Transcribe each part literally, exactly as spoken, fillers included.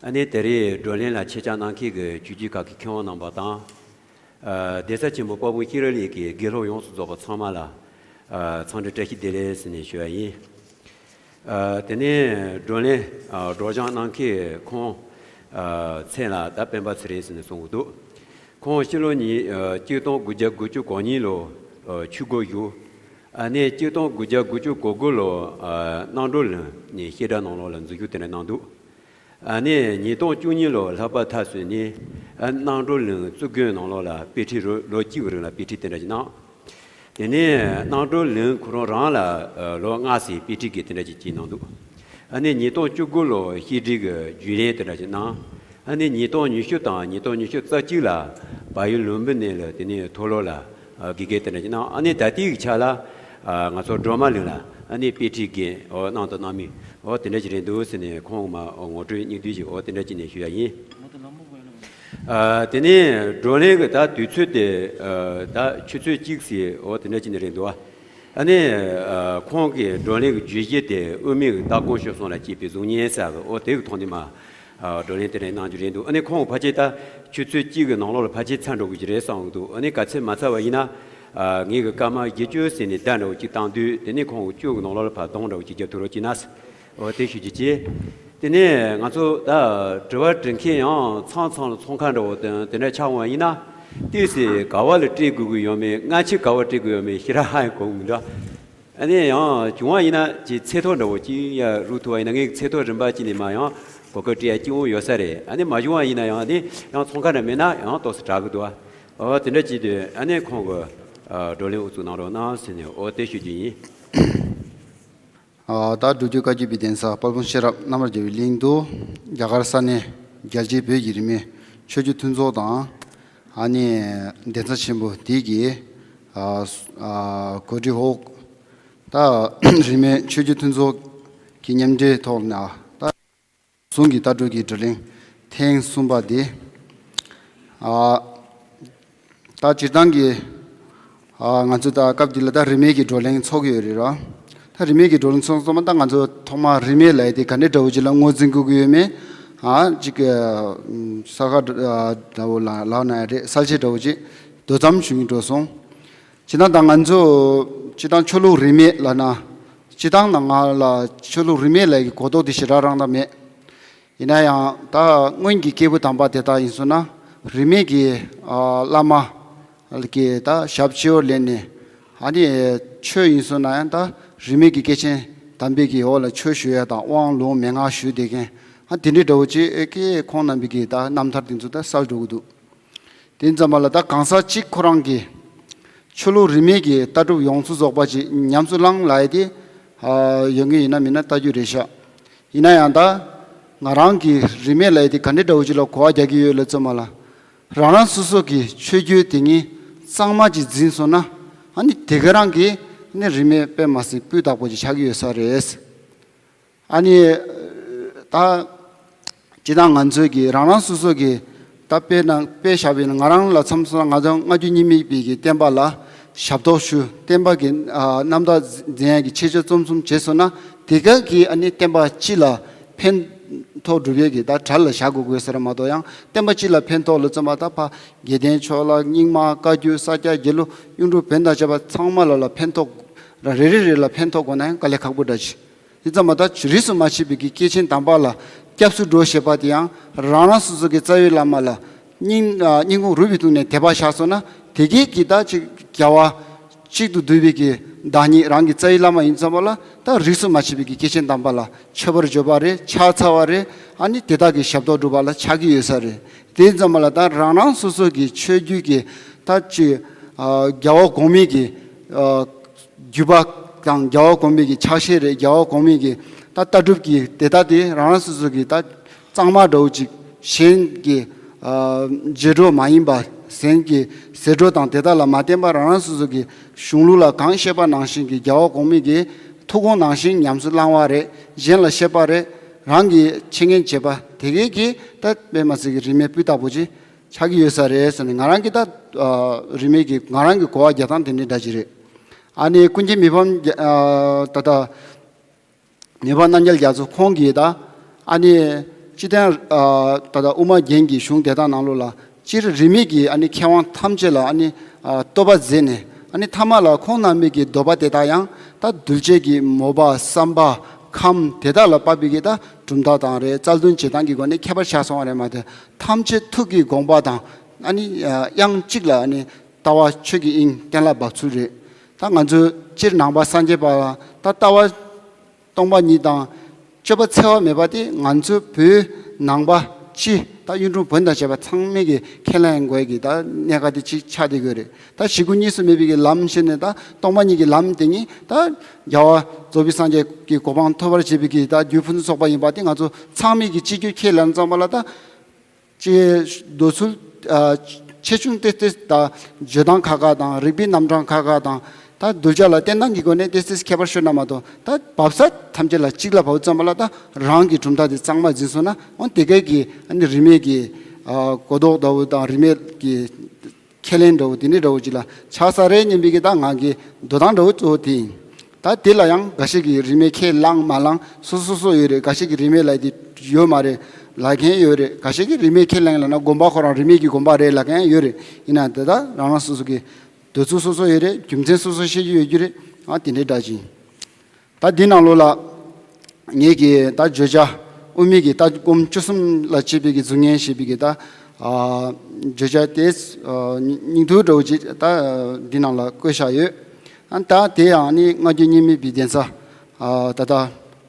ཨ་ནི་དེ་རིང་བགྲོ་གླེང་ལ་ཆེད་བཅར་གནང་མཁན་གྱི་ཆོས་བརྒྱུད་ཁག་གི་མཁས་དབང་རྣམ་པ་དང་། ཨ། གདན་ས་ཆེན་པོ་དཔལ་སྤུངས་ཤེས་རབ་གླིང་གི་དགེ་སློབ་ཡོངས་སུ་རྫོགས་པ་ཚང་མ་ལ། ཨ། འཚམས་འདྲི་བཀྲ་ཤིས་བདེ་ལེགས་ཟེར་ནས་ཞུ་བ་ཡིན། ཨ། དེ་ནས་བགྲོ་གླེང་། ཨ། སྒྲོག་སྦྱང་གནང་མཁན་ཁོང་། ཨ། མཚན་ལ་ད་སྤེན་པ་ཚེ་རིང་ཟེར་ནས་གསུང་གི་འདུག་ཁོང་ཕྱི་ལོ་ཉིས། ཨ། གཅིག་སྟོང་དགུ་བརྒྱ་དགུ་བཅུ་གོ་གཉིས་ལོ། ཨ། ཆོས་སྒོར་ཞུགས། ཨ་ནི་གཅིག་སྟོང་དགུ་བརྒྱ་དགུ་བཅུ་གོ་དགུ་ལོ། ཨ། རྣམ་གྲོལ་གླིང་ནས་བཤད་གྲྭ་ནང་ལོགས་ལ་འཛུལ་ཞུགས་དེ་འདྲ་གནང་འདུག་ཨ་ནི་ཉིས་སྟོང་བཅུ་གཉིས་ལོ་ལྷག་པ་མཐའ་སོན་ནས། ཨ། རྣམ་གྲོལ་གླིང་གཙུག་དགོན་ནང་ལོགས་ལ་དཔེ་ཁྲིད་རུ་ལོ་གཅིག་གི་རིང་ལ་དཔེ་ཁྲིད་དེ་འདྲ་ཞིག་གནང་། དེ་ནས་རྣམ་གྲོལ་གླིང་ཁོ་རང་རང་ལ། ཨ། ལོ་ལྔ་ཙམ་དཔེ་ཁྲིད་ཀྱི་དེ་འདྲ་ཞིག་བྱས་གནང་འདུག་ཨ་ནི་ཉིས་སྟོང་བཅུ་དགུ་ལོ་བཤད་ཁྲིད་ཀྱི་རྒྱུན་ལས་དེ་འདྲ་ཞིག་གནང་། ཨ་ནི་ཉིས་སྟོང་ཉི་ཤུ་དང་ཉིས་སྟོང་ཉི་ཤུ་རྩ་གཅིག་ལ་བལ་ཡུལ་ལུམ་བི་ནི་ལ་དེ་ནས་མཐོ་སློབ་ལ། ཨ། དགེ་རྒན་དེ་འདྲ་ཞིག་གནང་། ཨ་ནི་ད་ལྟའི་གི་ཆ་ལ། ཨ། ང་ཚོ་སྒྲོལ་མ་གླིང་ལ་ཨ་ནི་དཔེ་ཁྲིད་རྒན། ཨོ། གནང་དང་གནང་མུས། ཨོ། དེ་འདྲ་ཞིག་རེད་འདུག་ཟེར་ནས་ཁོང་མ། ཨོ། ངོ་སྤྲོད་སྙིང་བསྡུས་ཤིག་ཨོ། དེ་འདྲ་ཅིག་ནས་ཞུ་ཡ་ཡིན། ཨ། དེ་ནས་བགྲོ་གླེང་གི་ད་དུས་ཚོད་དེ། ཨ། ད་ཆུ་ཚོད་གཅིག་ཙམ། ཨོ། དེ་འདྲ་ཅིག་ནས་རེད་འདུག་ཨ་ནི། ཨ། ཁོང་གིས་བགྲོ་གླེང་གི་བརྗོད་གཞི་དེ་དབུ་མའི་ལྟ་དགོངས་སྤྱོད་གསུམ་ལ་དཔྱད་པའི་གཟུགས་བརྙན་ཟེར་གི། ཨོ། དེ་གི་ཐོག་ནས་མ། ཨ། བགྲོ་གླེང་དེ་འདྲ་གནང་རྒྱུ་རེད་འདུག་ཨ་ནི་ཁོང་གི་ཕལ་ཆེར་ད་ཆུ་ཚོད་གཅིག་གི་ནང་ལོགས་ལ་ཕལ་ཆེར་ཚར་འགྲོ་གི་རེད་བསམ་གི་འདུག་ཨ་ནི་གལ་སྲིད་མ་ཚར་བ་ཡིན་ན། ཨ། ངེད་ཀྱི་སྐར་མ་བཞི་བཅུ་ཟིན་ནས་བརྡ་འདྲ་བོ་གཅིག་བཏང་དུས། དེ་ནས་ཁོང་གི་བཅུ་གི་ནང་ལོགས་ལ་ཕར་གདོང་འདྲ་བོ་གཅིག་རྒྱབ་ཐུབ་རོགས་གྱིས་ན། འོ། དེ་ཞུ་རྒྱུ་བྱས། དེ་ནས་ང་ཚོ་ད་དྲི་བ་དྲི་མཁན་ཡང་ཚང་ཚང་ལ་ཚོང་ཁང་འདྲ་བོ་དང་དེ་འདྲ་ཆགས་འོང་བ་ཡིན་ན། ཏོག་ཙམ་ག་བ་ལ་སྤྲད་དགོས་ཀྱི་ཡོད་མེད། སྔ་ཕྱི་ག་བ་སྤྲད་དགོས་ཡོད་མེད་ཞེ་དྲག་ཧ་ཡང་གོ་གི་མི་འདུག་ཨ་ནི་ཡང་བྱུང་བ་ཡིན་ན་ཅིག་ཚེ་ཐོ་འདྲ་བོ་ཅིག་ཡར་རུབ་ཐུབ་པ་ཡིན་ན། ངའི་ཚེ་ཐོ་རིམ་པ་ཅིག་ནས་མར་ཡང་གོ་སྐབས་སྤྲད་ཡ་སྐྱིད་པོ་ཡོད་ས་རེད། ཨ་ནི་མ་བྱུང་བ་ཡིན་ན་ཡང་ཨ་ནི་ཡང་ཚོང་ཁང་འདྲ་མེད་ན་ཡང་ཏོག་ཙམ་དྲག་གི་འདུག་ཨ། འོ། དེ་འདྲ་བྱེད་དུས་ཨ་ནི་ཁོང་གི། ཨ། བགྲོ་གླེང་དབུ་འཛུགས་གནང་རོགས་གནང་ཟེར་ནས། འོ། དེ་ཞུ་རྒྱུ་ཡིན། ཨ། ད་འབྲུག་རྒྱལ་བཀའ་བརྒྱུད་པའི་གདན་ས་དཔལ་སྤུངས་ཤེས་རབ་རྣམ་པར་རྒྱལ་བའི་གླིང་དུ། རྒྱ་གར་ས་གནས་རྒྱལ་སྤྱིའི་བོད་ཀྱི་རིས་མེད་ཆོས་བརྒྱུད་མཐུན་ཚོགས་དང་། ཨ་ནི་གདན་ས་ཆེན་པོ་འདི་གི། ཨ། ཨ། གོ་སྒྲིག་འོག་ད་རིས་མེད་ཆོས་བརྒྱུད་མཐུན་ཚོགས་ཀྱི་མཉམ་འབྲེལ་ཐོག་ནས། ཨ། ད་ཟུང་གི་ལྟ་གྲུབ་ཀྱི་བགྲོ་གླེང་ཐེངས་གསུམ་པ་འདི། ཨ། ད་སྤྱིར་བཏང་གི། ཨ། ང་ཚོ་ད་སྐབས་འདི་ལ་ད་རིས་མེད་ཀྱི་བགྲོ་གླེང་ཚོགས་ཀྱི་ཡོད་རེད་ར། ད་རིས་མེད་ཀྱི་བགྲོ་གླེང་ཚོགས་ཙམ་པ། ད་ང་ཚོ་ཐོག་མར་རིས་མེད་ལབ་ཡ་དེ་ག་འདྲའི་འདྲ་བོ་ཅིག་ལ་ངོས་འཛིན་དགོས་ཀྱི་ཡོད་མེད། ཨ། ཅིག་ས་ཁ་འདྲ་བོ་ལ་ལབ་ན་ཡང་རེད། གསལ་བཤད་འདྲ་བོ་ཅིག་དོ་ཙམ་ཞུ་གི་འགྲོ་སོང་། སྤྱིར་བཏང་ད་ང་ཚོ་སྤྱིར་བཏང་ཆོས་ལུགས་རིས་མེད་ལབ་ན། སྤྱིར་བཏང་ནང་ང་ལ་ཆོས་ལུགས་རིས་མེད་ལབ་ཡ་གི་གོ་རྟོགས་དེ་ཞེ་དྲག་རང་ད་མེད། ཡིན་ན་ཡང་ད་སྔོན་གྱི་སྐྱེས་བུ་དམ་པ་དེ་དག་ཡིན་སོང་ན། རིས་མེད་ཀྱི། ཨ། བླ་མ་གི་ད་ཞབས་ཕྱི་བོར་ལེན་ནས། ཨ་ནི་ཆོས་ཡིན་སོང་ན་ཡང་ད་རིས་མེད་ཀྱི་སྐྱེས་ཆེན་དམ་པའི་གི་འོག་ལ་ཆོས་ཞུ་ཡ་དང་དབང་ལུང་མན་ངག་ཞུ་བསྡད་མཁན། ཨ། དེ་འདྲའི་འདྲ་བོ་ཅིག་གིས་ཁོང་རྣམ་པའི་གི་ད་རྣམ་ཐར་དེ་ཚོ་ད་གསལ་འགྲོ་གི་འདུག་དེ་ཙམ་པ་ལ་ད་གང་ཟག་གཅིག་ཁོ་རང་གི་ཆོས་ལུགས་རིས་མེད་ཀྱི་ལྟ་གྲུབ་ཡོངས་སུ་རྫོགས་པ་ཅིག་ཉམས་སུ་བླངས་ལབ་ཡ་དེ། ཨ། ཡོང་གི་ཡིན་ན་མིན་ན་ལྟ་རྒྱུ་རེད་ཤག་ཡིན་ན་ཡང་ད་ང་རང་གི་རིས་མེད་ལབ་ཡ་དེ་ག་འདྲའི་འདྲ་བོ་ཅིག་ལ་གོ་བ་རྒྱག་གི་ཡོད་ལབ་ཙམ་པ་ལ། རང་རང་སོ་སོ་གི་ཆོས་བརྒྱུད་དེ་ཉིད་གཙང་མ་ཅིག་འཛིན་སོང་ན། ཨ་ནི་དེ་ག་རང་གི་ནི་རིས་མེད་དཔེ་མ་སྲིད་སྤུས་དག་པོ་ཅིག་ཆགས་ཀྱི་ཡོད་ས་རེད། ཨ་ནི་ད་སྤྱིར་བཏང་ང་ཚོའི་གི་རང་རང་སོ་སོ་གི་ད་དཔེ་ན་དཔེ་བཞག་པ་ཡིན་ན། ང་རང་ལ་མཚོན་སོང་ན། ང་ཚོ་སྔ་འགྱུར་རྙིང་མའི་པའི་གི་བསྟན་པ་ལ་ཞབས་ཏོག་ཞུ། བསྟན་པ་གི། ཨ། རྣམ་དག་འཛིན་ཡ་གི་ཆེད་སྦྱོར་རྩོམ་གསུམ་བྱས་སོང་ན། དེ་ག་གི་ཨ་ནི་བསྟན་པ་སྤྱི་ལ་ཕན་ཐོགས་སྒྲུབ་ཡས་ཀྱི་ད་གྲལ་ལ་བཞག་དགོས་དགོས་ས་རེད་མ་གཏོགས། ཡང་བསྟན་པ་སྤྱི་ལ་ཕན་ཐོགས་ལབ་ཙམ་པ་ད་ཕར་དགེ་ལྡན་ཕྱོགས་ལ་རྙིང་མ། བཀའ་བརྒྱུད། ས་སྐྱ་དགེ་ལུགས། གཡུང་དྲུང་བོན་དང་བཅས་པ་ཚང་མ་ལ་ལ་ཕན་ཐོགས། ར་རེ་རེ་རེ་ལ་ཕན་ཐོགས་དགོས་ན་ཡང་དཀའ་ལས་ཁག་པོ་འདྲ་ཅིག་དེ་ཙམ་མ་ད་རིས་སུ་མ་ཆད་པའི་གི་སྐྱེས་ཆེན་དམ་པ་ལ་སྐྱབས་སུ་འགྲོ་ཞེས་པ་དེ་ཡང་རང་རང་སོ་སོ་གི་རྩ་བའི་བླ་མ་ལ་སྙིང་། ཨ། སྙིང་ཁོང་རུས་པའི་གཏིང་ནས་དད་པ་བཞག་སོང་ན། དེ་གས་ཀྱི་ད་ཅིག་རྒྱལ་བ་གཅིག་ཏུ་བསྡུས་པའི་གི་བདག་ཉིད། རང་གི་རྩ་བའི་བླ་མ་ཡིན་ཙམ་པ་ལ་ད་རིས་སུ་མ་ཆད་པའི་གི་སྐྱེས་ཆེན་དམ་པ་ལ་མཆོད་པར་བརྗོད་པ་རེད། ཕྱག་འཚལ་བ་རེད། ཨ་ནི་དེ་དག་གི་ཞབས་ཏོག་སྒྲུབ་པ་ལ་ཆགས་ཀྱི་ཡོད་ས་རེད། དེ་ཙམ་པ་ལ་ད་རང་རང་སོ་སོ་གི་ཆོས་བརྒྱུད་ཀྱི་ད་ཅིག་ཨ། རྒྱལ་བ་གོང་མའི་གི། ཨ། བརྒྱུད་པ་དང་། རྒྱལ་བ་གོང་མའི་གི་ཕྱག་བཞེས་རེད། རྒྱལ་བ་གོང་མའི་གི་ད་ལྟ་གྲུབ་ཀྱི་དེ་ལྟ་དེ་རང་རང་སོ་སོ་གི་ད་གཙང་མ་འདྲ་བོ་ཅིག་གཞན་གྱི། ཨ། བརྗེད་འགྲོ་མ་ཡིན་པ། གཞན་གྱི་ཟད་འགྲོ་དང་དེ་དག་ལ་མ་བརྟེན་པར་རང་རང་སོ་སོ་གི་གཞུང་ལུགས་ལ་གང་བཤད་པ་ནང་བཞིན་གྱི་རྒྱལ་བ་གོང་མའི་གི་ཐུགས་དགོངས་ནང་བཞིན་ཉམས་སུ་བླང་བ་རེད། གཞན་ལ་བཤད་པ་རེད། རང་གི་འཆད་ཉན་བྱེད་པ་དེ་གས་ཀྱི་ད་དཔེ་མ་སྲིད་ཀྱི་རིས་མེད་སྤུས་དག་པོ་ཅིག་ཆགས་ཀྱི་ཡོད་ས་རེད་ཟེར་ནས། ང་རང་གི་ད། ཨ། རིས་མེད་ཀྱི་ང་རང་གི་གོ་བ་རྒྱག་སྟངས་དེ་འདྲ་འདྲ་ཅིག་རེད། ཨ་ནི་ཀུན་མཁྱེན་མི་ཕམ། ཨ། ད་ལྟ་མི་ཕམ་རྣམ་རྒྱལ་རྒྱ་མཚོ་ཁོང་གིས་ད་ཨ་ནི་ སྤྱིར་བཏང་ཨ་ད་ལྟ་དབུ་མ་རྒྱན་གྱི་གཞུང་དེ་དག་ནང་ལོགས་ལ་སྤྱིར་རིས་མེད་ཀྱི་ཨ་ནི་མཁས་དབང་ཐམས་ཅད་ལ་ཨ་ནི་ཨ་བསྟོད་པ་མཛད་ནས། ཨ་ནི་ཐ་མ་ལ་ཁོང་རྣམ་པའི་གི་འདོད་པ་དེ་དག་ཡང་ད་གདུལ་བྱའི་གི་མོས་པ་བསམ་པ་ཁམས་དེ་དག་ལ་དཔག་པའི་གི་ད་གྲུབ་མཐའ་དང་རེད། རྩལ་འདོན་བྱེད་སྟངས་ཀྱི་སྒོ་ནས་ཁྱད་པར་ཆགས་སོང་བ་རེད་མ་གཏོགས། ཐམས་ཅད་ཐུགས་ཀྱི་དགོངས་པ་དང་ཨ་ནི་ཨ་དབྱངས་གཅིག་ལ་ཨ་ནི་ལྟ་བ་ཆོས་ཀྱི་དབྱིངས་གཏན་ལ་དབབ་ཚུལ་རེད། ད་ང་ཚོ་སྤྱིར་ནང་པ་སངས་རྒྱས་པ་ལ་ད་ལྟ་བ་སྟོང་པ་ཉིད་དང་སྤྱོད་པ་འཚེ་བ་མེད་པ་དེ་ང་ཚོ་བོད་ནང་པ་སྤྱི་ད་གཡུང་དྲུང་བོན་དང་བཅས་པ་ཚང་མས་ཀྱི་ཁས་ལེན་དགོས་ཀྱི་ད་གནད་འགག་དེ་གཅིག་ཆགས་བསྡད་ཀྱི་ཡོད་རེད། ད་ཞི་རྒོལ་གཉིས་སུ་མེད་པའི་གི་ལམ་ཞེས་ནས་ད་སྟོང་པ་ཉིད་ཀྱི་ལམ་དེ་ཉིད་ད་རྒྱལ་བ་རྫོགས་པའི་སངས་རྒྱས་ཀྱི་གོ་འཕང་ཐོབ་པར་བྱེད་པའི་གི་ད་རྒྱུ་ཕུན་སུམ་ཚོགས་པ་ཡིན་པ་དེ་ང་ཚོ་ཚང་མས་ཀྱི་གཅིག་གྱུར་ཁས་ལེན་ཙམ་པ་ལ་ད། ཅེས་འདོད་ཚུལ་ཨ་ཆེ་ཆུང་ཏོག་ཙམ་དང་བརྗོད་སྟངས་ཁག་ཁག་དང་རིགས་པའི་རྣམ་གྲངས་ཁག་ཁག་དང་ད་གདུལ་བྱ་ལ་བསྟན་སྟངས་ཀྱི་སྒོ་ནས་ཏོག་ཙམ་ཁྱད་པར་ཤོར་ན་མ་གཏོགས། ད་བབས་ས་ཐམས་ཅད་ལ་གཅིག་ལ་བབས་ཙམ་པ་ལ་ད་རང་གི་གྲུབ་མཐའ་དེ་གཙང་མ་འཛིན་སོང་ན། འོ་དེ་གའི་གི་ཨ་ནི་རིས་མེད་ཀྱི་ཨ་གོ་རྟོགས་འདྲ་བོ་དང་རིས་མེད་ཀྱི་ཁས་ལེན་འདྲ་བོ་དེ་འདྲ་འདྲ་བོ་ཅིག་ལ་ཆགས་ས་རེད་སྙམ་པའི་གི་ད་ང་གི་འདོད་སྟངས་འདྲ་བོ་གཙོ་བོ་དེ་ཡིན། ད་དེ་ལ་ཡང་འགའ་ཞིག་གིས་རིས་མེད་ཁས་བླངས་མ་བླངས་སོ་སོ་སོ་ཡོད་རེད། འགའ་ཞིག་གིས་རིས་མེད་ལབ་དེ་ཡོད་མ་རེད་ལབ་མཁན་ཡོད་རེད། འགའ་ཞིག་གིས་རིས་མེད་ཁས་ལེན་ལབ་ན་དགོན་པ་ཁོ་རང་རིས་མེད་ཀྱི་དགོན་པ་རེད་ལབ་མཁན་ཡོད་རེད། ཡིན་ན་དེ་ད་རང་རང་སོ་སོ་གི་འདོད་ཚུལ་སོ་སོ་ཡོད་རེད། རྒྱུ་མཚན་སོ་སོ་ཤེས་ཀྱི་ཡོད་རྒྱུ་རེད། ཨ་དེ་འདྲའི་འདྲ་ཅིང་། ད་འདི་ནང་ལོགས་ལ་ངེད་ཀྱི་ད་བརྗོད་བྱ་དབུ་མའི་གི་ལྟ་སྒོམ་སྤྱོད་གསུམ་ལ་དཔྱད་པའི་གི་གཟུགས་བརྙན་ཞེས་པའི་གི་ད་ཨ་བརྗོད་བྱ་དེ་ཨ་སྙིང་བསྡུས་འདྲ་བོ་ཅིག་ད་འདི་ནང་ལ་བཀོད་བཞག་ཡོད། ཨ་ད་དེ་ཡང་ནི་སྔ་འགྱུར་རྙིང་མའི་པའི་གདན་ས་ཨ་ད་ལྟ་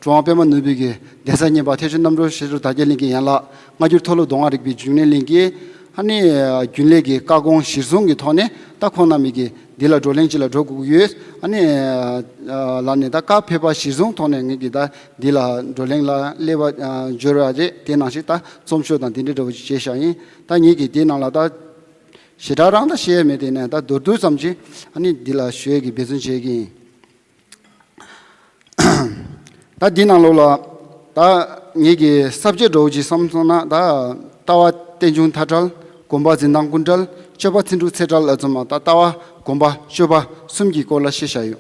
གྲུབ་དབང་པདྨ་ནོར་བུའི་གི་གདན་ས་གཉིས་པ་ཐེག་མཆོག་རྣམ་གྲོལ་ཞེ་སྡང་དར་རྒྱས་གླིང་གི་ཡན་ལག་སྔ་འགྱུར་མཐོ་སློབ་མདོ་སྔགས་རིག་པའི་འབྱུང་གནས་གླིང་གི་ཨ་ནི་རྒྱུན་ལས་ཀྱི་བཀའ་དགོངས་གཞིར་བཟུང་གི་ཐོག་ནས་ད་ཁོང་རྣམ་པའི་གི་འདི་ལ་བགྲོ་གླེང་ཅིག་ལ་འགྲོ་དགོས་ཀྱི་ཡོད། ཨ་ནི་ལ་ནི་ད་བཀའ་ཕེབས་པ་གཞིར་བཟུང་ཐོག་ནས་ངེད་ཀྱི་ད་འདི་ལ་བགྲོ་གླེང་ལ་སླེབས་པ་འབྱོར་བ་རེད། དེ་ནང་བཞིན་ད་རྩོམ་ཤོག་དང་འདི་འདྲ་འདྲ་བོ་ཅིག་བྱས་བཞག་ཡིན། ད་ངེད་ཀྱི་དེ་ནང་ལ་ད་ཞེ་དྲག་རང་ད་བཤད་ཡས་མེད། དེ་ནས་ད་མདོར་བསྡུས་ཙམ་ཅིག་ཨ་ནི་འདི་ལ་ཞུ་ཡས་ཀྱི་འབད་བརྩོན་བྱེད་ཀྱི་ཡིན། ད་འདི་ནང་ལོགས་ལ་ད་ངེད་ཀྱི་ས་བཅད་འདྲ་བོ་ཅིག་བསམ་སོང་ན། ད་ལྟ་བ་རྟེན་འབྱུང་མཐའ་བྲལ། སྒོམ་པ་འཛིན་སྟངས་ཀུན་བྲལ། སྤྱོད་པ་ཚིག་འབྲུ་ཚད་བྲལ་ལ་ཙམ་ལ་ད་ལྟ་བ་སྒོམ་པ་སྤྱོད་པ་གསུམ་གྱི་སྐོར་ལ་བཤད་བཞག་ཡོད།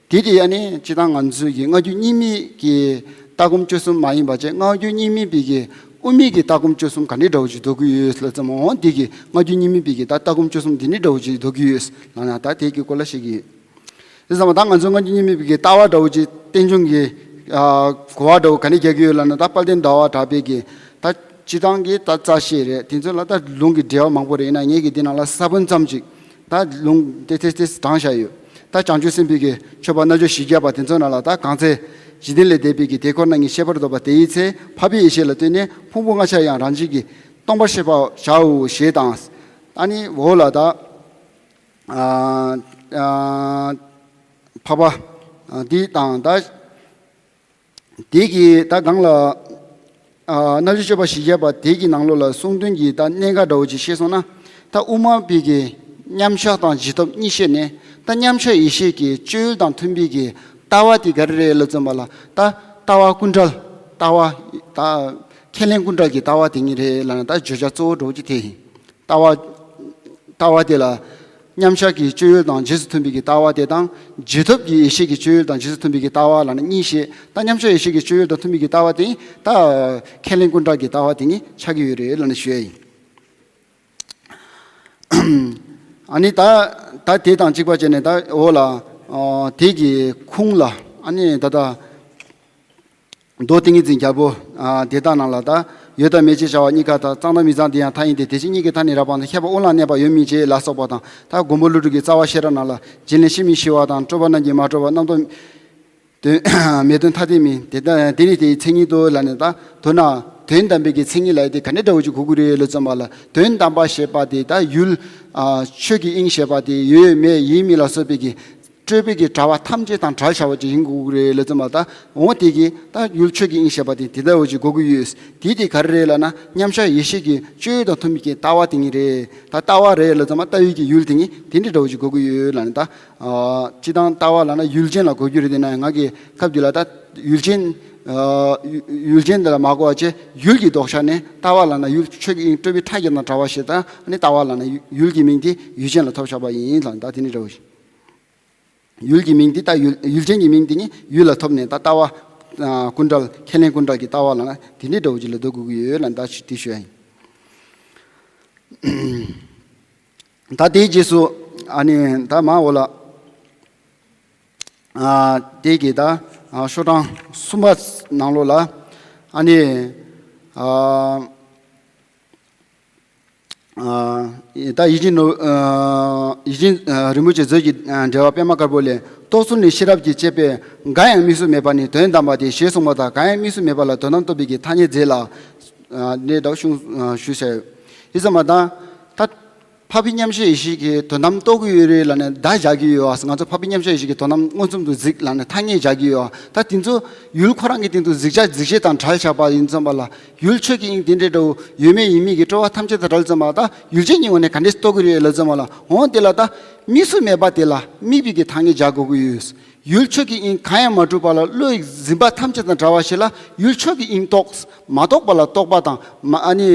དེ་དེ་ཨ་ནི་སྤྱིར་བཏང་ང་ཚོའི་གི་སྔ་འགྱུར་རྙིང་མའི་གི་ལྟ་སྒོམ་སྤྱོད་གསུམ་མ་ཡིན་པ་བྱས། སྔ་འགྱུར་རྙིང་མའི་པའི་གི་དབུ་མའི་གི་ལྟ་སྒོམ་སྤྱོད་གསུམ་ག་འདྲའི་འདྲ་བོ་ཅིག་འདོགས་ཀྱི་ཡོད་ལ་ཙམ། འོ་འདི་གི་སྔ་འགྱུར་རྙིང་མའི་པའི་གི་ད་ལྟ་སྒོམ་སྤྱོད་གསུམ་འདི་འདྲའི་འདྲ་བོ་ཅིག་འདོགས་ཀྱི་ཡོད་ལ་ན། ད་དེ་གི་སྐོར་ལ་བཤད་ཀྱི་ཡོད། དེ་ཙམ་ད་ང་ཚོའི་སྔ་འགྱུར་རྙིང་མའི་པའི་གི་ལྟ་བ་འདྲ་བོ་ཅིག་རྟེན་འབྱུང་གི་ཨ་གོ་བ་འདྲ་བོ་ག་ནས་རྒྱག་གི་ཡོད་ལབ་ན། ད་དཔལ་ལྡན་ཟླ་བ་གྲགས་པའི་གི་ད་སྤྱིར་བཏང་གི་ད་རྩ་ཤེས་རེད། དེ་ཚོ་ལ་ད་ལུང་གི་འགྲེལ་བ་མང་པོ་རེད། ཡིན་ན་ངེད་ཀྱི་འདི་ནང་ལ་ས་བོན་ཙམ་ཅིག་ད་ལུང་དེ་དེ་དེ་དྲངས་བཞག་ཡོད། ད་བྱང་ཆུབ་སེམས་དཔའི་གི་མཆོད་པ་རྣལ་འབྱོར་བཞི་བརྒྱ་པ་དེ་ཚོ་ནང་ལ། ད་གང་ཚེ་འཇིག་རྟེན་ལས་འདས་པའི་གི་དེ་ཁོ་ན་ཉིད་ཤེས་པར་འདོད་པ་དེ་ཡི་ཚེ་འཕགས་པའི་ཡེ་ཤེས་ལ་ལྟོས་ནས་ཕུང་པོ་ལྔ་ཆར་ཡང་རང་བཞིན་གྱིས་སྟོང་པར་ཤེས་པར་བྱའོ་ཞེས་དང་། ཨ་ནི་འོག་ལ་ད། ཨ་ཨ་འཕགས་པ་ཨ་འདི་དང་ད་དེ་གི་ད་གང་ལ་ཨ་རྣལ་འབྱོར་སྤྱོད་པ་བཞི་བརྒྱ་པ་དེ་གི་ནང་ལོགས་ལ་གསུང་དོན་གྱི་ད་གནད་འགག་འདྲ་བོ་ཅིག་ཤེས་སོང་ན། ད་དབུ་མ་པའི་གི་མཉམ་གཞག་དང་རྗེས་ཐོབ་གཉིས་བཤད་ནས། ད་མཉམ་གཞག་ཡེ་ཤེས་ཀྱི་སྤྱོད་ཡུལ་དང་མཐུན་པའི་གི་ལྟ་བ་དེ་ག་རེ་རེད་ལབ་ཙམ་པ་ལ། ད་ལྟ་བ་ཀུན་བྲལ། ལྟ་བ་ད་ཁས་ལེན་ཀུན་བྲལ་གྱི་ལྟ་བ་དེ་ཉིད་རེད་ལབ་ན། ད་བརྗོད་བྱ་གཙོ་བོ་འདྲ་བོ་ཅིག་དེ་ཡིན། ལྟ་བ། ལྟ་བ་དེ་ལ་མཉམ་གཞག་གི་སྤྱོད་ཡུལ་དང་རྗེས་སུ་མཐུན་པའི་གི་ལྟ་བ་དེ་དང་། རྗེས་ཐོབ་ཀྱི་ཡེ་ཤེས་ཀྱི་སྤྱོད་ཡུལ་དང་རྗེས་སུ་མཐུན་པའི་གི་ལྟ་བ་ལབ་ན་གཉིས་བཤད། ད་མཉམ་གཞག་ཡེ་ཤེས་ཀྱི་སྤྱོད་ཡུལ་དང་མཐུན་པའི་གི་ལྟ་བ་དེ་ད་ཁས་ལེན་ཀུན་བྲལ་གྱི་ལྟ་བ་དེ་ཉིད་ཆགས་ཀྱི་ཡོད་རེད་ལབ་ནས་ཞུ་ཡ་ཡིན། ཨ་ནི་ད་ད་དེ་དང་གཅིག་པ་བྱས་ནས་ད་འོག་ལ་ཨ་དེ་གི་ཁུངས་ལ་ཨ་ནི་ད་ལྟ། མདོ་ཏིང་ངེ་འཛིན་རྒྱལ་པོ་ཨ་དེ་དག་ནང་ལ། ད་ཡོད་དང་མེད་ཅེས་བྱ་བ་གཉིས་ཀ་དང་། གཙང་དང་མི་གཙང་དེ་ཡང་མཐའ་ཡིན་ཏེ། དེ་བཞིན་གཉིས་ཀྱི་མཐའ་ནི་རགས་པ་དང་། ཤེས་པ་དབུགས་ལ་གནས་པ་ཡོད་མིན་ཅེས་ལ་སོགས་པ་དང་། ད་མགོན་པོ་ཀླུ་སྒྲུབ་ཀྱི་རྩ་བ་ཤེས་རབ་ནང་ལ། སྦྱིན་ལེན་ཤེས་མིན་ཤེས་པ་དང་། སྤྲོས་པ་རྣམས་ཀྱིས་མ་གྲོལ་བ། རྣམ་རྟོག་དོན་མེད་དོན་ཐ་དད་མིན། དེ་ལྟ་དེ་ནི་དེའི་མཚན་ཉིད་དོ་ལབ་ནས། ད་མདོར་ན་དོན་དམ་པའི་གི་མཚན་ཉིད་ལབ་ཡ་དེ་ག་འདྲ་འདྲ་བོ་ཅིག་གོ་གི་རེད་ལབ་ཙམ་པ་ལ། དོན་དམ་པ་ཞེས་པ་དེ་ད་ཡུལ་ཨ་ཆོས་ཀྱི་དབྱིངས་ཞེས་པ་དེ་ཡོད་མེད་ཡིན་མིན་ལ་སོགས་པའི་གི་སྤྲོས་པའི་གི་དྲ་བ་ཐམས་ཅད་དང་བྲལ་བྱ་བ་ཅིག་ཡིན་དགོས་ཀྱི་རེད་ལབ་ཙམ་པ། ད་འོ་དེ་གི་ད་ཡུལ་ཆོས་ཀྱི་དབྱིངས་ཞེས་པ་དེ་དེ་ལྟ་བུ་ཅིག་གོ་གི་ཡོད། དེ་དེ་ག་རེ་རེད་ལབ་ན། མཉམ་གཞག་ཡེ་ཤེས་ཀྱི་སྤྱོད་ཡུལ་དང་མཐུན་པའི་གི་ལྟ་བ་དེ་ཉིད་རེད། ད་ལྟ་བ་རེད་ལབ་ཙམ་པ་ལྟ་བའི་གི་ཡུལ་དེ་ཉིད་དེ་འདྲ་འདྲ་བོ་ཅིག་གོ་གི་ཡོད་ལབ་ནས། ད་ཨ་སྤྱིར་བཏང་ལྟ་བ་ལབ་ན་ཡུལ་ཅན་ལ་གོ་རྒྱུ་རེད། དེ་ན་ང་གི་སྐབས་འདི་ལ་ད་ཡུལ་ཅན་ཨ་ཡུལ་ཅན་དེ་ལ་མ་གོ་བ་བྱས། ཡུལ་གྱི་ལྡོག་ཆ་ནས་ལྟ་བ་ལབ་ན་ཡུལ་ཆོས་ཀྱི་དབྱིངས་སྤྲོས་པའི་ཕྲ་རྒྱས་དང་བྲལ་བ་ཞིག་དང་། ཨ་ནི་ལྟ་བ་ལབ་ན་ཡུལ་གྱི་མིང་དེ་ཡུལ་ཅན་ལ་ཐོབ་བཞག་པ་ཡིན་ལབ། ད་དེ་ནི་འདྲ་བོ་ཞིག་ཡུལ་གྱི་མིང་འདི་ད་ཡུལ་ཡུལ་ཅན་གྱི་མིང་འདི་ནི་ཡུལ་ལ་ཐོབ་ནས། ད་ལྟ་བ་ ཨ་ཀུན་བྲལ་ཁས་ལེན་ཀུན་བྲལ་གྱི་ལྟ་བ་ལབ་ན་དེ་འདྲའི་འདྲ་བོ་ཅིག་ལ་འདོད་དགོས་ཀྱི་ཡོད་ལབ་ད་ཞུ་དེ་ཞུ་ཡ་ཡིན། ད་དེའི་རྗེས་སུ་ཨ་ནི་ད་མ་འོ་ལ་ཨ་དེ་གི་ད་ཨ་ཤོག་གྲངས་གསུམ་པ་ནང་ལོགས་ལ་ཨ་ནི་ཨ་ཨ་ད་ཡིད་བཞིན་ནོར་ཨ་ཡིད་བཞིན་ཨ་རིན་པོ་ཆེ་མཛོད་ཀྱི་ཨ་འགྲེལ་པ་པད་མ་དཀར་པོ་ལས། རྟོག་ཚུལ་ནི་ཤེས་རབ་ཀྱི་དཔྱད་པས། འགའ་ཡང་དམིགས་སུ་མེད་པ་ནི་དོན་དམ་པ་སྟེ་ཞེས་གསུངས་པ་དང་། འགའ་ཡང་དམིགས་སུ་མེད་པ་ལ་དོན་དམ་རྟོགས་པའི་གི་ཐ་སྙད་མཛད་ལ། ཨ་ནས་ད་གཞུང་ཨ་ཞུས་ཟེར། ཡིན་ཙམ་པ་དང་ད་འཕགས་པའི་མཉམ་གཞག་ཡེ་ཤེས་ཀྱིས་དོན་དམ་རྟོགས་ཀྱི་ཡོད་རེད་ལབ་ནས་བརྡ་བཞག་གི་ཡོད་ཨ། ང་ཚོ་འཕགས་པའི་མཉམ་གཞག་ཡེ་ཤེས་ཀྱིས་དོན་དམ་མངོན་སུམ་དུ་གཟིགས་ལབ་ནས་ཐ་སྙད་བཞག་གི་ཡོད་ཨ། ད་དེ་ཚོ་ཡུལ་ཁོ་རང་གི་སྟེང་དུ་གཟིགས་བྱ་གཟིགས་བྱེད་དང་བྲལ་བཞག་པ་ཡིན་ཙམ་པ་ལ། ཡུལ་ཆོས་ཀྱི་དབྱིངས་དེ་འདྲའི་འདྲ་བོ་ཡོད་མེད་ཡིན་མིན་གྱི་སྤྲོས་པ་ཐམས་ཅད་དང་བྲལ་ཙམ་པ་ད་ཡུལ་ཅན་གྱི་ངོས་ནས་ག་འདྲས་རྟོགས་ཀྱི་རེད་ལབ་ཙམ་པ་ལ། འོང་དེ་ལ་ད་དམིགས་སུ་མེད་པ་དེ་ལ་དམིགས་པའི་གི་ཐ་སྙད་སྦྱར་དགོས་ཀྱི་ཡོད། ཡུལ་ཆོས་ཀྱི་དབྱིངས་གང་ཡང་མ་གྲུབ་པ་ལ་བློ་ཡི་འཛིན་པ་ཐམས་ཅད་དང་བྲལ་བ་ཞིག་ལ་ཡུལ་ཆོས་ཀྱི་དབྱིངས་རྟོགས། མ་རྟོགས་པ་ལ་རྟོགས་པ་དང་མ་ཨ་ནི་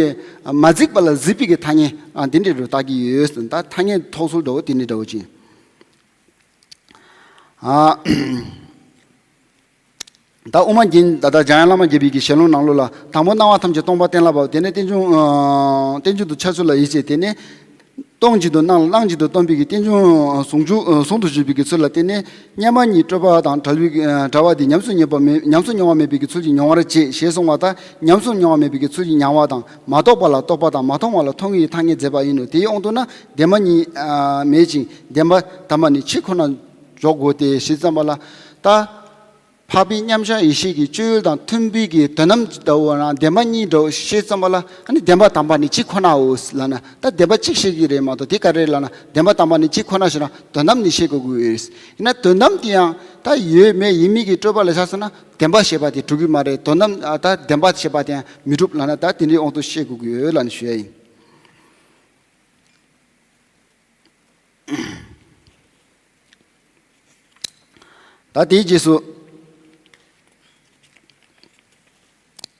མ་གཟིགས་པ་ལ་གཟིགས་པའི་གི་ཐ་སྙད་ཨ་འདི་འདྲའི་འདྲ་བོ་བཏགས་ཀྱི་ཡོད། ད་ཐ་སྙད་འདོགས་ཚུལ་འདྲ་བོ་དེ་འདྲའི་འདྲ་བོ་ཅིག་ཨ། ད་དབུ་མ་རྒྱན་ད་ལྟ་འཇམ་དབྱངས་བླ་མ་དགྱེས་པའི་གི་ཞལ་ལུང་ནང་ལོགས་ལ་དང་པོ་སྣང་བ་ཐམས་ཅད་སྟོང་པ་གཏན་ལ་དབབ། དེ་ནས་རྟེན་འབྱུང་ཨ་རྟེན་འབྱུང་དུ་འཆར་ཚུལ་ལ་ཡིད་ཆེས། དེ་ནས་སྟོང་གཅིག་ཏུ་སྣང་ལ་སྣང་གཅིག་ཏུ་སྟོན་པའི་གི་རྟེན་འབྱུང་ཟུང་འཇུག་ཟུང་དུ་འཇུག་པའི་གི་ཚུལ་ལ་བརྟེན་ནས་མཉམ་པ་ཉིད་སྤྲོས་པ་དང་བྲལ་བའི་གི་བྲལ་བ་དེ་ཉམས་སུ་མྱོང་བ་མེད་ཉམས་སུ་མྱོང་བ་མེད་པའི་གི་ཚུལ་གྱིས་མྱོང་བར་བྱེད་ཞེས་གསུངས་པ་ལྟར་ཉམས་སུ་མྱོང་བ་མེད་པའི་གི་ཚུལ་གྱིས་མྱང་བ་དང་མ་རྟོགས་པ་ལ་རྟོགས་པ་དང་མ་མཐོང་བ་ལ་མཐོང་བའི་ཐ་སྙད་མཛད་པ་ཡིན་ནོ། དེའི་དབང་དུ་ན་བདེན་པ་གཉིས་མེད་ཅིང་བདེན་པ་དམ་པ་ནི་ཕྱིར་ཁོ་ན། འཇོག་དགོས་ཏེ་ཞེས་བརྩམས་པ་ལ། ད་འཕགས་པའི་མཉམ་གཞག་ཡེ་ཤེས་ཀྱི་སྤྱོད་ཡུལ་དང་མཐུན་པའི་གི་དོན་དམ་ལྟ་བུ་རང་བདེན་པ་གཉིས་འགྲོ་ཞེས་བརྩམས་པ་ལ་ཨ་ནི་བདེན་པ་དམ་པ་ནི་གཅིག་ཁོ་ནའོ་ལབ་ན་ད་བདེན་པ་གཅིག་ཤེས་ཀྱི་རེད་མ་གཏོགས་དེ་ག་རེ་ལབ་ན་བདེན་པ་དམ་པ་ནི་གཅིག་ཁོ་ན་ཞེ་ན་དོན་དམ་ནི་ཤེས་དགོས་ཀྱི་ཡོད། ཡིན་ན་དོན་དམ་དེ་ཡང་ད་ཡོད་མེད་ཡིན་མིན་གྱི་སྤྲོས་པ་ལ་བཞག་སོང་ན་བདེན་པ་ཞེས་པ་དེ་གྲུབ་ཀྱི་མ་རེད། དོན་དམ་ད་བདེན་པ་ཞེས་པ་དེ་ཡང་མི་གྲུབ་ལབ་ན་ད་དེ་འདྲའི་དབང་དུ་ཤེས་དགོས་ཀྱི་ཡོད་ལབ་ནས་ཞུ་ཡ་ཡིན། ད་དེའི་རྗེས་སུ།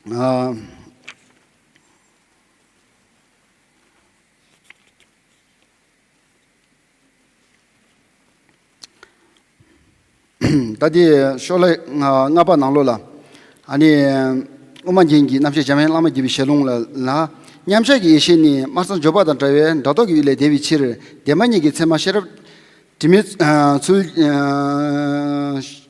ཨ། ད་དེ་ཤོ་ལོ་ཀ་ལྔ་པ་ནང་ལོགས་ལ། ཨ་ནི། དབུ་མ་རྒྱན་གྱི་རྣམ་བཤད་འཇམ་དབྱངས་བླ་མ་དགྱེས་པའི་ཞལ་ལུང་ལ་ལ། མཉམ་གཞག་གི་ཡེ་ཤེས་ནི་སྨྲ་བསམ་བརྗོད་པ་དང་བྲལ་བའི་འབྲས་རྟོག་གི་ཡུལ་ལས་འདས་པའི་ཕྱིར། བདེན་པ་གཉིས་ཀྱི་མཚན་མ་ཤེས་རབ་དྲི་མའི་ཚུལ།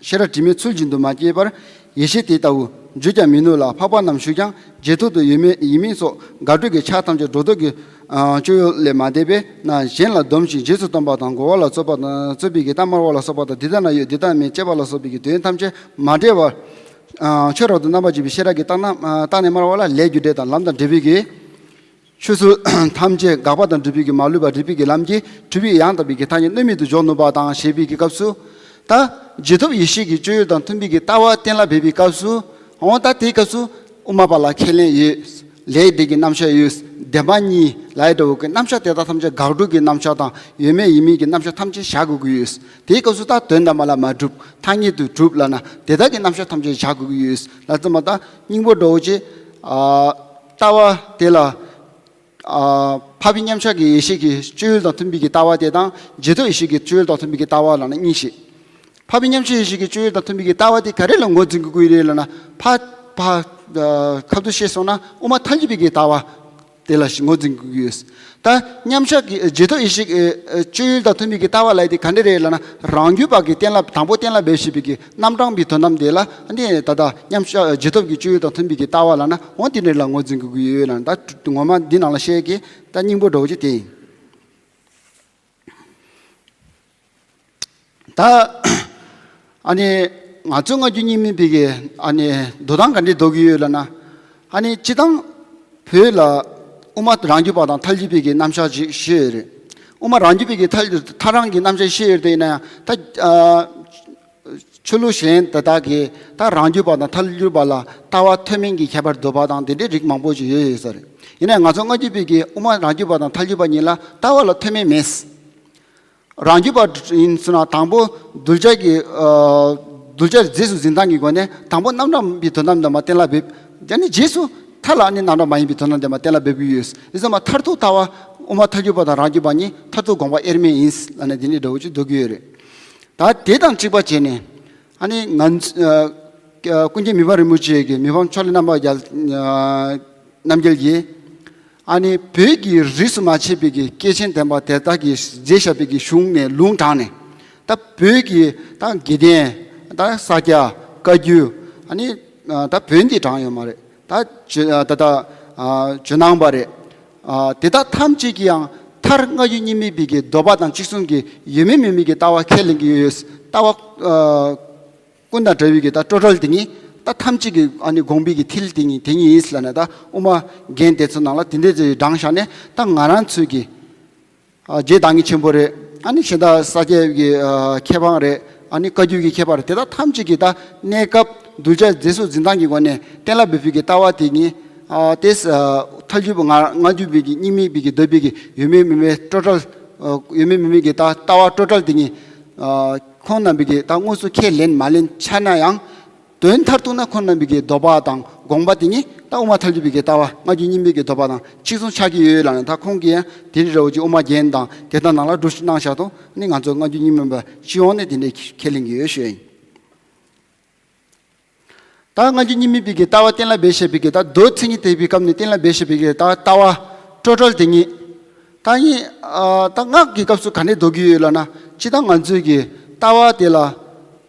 ཤེས་རབ་དྲི་མའི་ཚུལ་བཞིན་དུ་མ་སྐྱེས་པར་ཡེ་ཤེས་དེ་ལྟ་བུ་བརྗོད་ཀྱང་མི་ནུས་ལ། འཕགས་པ་རྣམས་ཞུས་ཀྱང་རྗེས་ཐོབ་ཏུ་ཡོད་མེད་ཡིན་མིན་སོགས་དགག་སྒྲུབ་ཀྱི་ཆ་ཐམས་ཅད་སྒྲོ་འདོགས་ཀྱི་སྤྱོད་ཡུལ་ལས་མ་འདས་པས་ན། གཞན་ལ་སྡོམ་ཞིང་རྗེས་སུ་སྟོན་པ་དང་རྒོལ་བ་ལ་རྩོད་པ་དང་རྩོད་པའི་གི་རྟགས་སྨྲ་བ་ལ་སོགས་པ་དང་འདི་ལྟ་ན་ཡོད་འདི་ལྟ་མིན་ཅེས་པ་ལ་སོགས་པའི་གི་དོན་ཐམས་ཅད་མ་འདྲེས་པར་ཆོས་རབ་ཏུ་རྣམ་པར་འབྱེད་པའི་ཤེས་རབ་ཀྱི་རྟགས་རྣམས་རྟགས་ནི་སྨྲ་བ་ལ་ལས་རྒྱུ་འབྲས་དང་ལམ་དང་འབྲས་བུའི་གི་ཆོས་ཚུལ་ཐམས་ཅད་དགག་པ་དང་སྒྲུབ་པའི་གི་མ་ལུས་པ་རིགས་པའི་གི་ལམ་གྱིས་གྲུབ་པའི་ཡང་དག་པའི་གི་ཐ་སྙད་གནོད་མེད་དུ་འཇོག་ནུས་པ་དང་ཞེས་པའི་གི་སྐབས་སུ། ད་རྗེས་ཐོབ་ཡེ་ཤེས་ཀྱི་སྤྱོད་ཡུལ་དང་མཐུན་པའི་གི་ལྟ་བ་གཏན་ལ་འབེབས་པའི་སྐབས་སུ། འོ་ད་དེའི་སྐབས་སུ་དབུ་མ་པ་ལ་ཁས་ལེན་ཡོད། ལས་འབྲས་ཀྱི་རྣམ་གཞག་ཡོད། བདེན་པ་གཉིས་ལ་ཡི་འདྲ་བོ་གི་རྣམ་གཞག་དེ་དག་ཐམས་ཅད་དགག་སྒྲུབ་ཀྱི་རྣམ་གཞག་དང་ཡོད་མེད་ཡིན་མིན་གྱི་རྣམ་གཞག་ཐམས་ཅད་བཞག་དགོས་ཀྱི་ཡོད། དེའི་སྐབས་སུ་ད་དོན་དམ་པ་ལ་མ་གྲུབ་ཐ་སྙད་དུ་གྲུབ་ལབ་ན་དེ་དག་གི་རྣམ་གཞག་ཐམས་ཅད་བཞག་དགོས་ཀྱི་ཡོད་ལ་ཙམ་པ་ད་སྙིང་པོ་འདྲ་བོ་ཅིག་ཨ། ལྟ་བ་དེ་ལ། ཨ། འཕགས་པའི་མཉམ་གཞག་གི་ཡེ་ཤེས་ཀྱི་སྤྱོད་ཡུལ་དང་མཐུན་པའི་གི་ལྟ་བ་དེ་དང་རྗེས་ཐོབ་ཡེ་ཤེས་ཀྱི་སྤྱོད་ཡུལ་དང་མཐུན་པའི་གི་ལྟ་བ་ལབ་ན་གཉིས་ཤིག་འཕགས་པའི་མཉམ་གཞག་ཡེ་ཤེས་ཀྱི་སྤྱོད་ཡུལ་དང་མཐུན་པའི་གི་ལྟ་བ་དེ་ག་རེ་ལ་ངོས་འཛིན་དགོས་ཀྱི་རེད་ལབ་ན་ཕ། ཕ། ཨ། ཁ་ཐུག་བཤད་སོང་ན་དབུ་མ་ཐལ་འགྱུར་བའི་གི་ལྟ་བ་དེ་ལ་ངོས་འཛིན་དགོས་ཀྱི་ཡོད། ད་མཉམ་གཞག་གི་རྗེས་ཐོབ་ཡེ་ཤེས་ཀྱི་སྤྱོད་ཡུལ་དང་མཐུན་པའི་གི་ལྟ་བ་ལབ་ཡ་དེ་ག་འདྲ་རེད་ལབ་ན་རང་རྒྱུད་པ་གི་གཏན་ལ་དང་པོ་གཏན་ལ་འབེབས་བྱས་པའི་གི་རྣམ་གྲངས་པའི་དོན་དམ་དེ་ལ་ནི་ད་ལྟ་མཉམ་གཞག་རྗེས་ཐོབ་ཀྱི་སྤྱོད་ཡུལ་དང་མཐུན་པའི་གི་ལྟ་བ་ལབ་ན་འོ་དེ་འདྲ་ལ་ངོས་འཛིན་དགོས་ཀྱི་ཡོད་ལབ་ན་ད་ངོ་མ་འདི་ནང་ལ་བཤད་ཀྱི་ད་སྙིང་པོ་འདྲ་བོ་ཅིག་དེ་ཡིན། ད་ཨ་ནི་ང་ཚོ་སྔ་འགྱུར་རྙིང་མའི་བོད་ཀྱི་ཨ་ནི་འདོད་སྟངས་ག་འདྲས་འདོད་ཀྱི་ཡོད་ལབ་ན། ཨ་ནི་སྤྱིར་བཏང་བོད་ལ་དབུ་མ་རང་རྒྱུད་པ་དང་ཐལ་འགྱུར་བའི་གི་རྣམ་གཞག་ཅིག་བཤད་ཡོད་རེད། དབུ་མ་རང་རྒྱུད་པའི་གི་ཐལ་ཐལ་རང་གི་རྣམ་གཞག་བཤད་ཡོད་རེད་དེ་ཡིན་ན་ཡང་ད་ཨ། ཆོས་ལུགས་གཞན་དེ་དག་གིས་ད་རང་རྒྱུད་པ་དང་ཐལ་འགྱུར་བ་ལ་ལྟ་བ་མཐུན་མིན་གྱི་ཁྱད་པར་འདོད་པ་དང་དེ་འདྲའི་རིགས་མང་པོ་ཞིག་ཡོད་ཡོད་ས་རེད། ཡིན་ནའི་ང་ཚོ་སྔ་འགྱུར་བོད་ཀྱི་དབུ་མ་རང་རྒྱུད་པ་དང་ཐལ་འགྱུར་བ་གཉིས་ལ་ལྟ་བ་ལ་མཐུན་མིན་མེད། རང་རྒྱུད་པ་ཡིན་ཟེར་ན་དང་པོ་གདུལ་བྱ་གི་ཨ། གདུལ་བྱ་རྫས་སུ་འཛིན་སྟངས་ཀྱི་སྒོ་ནས་དང་པོ་རྣམ་གྲངས་པའི་དོན་དམ་དེ་མ་གཏན་ལ་འབེབས། ཡ་ནི་རྗེས་སུ་མཐའ་ལ་ནི་རྣམ་གྲངས་མ་ཡིན་པའི་དོན་དམ་དེ་མ་གཏན་ལ་འབེབས་ཀྱི་ཡོད། ཡིན་ཙང་མ་མཐར་ཐུག་ལྟ་བ་དབུ་མ་ཐལ་འགྱུར་བ་དང་རང་རྒྱུད་པ་གཉིས་མཐར་ཐུག་དགོངས་པ་དབྱེར་མེད་ཡིན་ལབ་ནས་དེ་ནི་འདྲ་བོ་ཅིག་འདོད་ཀྱི་ཡོད་རེད། ད་དེ་དང་གཅིག་པ་བྱས་ནས་ཨ་ནི་ང་ཚོ་ ཀུན་མཁྱེན་མི་ཕམ་རིན་པོ་ཆེ་གི་མི་ཕམ་ཕྱོགས་ལས་རྣམ་པ་རྒྱལ་རྣམ་རྒྱལ་གྱིས། ཨ་ནི་བོད་ཀྱི་རིས་སུ་མ་ཆད་པའི་གི་སྐྱེས་ཆེན་དམ་པ་དེ་དག་གིས་མཛད་བཞག་པའི་གི་གཞུང་ནས་ལུང་དྲངས་ནས། ད་བོད་ཀྱི་ད་དགེ་ལྡན། ད་ས་སྐྱ། བཀའ་བརྒྱུད། ཨ་ནི་ད་བོན་འདི་དྲངས་ཡོད་མ་རེད། ད་ཇོ་ད་ད་ཇོ་ནང་པ་རེད། དེ་དག་ཐམས་ཅད་ཀྱིས་ཡང་མཐར་སྔ་འགྱུར་རྙིང་མའི་པའི་གི་འདོད་པ་དང་གཅིག་མཚུངས་ཀྱི་ཡོད་མིན་མེད་མིན་གྱི་ལྟ་བ་ཁས་ལེན་གྱི་ཡོད། ལྟ་བ། ཀུན་དང་བྲལ་བའི་གི་ད་སྤྲོས་བྲལ་དེ་ཉིད། ད་ཐམས་ཅད་ཀྱི་ཨ་ནི་དགོངས་པའི་གི་མཐིལ་དེ་ཉིད་དེ་ཉིད་ཡིན་ལབ་ནས། ད་དབུ་མ་རྒན་དེ་ཚོ་ནང་ལ་དེ་འདྲས་ཅིག་དྲངས་བཞག་ནས། ད་ང་རང་ཚོའི་གི་རྗེ་བདག་ཉིད་ཆེན་པོ་རེད། ཨ་ནི་གཞན་དག་ས་སྐྱའི་གི་མཁས་པ་རེད། ཨ་ནི་བཀའ་བརྒྱུད་ཀྱི་མཁས་པ་རེད། དེ་དག་ཐམས་ཅད་ཀྱིས་ད་གནས་སྐབས་གདུལ་བྱ་རྫས་སུ་འཛིན་སྟངས་ཀྱི་སྒོ་ནས་གཏན་ལ་འབེབས་པའི་གི་ལྟ་བ་དེ་ཉིད། དེ་ཐལ་འགྱུར་བ་ང་སྔ་འགྱུར་བའི་གི་རྙིང་མའི་པའི་གི་འདོད་པའི་གི་ཡོད་མིན་མེད་མིན་སྤྲོས་བྲལ། ཡོད་མིན་མེད་མིན་གྱི་ད་ལྟ་བ་སྤྲོས་བྲལ་དེ་ཉིད། ཁོང་རྣམ་པའི་གི་ད་དངོས་སུ་ཁས་ལེན་མ་ལེན་ཆ་ན་ཡང་། དོན་མཐར་གཏུགས་ན་ཁོང་རྣམ་པའི་གི་འདོད་པ་དང་དགོངས་པ་དེ་ཉིད་ད་དབུ་མ་ཐལ་འགྱུར་བའི་གི་ལྟ་བ། སྔ་འགྱུར་རྙིང་མའི་གི་འདོད་པ་དང་གཅིག་མཚུངས་ཆགས་ཀྱི་ཡོད་ལབ་ནས། ད་ཁོང་གིས་ཡང་དེ་རིགས་འདྲ་བོ་ཅིག་དབུ་མ་རྒྱན་དང་དེ་དག་ནང་ལ་སྒྲུབ་གནང་བཞག་དོ། ནི་ང་ཚོ་སྔ་འགྱུར་རྙིང་མའི་པ་སྤྱི་ཡོངས་ནས་དེ་འདྲའི་ཁས་ལེན་གྱི་ཡོད་ཞུ་ཡ་ཡིན། ད་སྔ་འགྱུར་རྙིང་མའི་པའི་གི་ལྟ་བ་གཏན་ལ་འབེབས་བཞག་པའི་གི་ད་མདོ་མཚན་ཉིད་ཐེག་པའི་སྐབས་ནས་གཏན་ལ་འབེབས་བཞག་པའི་གི་ད་ལྟ་བ་སྤྲོས་བྲལ་དེ་ཉིད། ད་ཡིན། ད་སྔགས་ཀྱི་སྐབས་སུ་ག་འདྲས་འདོགས་ཀྱི་ཡོད་ལབ་ན། སྤྱིར་བཏང་ང་ཚོའི་གི་ལྟ་བ་དེ་ལ་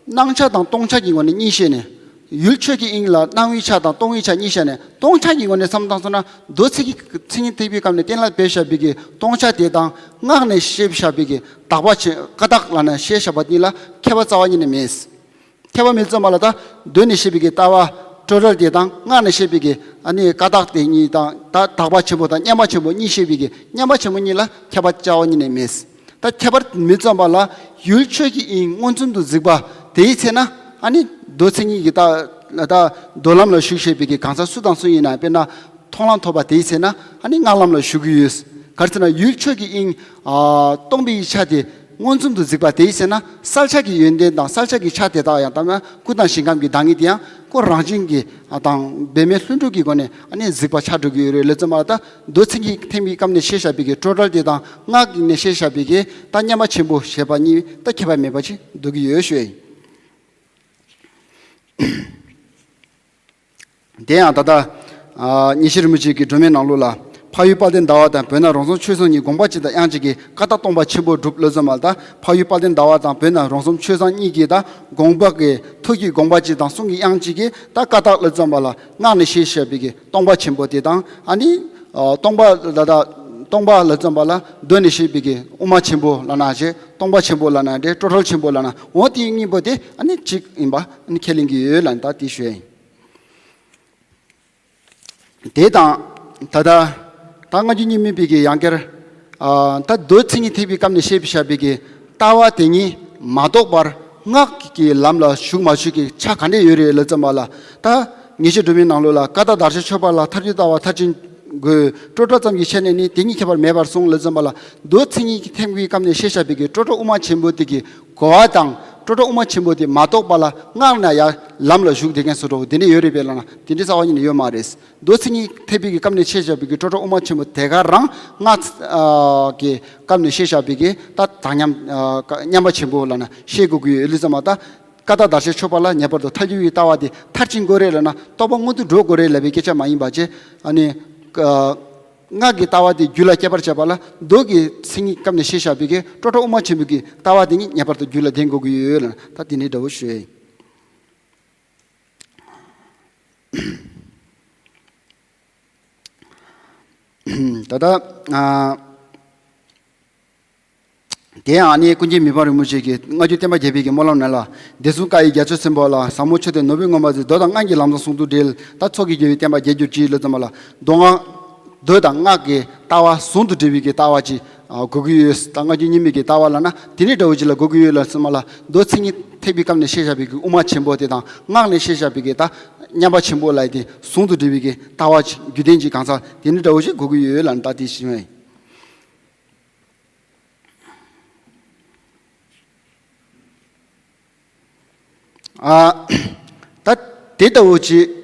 སྣང་ཆ་དང་སྟོང་ཆ་གི་ངོས་ནས་གཉིས་བཤད་ནས། ཡུལ་ཆོས་ཀྱི་དབྱིངས་ལ་སྣང་བའི་ཆ་དང་སྟོང་བའི་ཆ་གཉིས་བཤད་ནས། སྟོང་ཆ་གི་ངོས་ནས་བསམ་བློ་བཏང་སོང་ན། མདོ་མཚན་གྱི་མཚན་ཉིད་ཐེག་པའི་སྐབས་ནས་གཏན་ལ་འབེབས་བཞག་པའི་གི་སྟོང་ཆ་དེ་དང་སྔགས་ནས་བཤད་བཞག་པའི་གི་དག་པ་ཆེ་ཀ་དག་ལབ་ནས་བཤད་བཞག་པ་གཉིས་ལ་ཁྱད་པར་རྩ་བ་ཉིད་ནས་མེད། ཁྱད་པར་མེད་ཙམ་པ་ལ། ད་མདོ་ནས་བཤད་པའི་གི་ལྟ་བ་སྤྲོས་བྲལ་དེ་དང་སྔགས་ནས་བཤད་པའི་གི་ཨ་ནི་ཀ་དག་དེ་གཉིས་དང་། ད་དག་པ་ཆེན་པོ་དང་མཉམ་པ་ཆེན་པོ་གཉིས་བཤད་པའི་གི་མཉམ་པ་ཆེན་པོ་གཉིས་ལ་ཁྱད་པར་རྩ་བ་ཉིད་ནས་མེད། ད་ཁྱད་པར་མེད་ཙམ་པ་ལ་ཡུལ་ཆོས་ཀྱི་དབྱིངས་མངོན་སུམ་དུ་གཟིགས་པ་དེའི་ཚེ་ན། ཨ་ནི་མདོ་མཚན་ཉིད་ཀྱི་ད་ད་མདོ་ལམ་ལ་ཞུགས་བཞག་པའི་གི་གང་ཟག་སུ་དང་སུ་ཡིན་ན། དཔེར་ན་མཐོང་ལམ་ཐོབ་པ་དེའི་ཚེ་ན་ཨ་ནི་སྔགས་ལམ་ལ་ཞུགས་ཀྱི་ཡོད། ག་རེ་ཟེར་ན་ཡུལ་ཆོས་ཀྱི་དབྱིངས་སྟོང་པའི་ཆ་དེ་མངོན་སུམ་དུ་གཟིགས་པ་དེའི་ཚེ་ན། གསལ་བྱ་གི་ཡོན་ཏན་དང་གསལ་བྱ་གི་ཆ་དེ་དག་ཡང་། ད་ལྟ་སྐུ་དང་ཞིང་ཁམས་ཀྱི་བདག་ཉིད་དེ་ཡང་ཁོ་རང་བཞིན་གྱི་དང་འབད་མེད་ལྷུན་གྲུབ་ཀྱི་སྒོ་ནས་ཨ་ནི་གཟིགས་པ་ཆགས་འགྲོ་གི་ཡོད་རེད་ལབ་ཙམ་པ་ལ། ད་མདོ་མཚན་ཉིད་ཐེག་པའི་སྐབས་ནས་བཤད་བཞག་པའི་གི་སྤྲོས་བྲལ་དེ་དང་སྔགས་ནས་བཤད་བཞག་པའི་གི་ད་མཉམ་པ་ཆེན་པོ་ཞེས་པ་གཉིས་ད་ཁྱད་པར་མེད་པ་ཅིག་འདོགས་ཀྱི་ཡོད་ཞུ་ཡ་ཡིན། དེ་ཡང་ད་ལྟ་ཉེ་ཤེས་རིན་པོ་ཆེ་གི་སྒྲོན་མེ་ནང་ལོགས་ལ། འཕགས་ཡུལ་དཔལ་ལྡན་ཟླ་བ་དང་བོད་ན་རོང་ཟོམ་ཆོས་བཟང་གཉིས། དགོངས་པ་གཅིག་དང་དབྱངས་གཅིག་གིས། ཀ་དག་སྟོང་པ་ཆེན་པོ་སྒྲུབ་ལབ་ཙམ་པ་ལ། ད་འཕགས་ཡུལ་དཔལ་ལྡན་ཟླ་བ་དང་བོད་ན་རོང་ཟོམ་ཆོས་བཟང་གཉིས་ཀྱིས་ད་དགོངས་པ་གི་ཐུགས་ཀྱི་དགོངས་པ་གཅིག་དང་གསུང་གི་དབྱངས་གཅིག་གིས། ད་ཀ་དག་ལབ་ཙམ་པ་ལ་སྔགས་ནས་བཤད་བཞག་པའི་གི་སྟོང་པ་ཆེན་པོ་དེ་དང་། ཨ་ནི་སྟོང་པ་ལ་ད་སྟོང་པ་ལབ་ཙམ་པ་ལ་མདོ་ནས་བཤད་པའི་གི་དབུ་མ་ཆེན་པོ་ལབ་ན་རེད། སྟོང་པ་ཆེན་པོ་ལབ་ན་རེད། སྤྲོས་བྲལ་ཆེན་པོ་ལབ་ན། འོ་དེ་གཉིས་པོ་དེ་ཨ་ནི་གཅིག་ཡིན་པ་ཨ་ནི་ཁས་ལེན་གྱི་ཡོད་ལབ་ནས་ད་དེ་ཞུ་ཡ་ཡིན། དེ་དང་ད་ལྟ་ད་སྔ་འགྱུར་རྙིང་མའི་པའི་གི་ཡང་བསྐྱར། ད་མདོ་མཚན་ཉིད་ཐེག་པའི་སྐབས་ནས་བཤད་བཞག་པའི་གི་ལྟ་བ་དེ་ཉིད་མ་རྟོགས་པར་སྔགས་ཀྱི་ལམ་ལ་ཞུགས་མ་ཞུགས་ཀྱི་ཆ་ག་འདྲས་ཡོད་རེད་ལབ་ཙམ་པ་ལ། ད་ཉེ་ཤེས་སྒྲོན་མེའི་ནང་ལོགས་ལ། ཀ་དག་བདག་གཞན་ཆོད་པ་ལ། མཐར་གྱུར་ལྟ་བ་མཐར་ཕྱིན་དགོས། སྤྲོས་བྲལ་ཙམ་གྱི་ཆ་ནས་ནི་དེ་གཉིས་ཁྱད་པར་མེད་པར་གསུངས་ལབ་ཙམ་པ་ལ། མདོ་མཚན་ཉིད་ཀྱི་ཐེག་པའི་སྐབས་ནས་བཤད་བཞག་པའི་གི་སྤྲོས་བྲལ་དབུ་མ་ཆེན་པོ་དེ་གི་གོ་བ་དང་། སྤྲོས་བྲལ་དབུ་མ་ཆེན་པོ་དེ་མ་རྟོགས་པ་ལ་སྔགས་ན་ཡང་ལམ་ལ་ཞུགས་བསྡད་མཁན་བཟོ་འདྲ་བོ་དེ་འདྲས་ཡོད་རེད་པས་ལབ་ན། དེ་འདྲས་རྩ་བ་ཉིད་ནས་ཡོད་མ་རེད། མདོ་མཚན་ཉིད་ཐེག་པའི་གི་སྐབས་ནས་བཤད་བཞག་པའི་གི་སྤྲོས་བྲལ་དབུ་མ་ཆེན་པོ་དེ་ག་རང་སྔགས་ཀྱི་སྐབས་ནས་བཤད་བཞག་པའི་གི་ད་དག་མཉམ་མཉམ་པ་ཆེན་པོ་ལབ་ན་བཤད་དགོས་ཀྱི་ཡོད་ལབ་ཙམ་པ། ད་ཀ་དག་བདག་གཞན་ཆོད་པ་ལ། ངེས་པར་དུ་མཐར་གྱུར་པའི་ལྟ་བ་དེ་མཐར་ཕྱིན་དགོས་རེད་ལབ་ན། རྟོགས་པ་མངོན་དུ་འགྲོ་དགོས་རེད་ལབ་པའི་སྐད་ཆ་མ་ཡིན་པ་བྱས། ཨ་ནི་སྔགས་ཀྱི་ལྟ་བ་དེ་རྒྱུད་ལ་སྐྱེད་པར་བྱེད་པ་ལ། མདོ་གི་མཚན་ཉིད་སྐབས་ནས་བཤད་བཞག་པའི་གི་སྤྲོས་བྲལ་དབུ་མ་ཆེན་པོའི་གི་ལྟ་བ་དེ་ཉིད་ངེས་པར་དུ་རྒྱུད་ལ་ལྡན་དགོས་ཀྱི་ཡོད་ལབ་ན། ད་དེ་འདྲའི་འདྲ་བོ་ཞུ་ཡ་ཡིན། ད་ལྟ་ཨ། དེ་ཡང་ཨ་ནི་ཀུན་མཁྱེན་མི་ཕམ་རིན་པོ་ཆེ་གིས་སྔ་འགྱུར་བསྟན་པ་རྒྱས་པའི་གི་སྨོན་ལམ་ནང་ལ། བདེ་སྲུང་བཀའ་ཡི་རྒྱ་མཚོའི་ཚོམ་བུ་ལ། ཟབ་མོ་ཆོས་དེ་ནོར་བུས་ངོམས་པ་མཛོད། མདོ་དང་སྔགས་ཀྱི་ལམ་བཟང་ཟུང་དུ་འབྲེལ། ད་ཚོགས་ཀྱིས་རྒྱལ་བའི་བསྟན་པ་རྒྱས་གྱུར་ཅིག་ལབ་ཙམ་པ་ལ། མདོ་སྔགས་མདོ་དང་སྔགས་ཀྱི་ལྟ་བ་ཟུང་དུ་འབྲེལ་བའི་གི་ལྟ་བ་ཅིག་དགོས་ཀྱི་ཡོད། ད་སྔ་འགྱུར་རྙིང་མའི་གི་ལྟ་བ་ལབ་ན་དེ་འདྲའི་འདྲ་བོ་ཅིག་ལ་དགོས་ཀྱི་ཡོད་ལབ་ཙམ་པ་ལ། མདོ་མཚན་ཉིད་ཐེག་པའི་སྐབས་ནས་བཤད་བཞག་པའི་གི་དབུ་མ་ཆེན་པོ་དེ་དང་། སྔགས་ནས་བཤད་བཞག་པའི་གི་ད་མཉམ་པ་ཆེན་པོ་ལབ་དེ་ཟུང་དུ་འབྲེལ་བའི་གི་ལྟ་བ་ཅིག་རྒྱུད་ལྡན་ཅིག་གང་ཟག་དེ་འདྲའི་འདྲ་བོ་ཞིག་དགོས་ཀྱི་ཡོད་ལབ་ན། ད་དེ་ཞུ་ཡ་ཡིན། ཨ། ད་དེ་ལྟ་བུ་ཅིག་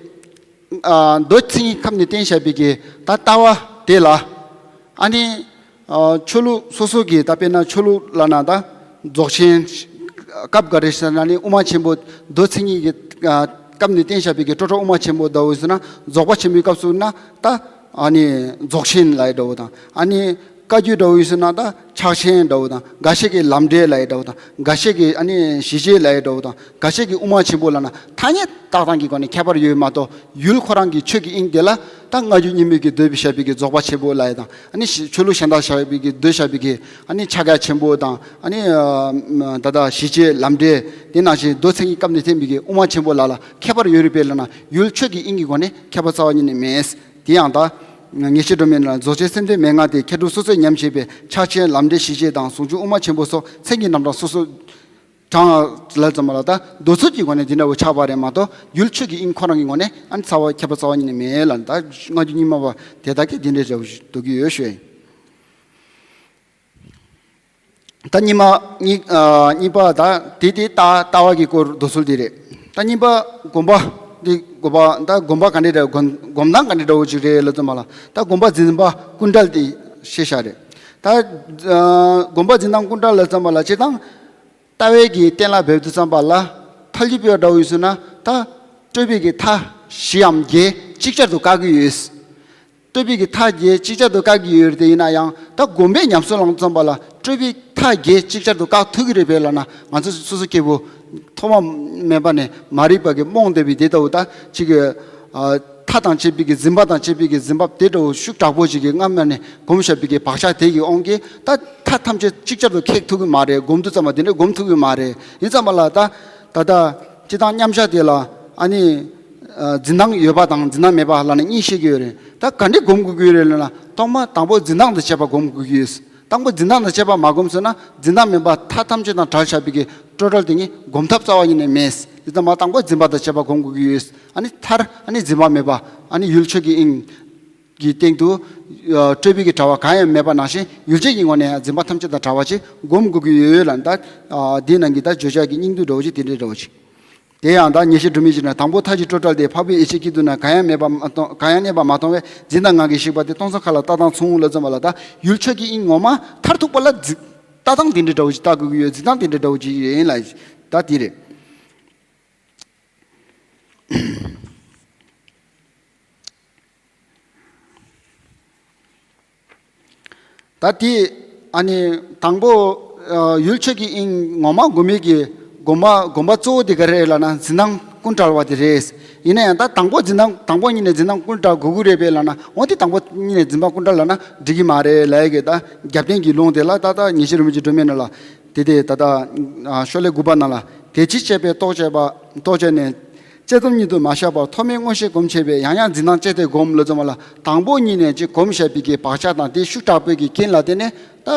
ཨ། མདོ་མཚན་ཉིད་ཁབ་ནས་བསྟན་བཞག་པའི་གི་ད་ལྟ་བ་དེ་ལ། ཨ་ནི་ཨ། ཆོས་ལུགས་སོ་སོ་གི། ད་དཔེར་ན་ཆོས་ལུགས་ལབ་ན་ད་རྫོགས་ཆེན། སྐབས་འགའ་རེ་ཟེར་ན་ནི་དབུ་མ་ཆེན་པོ་མདོ་མཚན་ཉིད་ཀྱི་ཨ། སྐབས་ནས་བསྟན་བཞག་པའི་གི་སྤྲོས་བྲལ་དབུ་མ་ཆེན་པོ་འདྲ་བོ་ཡིན་ན་རྫོགས་པ་ཆེན་པོའི་སྐབས་སུ་ན་ད་ཨ་ནི་རྫོགས་ཆེན་ལབ་ཡ་འདྲ་བོ་དང་། ཨ་ནི་བཀའ་བརྒྱུད་འདྲ་བོ་ཡིན་ན་ད་ཕྱག་ཆེན་འདྲ་བོ་དང་། འགའ་ཤས་ཀྱིས་ལམ་འབྲས་ལབ་ཡ་འདྲ་བོ་དང་། འགའ་ཤས་ཀྱིས་ཨ་ནི་ཞི་བྱེད་ལབ་ཡ་འདྲ་བོ་དང་། འགའ་ཤས་ཀྱིས་དབུ་མ་ཆེན་པོ་ལབ་ན་ཐ་སྙད་བཏགས་སྟངས་ཀྱི་སྒོ་ནས་ཁྱད་པར་ཡོད་མ་གཏོགས། ཡུལ་ཁོ་རང་གི་ཆོས་ཀྱི་དབྱིངས་དེ་ལ་ད་སྔ་འགྱུར་རྙིང་མའི་གི་མདོས་པས་བཞག་པའི་གི་རྫོགས་པ་ཆེན་པོ་ལབ་ཡ་དང་། ཨ་ནི་ཆོས་ལུགས་གཞན་དག་བཞག་པའི་གི་མདོས་བཞག་པའི་གི་ཨ་ནི་ཕྱག་རྒྱ་ཆེན་པོ་དང་། ཨ་ནི་ད་ལྟ་ཞི་བྱེད་ལམ་འབྲས་དེ་ནང་བཞིན་མདོ་མཚན་གྱི་སྐབས་ནས་བསྟན་པའི་གི་དབུ་མ་ཆེན་པོ་ལ་ལ་ཁྱད་པར་ཡོད་རེད་པས་ལབ་ན། ཡུལ་ཆོས་ཀྱི་དབྱིངས་ཀྱི་སྒོ་ནས་ཁྱད་པར་རྩ་བ་ཉིད་ནས་མེད། དེ་ཡང་ད་ངེས་ཤེས་སྒྲོན་མེ་ལ་རྫོགས་ཆེན་སེམས་དོན་མན་ངག་སྟེ། མཁས་གྲུབ་སོ་སོས་ཉམས་བཞེས་པའི་ཕྱག་ཆེན་ལམ་འབྲས་ཞི་བྱེད་དང་། ཟུང་འཇུག་དབུ་མ་ཆེན་པོ་སོགས་མཚན་གྱི་རྣམ་གྲངས་སོ་སོ་གྲངས་ལ་ཙམ་ལ་ད་མདོ་ཚུལ་གྱི་སྒོ་ནས་འདི་འདྲ་བོ་ཆགས་པ་རེད་མ་གཏོགས། ཡུལ་ཆོས་ཀྱི་དབྱིངས་ཁོ་རང་གི་ངོས་ནས་ཨ་ནི་རྩ་བ་ཁྱད་པར་རྩ་བ་ཉིད་ནས་མེད་ལ། ད་སྔ་འགྱུར་རྙིང་མ་བ་དེ་དག་གིས་འདི་འདྲའི་འདྲ་བོ་ཞིག་འདོད་ཀྱི་ཡོད་ཞུ་ཡ་ཡིན། ད་གཉིས་མ་གཉིས་ཨ་གཉིས་པ་ད་དེ་དེ་ལྟ་ལྟ་བ་གི་སྐོར་མདོ་ཚུལ་དེ་རེད། ད་གཉིས་པ་སྒོམ་པ་འདི་སྒོམ་པ་ད་སྒོམ་པ་ག་འདྲ་འདྲ་སྒོམ་སྒོམ་སྟངས་ག་འདྲ་འདྲ་བོ་ཅིག་རེད་ལ་ཙམ་པ་ལ། ད་སྒོམ་པ་འཛིན་པ་ཀུན་བྲལ་དེ་ཤེས་བྱ་རེད། ད་ཨ་སྒོམ་པ་འཛིན་སྟངས་ཀུན་བྲལ་ལ་ཙམ་པ་ལ་སྤྱིར་བཏང་ལྟ་བའི་གི་གཏན་ལ་འབེབས་དུས་ཙམ་པ་ལ། མཐའ་གླིང་པའི་འདྲ་བོ་ཡིན་ཟེར་ན་ད་སྤྲོས་པའི་གི་མཐའ་བཞིའམ་བརྒྱད་ཅིག་ཅར་དུ་བཀག་གི་ཡོད། སྤྲོས་པའི་གི་མཐའ་བརྒྱད་ཅིག་ཅར་དུ་བཀག་གི་ཡོད་རེད་དེ། ཡིན་ན་ཡང་ད་སྒོམ་པའི་ཉམས་སུ་བླངས་ཙམ་པ་ལ་སྤྲོས་པའི་མཐའ་བརྒྱད་ཅིག་ཅར་དུ་བཀག་ཐུབ་ཀྱི་རེད་པས་ལབ་ན། ང་ཚོ་སོ་སོ་སྐྱེ་བོ་ཐོག་མ་མེད་པ་ནས་མ་རིག་པ་གིས་རྨོངས་བསྡད་པའི་དེ་ལྟ་བུ་ད་ཅིག་གི་ཨ་མཐའ་དང་བཅས་པའི་གི་འཛིན་པ་དང་བཅས་པའི་གི་འཛིན་པ་དེ་འདྲ་བོ་ཤུགས་དྲག་པོ་ཞིག་གིས་སྔ་མ་ནས་སྒོམ་བཞག་པའི་གི་བག་ཆགས་དེ་གི་དབང་གིས་ད་མཐའ་ཐམས་ཅད་ཅིག་ཅར་དུ་ཁེགས་ཐུབ་ཀྱི་མ་རེད། སྒོམ་དུས་ཙམ་པ་དེ་འདྲ་སྒོམ་ཐུབ་ཀྱི་མ་རེད། ཡིན་ཙམ་པ་ལ་ད་ད་ལྟ་སྤྱིར་བཏང་མཉམ་བཞག་དེ་ལ་ཨ་ནི་ཨ་འཛིན་སྟངས་ཡོད་པ་དང་འཛིན་སྟངས་མེད་པ་ལབ་ནས་གཉིས་བཤད་ཀྱི་ཡོད་རེད། ད་ག་འདྲས་སྒོམ་དགོས་ཀྱི་ཡོད་རེད་ལབ་ན། ཐོག་མར་དང་པོ་འཛིན་སྟངས་དང་བཅས་པ་སྒོམ་དགོས་ཀྱི་ཡོད། དང་པོ་འཛིན་སྟངས་དང་བཅས་པ་མ་སྒོམ་སོང་ན། འཛིན་སྟངས་མེད་པ་མཐའ་ཐམས་ཅད་དང་བྲལ་བཞག་པའི་གི་སྤྲོས་བྲལ་དེ་ཉིད་སྒོམ་ཐབས་རྩ་བ་ཉིད་ནས་མེད། དེ་ཙམ་མ་དང་པོ་འཛིན་པ་དང་བཅས་པ་སྒོམ་དགོས་ཀྱི་ཡོད། ཨ་ནི་མཐར་ཨ་ནི་འཛིན་པ་མེད་པ་ཨ་ནི་ཡུལ་ཆོས་ཀྱི་དབྱིངས་ཀྱི་སྟེང་དུ་ཨ་སྤྲོས་པའི་གི་དྲ་བ་གང་ཡང་མེད་པ་ནང་བཞིན་ཡུལ་ཅན་གྱི་ངོས་ནས་འཛིན་པ་ཐམས་ཅད་དང་བྲལ་བ་ཅིག་སྒོམ་དགོས་ཀྱི་ཡོད་ལ། ད་ཨ་འདི་ནང་གི་ད་བརྗོད་བྱ་གི་སྙིང་བསྡུས་འདྲ་བོ་ཅིག་དེ་འདྲའི་འདྲ་བོ་ཅིག་དེ་ཡང་ད་ངེས་ཤེས་སྒྲོན་མེ་ཅིག་ན། དང་པོ་མཐའ་གཅིག་སྤྲོས་བྲལ་ཏེ། འཕགས་པའི་ཡེ་ཤེས་སྐྱིད་སྡུག་ན། གང་ཡང་མེད་པ་མ་མཐོང་། གང་ཡང་གནས་པ་མ་མཐོང་བས། འཛིན་དང་ངང་གིས་ཞིག་པ་དེ། སྟོང་གསུམ་མཁའ་ལ་ལྟ་སྟངས་མཚུངས་ལ་ཙམ་པ་ལ། ད་ཡུལ་ཆོས་ཀྱི་དབྱིངས་ངོ་མ་མཐར་ཐུག་པ་ལ་འཛིན་ལྟ་སྟངས་དེ་འདྲའི་འདྲ་བོ་ཅིག་ལྟ་དགོས་ཀྱི་ཡོད། འཛིན་སྟངས་དེ་འདྲའི་འདྲ་བོ་ཅིག་ཡིན་ལ། ད་དེ་རེད། ད་དེ་ཨ་ནི་དང་པོ་ཨ་ཡུལ་ཆོས་ཀྱི་དབྱིངས་ངོ་མ་སྒོམ་མི་གི་སྒོམ་པ་སྒོམ་པ་གཙོ་བོ་དེ་ག་རེ་རེད་ལབ་ན། འཛིན་སྟངས་ཀུན་བྲལ་བ་དེ་རེད། ཡིན་ན་ཡང་ད་དང་པོ་འཛིན་སྟངས་དང་པོ་ཉིད་ནས་འཛིན་སྟངས་ཀུན་བྲལ་དགོས་ཀྱི་རེད་པས་ལབ་ན། འོ་དེ་དང་པོ་ཉིད་ནས་འཛིན་པ་ཀུན་བྲལ་ལབ་ན་འགྲིག་གི་མ་རེད་ལབ་ཡ་གི་ད་རྒྱབ་རྟེན་གྱི་ལུང་དེ་ལ་ད་ལྟ་ཉེ་ཆར་རིན་པོ་ཆེ་སྒྲོན་མེ་ནང་ལ་དེ་དེ་ད་ལྟ་ཨ་ཤོ་ལོ་ཀ་དགུ་པ་ནང་ལ། དེ་ཅི་སྤྱད་པས་རྟོག་བཅས་པ། རྟོག་བཅས་ནས། དཔྱད་གཏོང་ཉིད་དུ་མ་བཞག་པར། ཐོག་མའི་མངོན་ཤེས་སྒོམ་བྱས་པས། ཡང་ཡང་འཛིན་སྟངས་དཔྱད་དེ་སྒོམ་ལ་ཙམ་པ་ལ། དང་པོ་ཉིད་ནས་ཅིག་སྒོམ་བཞག་པའི་གི་བག་ཆགས་དང་དེ་ཤུགས་དྲག་པོའི་གི་རྐྱེན་ལ་བརྟེན་ནས་ད་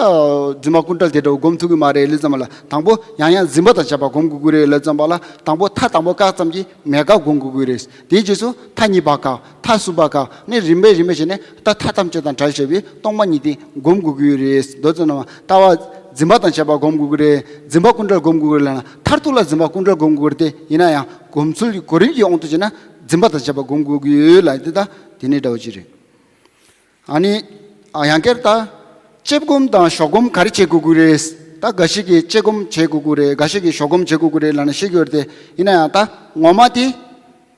འཛིན་པ་ཀུན་བྲལ་དེ་འདྲ་བོ་སྒོམ་ཐུབ་ཀྱི་མ་རེད་ལ་ཙམ་པ་ལ། དང་པོ་ཡང་ཡང་འཛིན་པ་དང་བཅས་པ་སྒོམ་དགོས་ཀྱི་རེད་ལ་ཙམ་པ་ལ། དང་པོ་མཐའ་དང་པོ་བཀག་ཙམ་གྱིས་མེད་དགག་སྒོམ་དགོས་ཀྱི་རེད། དེའི་རྗེས་སུ་མཐའ་གཉིས་པ་བཀག་མཐའ་གསུམ་པ་བཀག་ནས་རིམ་པས་རིམ་པས་བྱས་ནས་ད་མཐའ་ཐམས་ཅད་དང་བྲལ་བཞག་པའི་སྟོང་པ་ཉིད་དེ་སྒོམ་དགོས་ཀྱི་རེད། མདོ་ཙམ་ན་ལྟ་བ་འཛིན་པ་དང་བཅས་པ་སྒོམ་དགོས་ཀྱི་རེད། འཛིན་པ་ཀུན་བྲལ་སྒོམ་དགོས་ཀྱི་རེད་ལབ་ན། མཐར་ཐུག་ལ་འཛིན་པ་ཀུན་བྲལ་སྒོམ་དགོས་ཀྱི་རེད་དེ། ཡིན་ན་ཡང་སྒོམ་ཚུལ་གྱི་གོ་རིམ་གྱི་དབང་དུ་བྱས་ན་འཛིན་པ་དང་བཅས་པ་སྒོམ་དགོས་ཀྱི་ཡོད་ལ། དེ་ད་དེ་ནས་འདྲ་བོ་ཅིག་རེད། ཨ་ནི་ཨ་ཡང་བསྐྱར་ད་དཔྱད་སྒོམ་དང་ཞོག་སྒོམ་ག་རེ་བྱེད་དགོས་ཀྱི་རེད། ད་འགའ་ཞིག་གིས་དཔྱད་སྒོམ་བྱེད་དགོས་ཀྱི་རེད། འགའ་ཞིག་གིས་ཞོག་སྒོམ་བྱེད་དགོས་ཀྱི་རེད་ལབ་ནས་བཤད་ཀྱི་ཡོད་རེད་དེ། ཡིན་ན་ཡང་ད་ངོ་མ་དེ་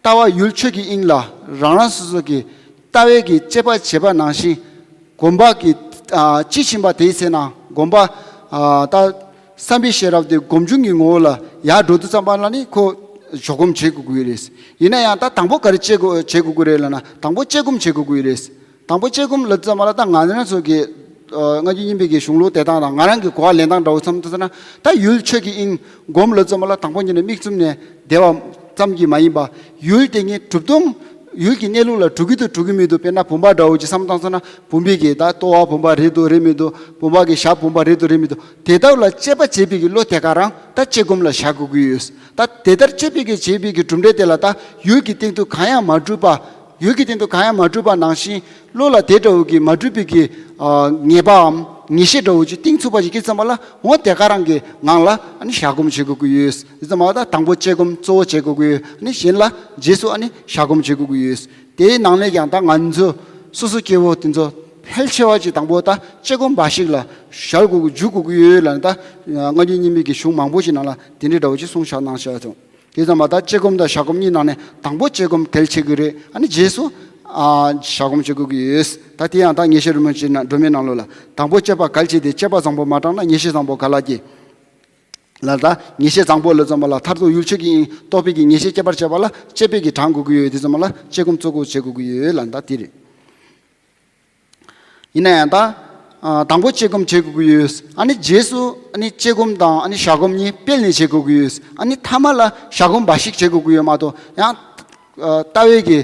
ལྟ་བ་ཡུལ་ཆོས་ཀྱི་དབྱིངས་ལ་རང་རང་སོ་སོ་གི་ལྟ་བའི་གི་དཔྱད་པ་བྱེད་པ་ནང་བཞིན་སྒོམ་པ་གི་ཨ་དཔྱིས་ཕྱིན་པ་དེའི་ཚེ་ན་སྒོམ་པ་ཨ་ད་བསམ་པའི་ཤེས་རབ་དེ་སྒོམ་བྱུང་གི་ངོ་བོ་ལ་ཡར་འགྲོ་དུས་ཙམ་པ་ལ་ནི་ཁོ་ཞོག་སྒོམ་བྱེད་དགོས་ཀྱི་རེད། ཡིན་ན་ཡང་ད་དང་པོ་ག་རེ་བྱེད་དགོས་བྱེད་དགོས་ཀྱི་རེད་ལབ་ན། དང་པོ་དཔྱད་སྒོམ་བྱེད་དགོས་ཀྱི་རེད། དང་པོ་དཔྱད་སྒོམ་ལབ་ཙམ་པ་ལ་ད་ང་རང་ཚོ་གི་ཨ་སྔ་འགྱུར་རྙིང་པའི་གི་གཞུང་ལུགས་དེ་དག་དང་ང་རང་གི་གོ་བ་ལེན་སྟངས་འདྲ་བོ་བསམ་ཐུབ་ན། ད་ཡུལ་ཆོས་ཀྱི་དབྱིངས་སྒོམ་ལབ་ཙམ་པ་ལ་དང་པོ་ཉིད་ནས་མིག་བཙུམ་ནས་བསྡད་པ་ཙམ་གྱིས་མ་ཡིན་པ། ཡུལ་དེ་ཉིད་གྲུབ་སྟངས་ཡུལ་གྱི་གནས་ལུགས་ལ་གྲུབ་ཀྱི་འདུག་གྲུབ་ཀྱི་མི་འདུག་དཔེར་ན་བུམ་པ་འདྲ་བོ་ཅིག་བསམ་བཏང་སོང་ན། བུམ་པའི་གི་ད་ལྟོ་བ་བུམ་པ་རེད་འདུག་རེད་མི་འདུག་བུམ་པ་གི་ཞབས་བུམ་པ་རེད་འདུག་རེད་མི་འདུག་དེ་ལྟ་བུ་ལ་དཔྱད་པ་བྱེད་པའི་གི་བློ་དེ་ག་རང་ད་དཔྱད་སྒོམ་ལ་བཞག་དགོས་ཀྱི་ཡོད། ད་དེ་ལྟར་དཔྱད་པའི་གི་བྱེད་པའི་གི་གྲུབ་འབྲས་དེ་ལ་ད་ཡུལ་གྱི་སྟེང་དུ་གང་ཡང་མ་གྲུབ་པ། ཡུལ་གྱི་སྟེང་དུ་གང་ཡང་མ་གྲུབ་པ་ནང་བཞིན། བློ་ལ་དེ་འདྲ་བོ་གི་མ་གྲུབ་པའི་གི་ཨ་ངེས་པའམ་ངེས་ཤེས་འདྲ་བོ་ཅིག་གཏིང་ཚུགས་པ་ཅིག་སྐྱེས་ཙམ་པ་ལ། འོ་དེ་ག་རང་གི་ངང་ལ་ཨ་ནི་བཞག་སྒོམ་བྱེད་དགོས་ཀྱི་ཡོད། དེ་ཙམ་པ་ད་དང་པོ་དཔྱད་སྒོམ་གཙོ་བོ་བྱེད་དགོས་ཀྱི་ཡོད། ཨ་ནི་གཞན་ལ་རྗེས་སུ་ཨ་ནི་བཞག་སྒོམ་བྱེད་དགོས་ཀྱི་ཡོད། དེའི་ནང་ནས་ཀྱང་ད་ང་ཚོ་སོ་སོ་སྐྱེ་བོ་དེ་ཚོ་ཕལ་ཆེ་བ་ཅིག་དང་པོ་ད་དཔྱད་སྒོམ་འབའ་ཞིག་ལ་གཞོལ་དགོས་ཀྱི་འཇུག་དགོས་ཀྱི་ཡོད་ལབ་ནས། ད་སྔ་འགྱུར་རྙིང་མའི་གི་གཞུང་མང་པོ་ཞིག་ནང་ལ་དེ་འདྲའི་འདྲ་བོ་ཅིག་གསུངས་བཞག་གནང་བཞག་སོང་། དེ་ཙམ་པ་ད་དཔྱད་སྒོམ་དང་བྱ་སྒོམ་གཉིས་ནང་ནས་དང་པོ་དཔྱད་སྒོམ་གལ་ཆེ་གི་རེད། ཨ་ནི་རྗེས་སུ་ཨ་བྱ་སྒོམ་བྱེད་དགོས་ཀྱི་ཡོད། ད་དེ་ཡང་ད་ངེས་ཤེས་རི་མོ་ཆེ་ན་སྒྲོན་མེའི་ནང་ལོགས་ལ། དང་པོ་དཔྱད་པ་གལ་ཆེ་སྟེ། དཔྱད་པ་བཟང་པོ་མ་དྲངས་ན་ངེས་ཤེས་བཟང་པོ་ག་ལ་སྐྱེ། ལ་ད་ངེས་ཤེས་བཟང་པོ་ལ་ཙམ་པ་ལ་མཐར་ཐུག་ཡུལ་ཆོས་ཀྱི་དབྱིངས་རྟོགས་པའི་གི་ངེས་ཤེས་སྐྱེད་པར་བྱེད་པ་ལ་དཔྱད་པའི་གི་དྲངས་དགོས་ཀྱི་ཡོད། དེ་ཙམ་པ་ལ་དཔྱད་སྒོམ་གཙོ་བོ་བྱེད་དགོས་ཀྱི་ཡོད་ལ་ད་དེ་རེད། ཡིན་ན་ཡང་ད་ཨ་དང་པོ་དཔྱད་སྒོམ་བྱེད་དགོས་ཀྱི་ཡོད། ཨ་ནི་རྗེས་སུ་ཨ་ནི་དཔྱད་སྒོམ་དང་ཨ་ནི་བྱ་སྒོམ་གཉིས་སྤེལ་ནས་བྱེད་དགོས་ཀྱི་ཡོད། ཨ་ནི་ཐ་མ་ལ་བྱ་སྒོམ་འབའ་ཞིག་བྱེད་དགོས་ཀྱི་ཡོད་མ་གཏོགས། ཡང་ཨ་ལྟ་བའི་གི་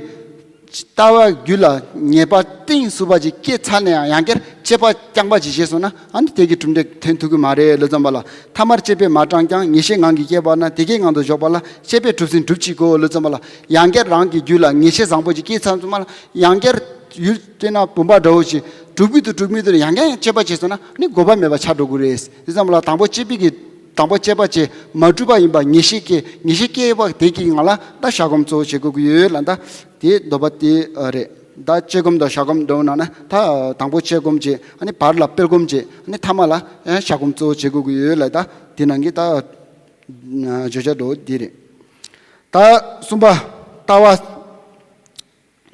ལྟ་བ་རྒྱུད་ལ་ངེས་པ་གཏིང་ཟབ་པ་ཅིག་སྐྱེས་ཚར་ནས་ཡང་ཡང་བསྐྱར་དཔྱད་པ་རྐྱང་པ་ཅིག་བྱས་སོང་ན། ཨ་ནི་དེ་གི་གྲུབ་འབྲས་ཐོན་ཐུབ་ཀྱི་མ་རེད་ལ་ཙམ་པ་ལ། ཐ་མར་དཔྱད་པས་མ་དྲངས་ཀྱང་ངེས་ཤེས་ངང་གིས་སྐྱེས་པ་ན། དེ་སྐད་ངང་དུ་འཇོག་པ་ལ་དཔྱད་པས་གྲུབ་ཟིན་གྲུབ་ཅིག་གོ་ལ་ཙམ་པ་ལ། ཡང་བསྐྱར་རང་གི་རྒྱུད་ལ་ངེས་ཤེས་བཟང་པོ་ཅིག་སྐྱེས་ཚར་ཙམ་པ་ལ་ཡང་བསྐྱར་ཡུལ་དེ་ན་བུམ་པ་འདྲ་བོ་ཞིག་གྲུབ་ཀྱི་འདུག་གྲུབ་མི་འདུག་ཡང་བསྐྱར་དཔྱད་པ་བྱས་སོང་ན་ནི་དགོས་པ་མེད་པ་ཆགས་འགྲོ་གི་རེད། དེ་ཙམ་ལ་དང་པོ་དཔྱད་པའི་གི་དང་པོ་དཔྱད་པ་བྱས་མ་གྲུབ་པ་ཡིན་པ་ངེས་ཤེས་སྐྱེ། ངེས་ཤེས་སྐྱེས་པ་དེ་གི་ངང་ལ་ད་བྱ་སྒོམ་གཙོ་བོ་བྱེད་དགོས་ཀྱི་ཡོད་ལ། ད་དེ་འདོད་པ་དེ་རེད། ད་དཔྱད་སྒོམ་དང་བྱ་སྒོམ་འདྲ་བོ་ནང་ན་ད་དང་པོ་དཔྱད་སྒོམ་བྱས། ཨ་ནི་བར་ལ་སྤེལ་སྒོམ་བྱས། ཨ་ནི་ཐ་མ་ལ་བྱ་སྒོམ་གཙོ་བོ་བྱེད་དགོས་ཀྱི་ཡོད་ལ། ད་དེ་ནང་གི་ད་བརྗོད་བྱ་འདྲ་བོ་འདི་རེད། ད་གསུམ་པ། ལྟ་བ།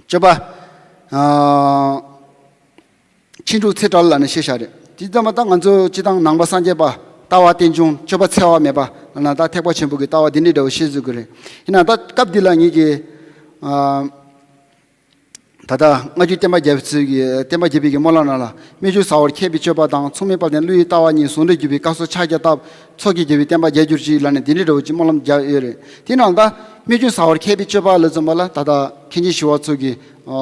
སྤྱོད་པ། ཨ་ཕྱིན་དྲུག་ཚེ་བྲལ་ལ་ནི་ཤེས་བྱ་རེད། དེ་ལྟ་མ་ད་ང་ཚོ་སྤྱི་བཏང་ནང་པ་སངས་རྒྱས་པ་ལྟ་བ་རྟེན་འབྱུང་སྤྱོད་པ་འཚེ་བ་མེད་པ་ལ་ན་ད་ཐེག་པ་ཆེན་པོ་གི་ལྟ་བ་འདི་འདྲའི་འདྲ་བོ་ཤེས་ཚུལ་གི་རེད། ཡིན་ན་ད་སྐབས་འདི་ལ་ངེད་ཀྱི་ཨ་ད་ལྟ་སྔ་འགྱུར་བསྟན་པ་རྒྱ་བོད་ཚོའི་གི་བསྟན་པ་རྒྱས་པའི་གི་སྨོན་ལམ་ནང་ལ། སྨན་ཆུང་ཟ་ཧོར་མཁས་པའི་སྤྱོད་པ་དང་། མཚུངས་མེད་དཔལ་ལྡན་ཀླུ་ཡི་ལྟ་བ་གཉིས། ཟུང་འབྲེལ་གྱུར་པའི་སྐབས་སུ་ཕྱག་རྒྱ་བཏབ། མཚོ་སྐྱེས་རྒྱལ་བའི་བསྟན་པ་རྒྱས་གྱུར་ཅིག་ལ་ནི་འདི་འདྲའི་འདྲ་བོ་ཅིག་སྨོན་ལམ་རྒྱག་ཡོད་རེད། དེ་ནང་ད་སྨན་ཆུང་ཟ་ཧོར་མཁས་པའི་སྤྱོད་པ་ལ་ཙམ་པ་ལ་ད་ལྟ་མཁན་ཆེན་ཞི་བ་འཚོ་གི་ཨ་